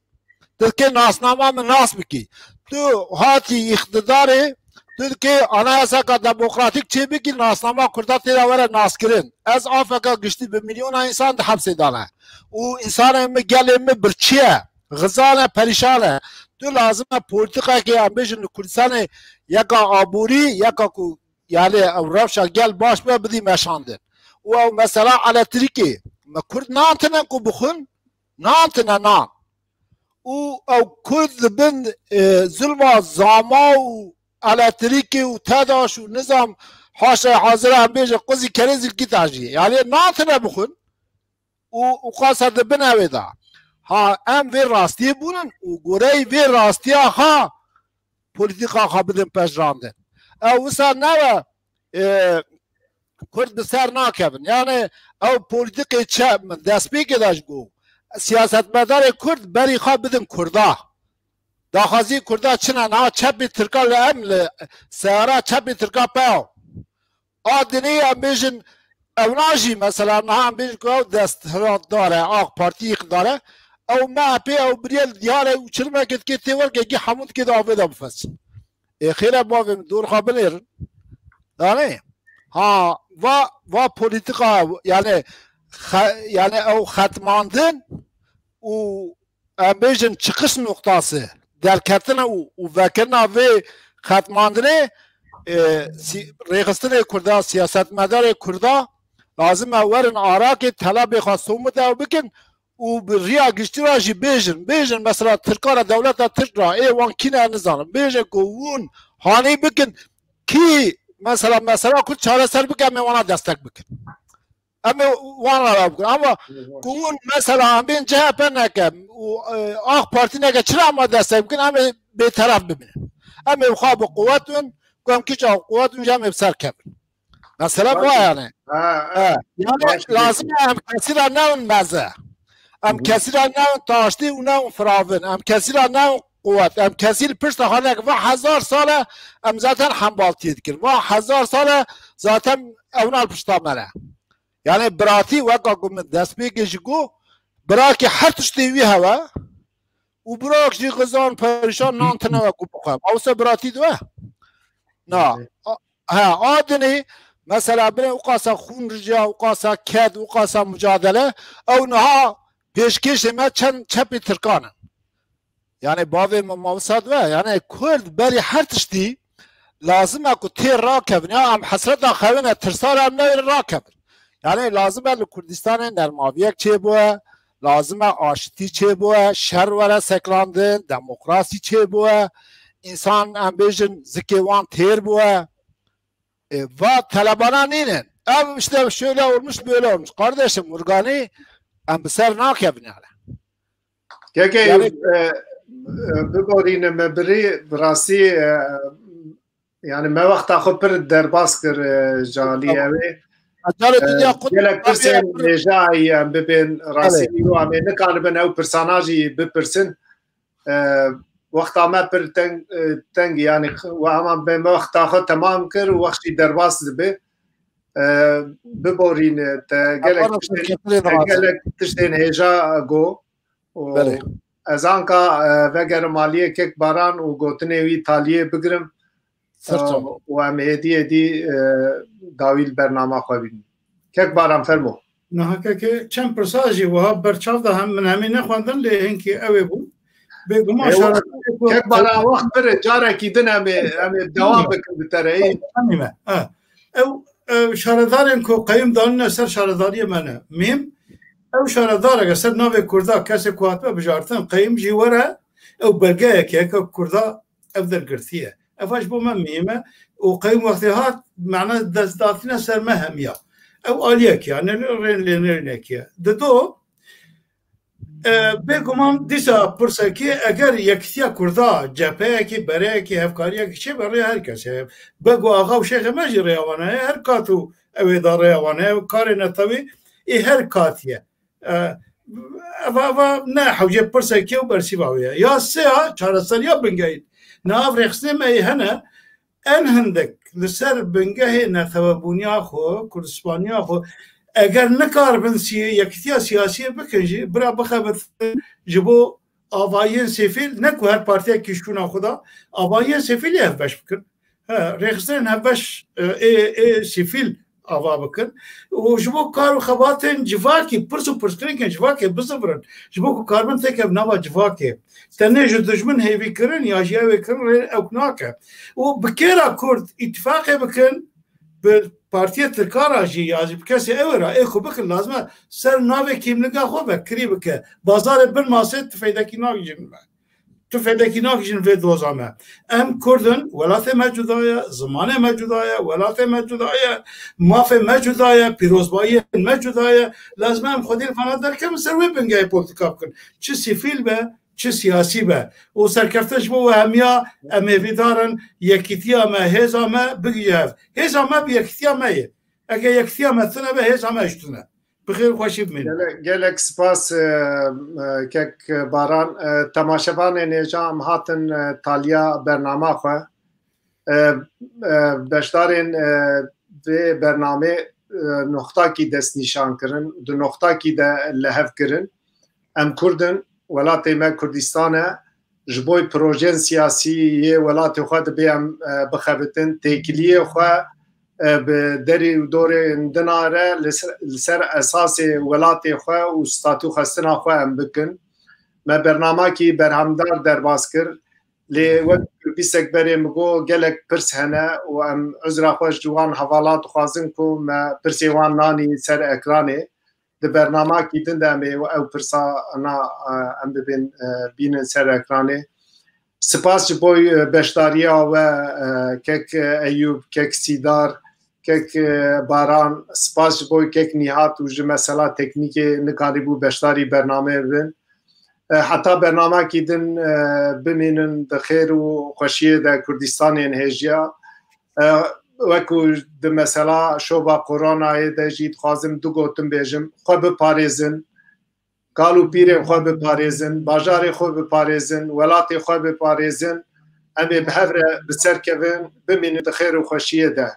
Tu dikê nasnama min nas bikî. Tu hatî îqtidarê, tu dikê anayasaka demokratîk çêbikî, nasnama Kurda tê de were naskirin. Ez afeka giştî bi milyona însan di hepsê de ne. Û însanên min, gelê min birçî ye. Xizan e, perîşan e. Tu lazim e polîtîkayekê em bêjin li Kurdistanê yeka aborî, yeka ku yani ew rewşa gel baş be bidî meşandin. Û ew mesela elektrîkê. Me Kurd nan tine ku bixwin, nan tine nan. Û ew Kurd li bin, e, zulma zama û elektrîkê û TEDAŞ û nizam haşa hazira em bêje quzî kerê zilkî tajî. Yani nan tine bixwin û, û qasa di bin ewê de. Ha, em vê rastiyê bûnin û goreyê vê rastiya xwe polîtîka xwe bidin pejirandin. Ew wisa nebe, e, Kurd bi ser nakevin. Yani ew polîtîkê çep min destpêkê de ji got. Siyasetmedarê Kurd berî xwe bidin Kurda. Daxwazî Kurda çi ne? Niha çepî Tirka li em li seyara çepî Tirka peyo. A dinê em bêjin ewna jî mesela niha em bêjin ku ew desthilatdar e, A K Partî îqtidar e. Ew M H P ew biriye li Diyalê û çilimekê dikê tê welkekî hemû dikê di avê de bifesin. Ê xêre bavê min dor xwe binêrin. Danê? Ha, va, va polîtîka, yani, xe-, yani ew xetmandin û em bêjin çıkış noktası, derketine û, û vekirina vê xetmandinê, e, si-, rêxistinê Kurda, siyasetmedarê Kurda lazim e werin arakê telebê xwe somit ew bikin û bi riya giştî re jî bêjin. Bêjin mesela Tirka re, dewleta Tirk re, ê wan kî ne nizanim. Bêjin ku hûn hanî bikin kî mesela, mesela Kurd çareser bike, em ê wana destek bikin. Em ê wan re bikin. Ama ku hûn mesela em bên C H P neke û, e, A K Partî neke, çira em destek bikin, em ê bêteref bibînin. Em ê xwe bi quwet win, ku em kîça quwet win jî em ê bi ser kevin. Mesela bu yani. Ha, ha. Yani lazim e em kesî re newin meze. Em kesî re newin taştî û newin firavin. Em kesî re newin quwet. Em kesî li pişta xwe neke. Va hezar sal e em zaten hembaltiyê dikin. Va hezar sal e zaten ewna li pişta me ne. Yani biratî weka ku min destpêkê jî got, birakî her tiştê wî hewe û birak jî xizan perîşan nan tine we ku bixwe. Ew se biratî diwe? Na. Evet. A, he, a dinê mesela binê û qasa xûn rica, û qasa ked, û qasa mucadele, ew niha pêşkêşê me çend çepê Tirkan in. Yani bavê min mawisa dibe, yani Kurd berî her tiştî lazim e ku tê rakevin. Ya em hesreta xewine, tirsa re em newêrin rakevin. Yani lazim e li Kurdistanê nermaviyek çêbûe, lazim e aşitî çêbûe, şer were seklandin, demokrasî çêbûe, însan em bêjin zikê wan têr bûe. E, va telebana nînin. Ev işte şöyle olmuş, böyle olmuş. Kardeşim, urganî em bi ser nakevin yani. Kekê, yani, e, e, biborîne me birî, bi rastî, e, yani me wexta xwe pir derbas kir, e, ji alî ew ê. Carê, e, dinya xwe gelek pirsên hêja heye em bibên rastî, belê, îro em ê nikaribin ew pirsana jî bipirsin. E, wexta me pir teng, e, teng, yani, we heman bê me wexta xwe temam kir û wext jî derbas dibe. E, biborîne, te gelek tiştên, te gelek tiştên hêja got. Û belê, ez anka, e, vegerim aliyê kek Baran û gotinê wî taliyê bigirim. Ser çav. Û em êdî êdî, e, dawî li bernama xwe bînin. Kek Baran, fermo. Niha kekê çend pirsa jî wiha berçav da hem min hemî nexwendin, lê hinkî ew ê bû. Bêguman, e, şaredarê ku Kek Baran, wext pir e, carekî din em ê, em ê dewam bikin bi te re. Hemî me. Ha. Ew, e, şaredarên ku qeyim danîne ser şaredariyê me ne. Mîm, ew şaredareke ser navê Kurda, kesê ku hatibe bijartin, qeyim jî were, ew belgeyeke heke Kurda ev dergirtiye. Ev ji bo me mihîm e û qeyim wextê hat, mane destdatîne ser me hemiya. Ew aliyek e, ne rê-, lênerînekî ye. Dido, e, bêguman dîsa pirsekî eger yekitiya Kurda, cepheyekî, bereyekî, hevkariyekî çêbe rêya her kesê. Beg û axa û şêxê me jî rêya wan heye, her kat û ew ê da rêya wan heye, karê netewî ê her katî ye. E, eva, eva ne hewce pirsekî û bersîva wê ye. Ya sê ya çareseriya bingehîn. Niha ev rêxistinê me yê hene, en hindik li ser bingehê netewebûniya xwe, Kurdistaniya xwe, eger nikaribin sî-, yekitiya siyasiyê bikin jî, bira bixebitin ji bo avayiyên sivîl, ne ku her partiyekî ji şûna xwe da, avayiyên sivîlê hevbeş bikin. He, rêxistinên hevbeş, e, ê, ê sivîl ava bikin û ji bo kar û xebatên civakî, pirs û pirsgirêkên civakê bizivirin. Ji bo ku karibin têkevin nava civakê. Tenê ji dijmin hêvî kirin ya jî ew ê kirin rê ew nake. Û bi kêra Kurd îtifaqê bikin, bi partiyê Tirkan re jî ya jî bi kesê ew ê re ê ku bikin lazim e ser navê kîmlîga xwe vekirî bike. Bazarê bin masê tifeydekî nagihîjin me. Tifeydekî nagihîjin vê doza me. Em Kurd in, welatê me cuda ye, zimanê me cuda ye, welatê me cuda ye, mafê me cuda ye, pîrozbayiyên me cuda ye. Lazim e em xwedî li vana derkevin ser wê bingehê polîtîka bikin. Çi sivîl be, çi siyasî be. Û serkeftin ji bo we hemiya em hêvîdar in, yekîtiya me, hêza me bigihîje hev. Hêza me bi yekîtiya me ye. Eger yekîtiya me tune be, hêza me jî tune. Bi xêr û xweşî bimînin. Gelek, gelek spas, e, e, kek Baran. E, temaşevanên hêja em hatin, e, taliya bernama xwe. E, e, beşdarên, e, vê bernamê, e, noxtakî destnîşan kirin, di noxtakî de li hev kirin. Em Kurd in, welatê me Kurdistan e. Ji bo projeyên siyasî yê welatê xwe dibê em, e, bixebitin, têkiliyê xwe, e, bi derî û dorê dinare li ser, li ser esasê welatê xwe û statû xwestina xwe em bikin. Me bernamakî berhemdar derbas kir. Lê wek pîsek berê min got, gelek pirs hene û em uzra xwe ji wan hevala dixwazin ku me pirsê wan nanî ser ekranê. Di bernamakî din de em ê ew pirsa na, em bibên, e, bînin ser ekranê. Spas ji bo, e, beşdariya we, e, kek Eyûb, kek Sîdar, kek, e, Baran. Spas ji bo kek Nîhat û ji mesela teknîkê nikarîbû beşdarî bernameyê bibin. E, heta bernamakî din, e, bimînin di xêr û xweşiyê de Kurdistanên hêjiya. E, wekû di mesela şova koronayê de jî dixwazim du gotin bêjim. Xwe biparêzin, kal û pîrên xwe biparêzin, bajarê xwe biparêzin, welatê xwe biparêzin. Em ê bi hev re bi ser kevin, bimînin di xêr û xweşiyê de.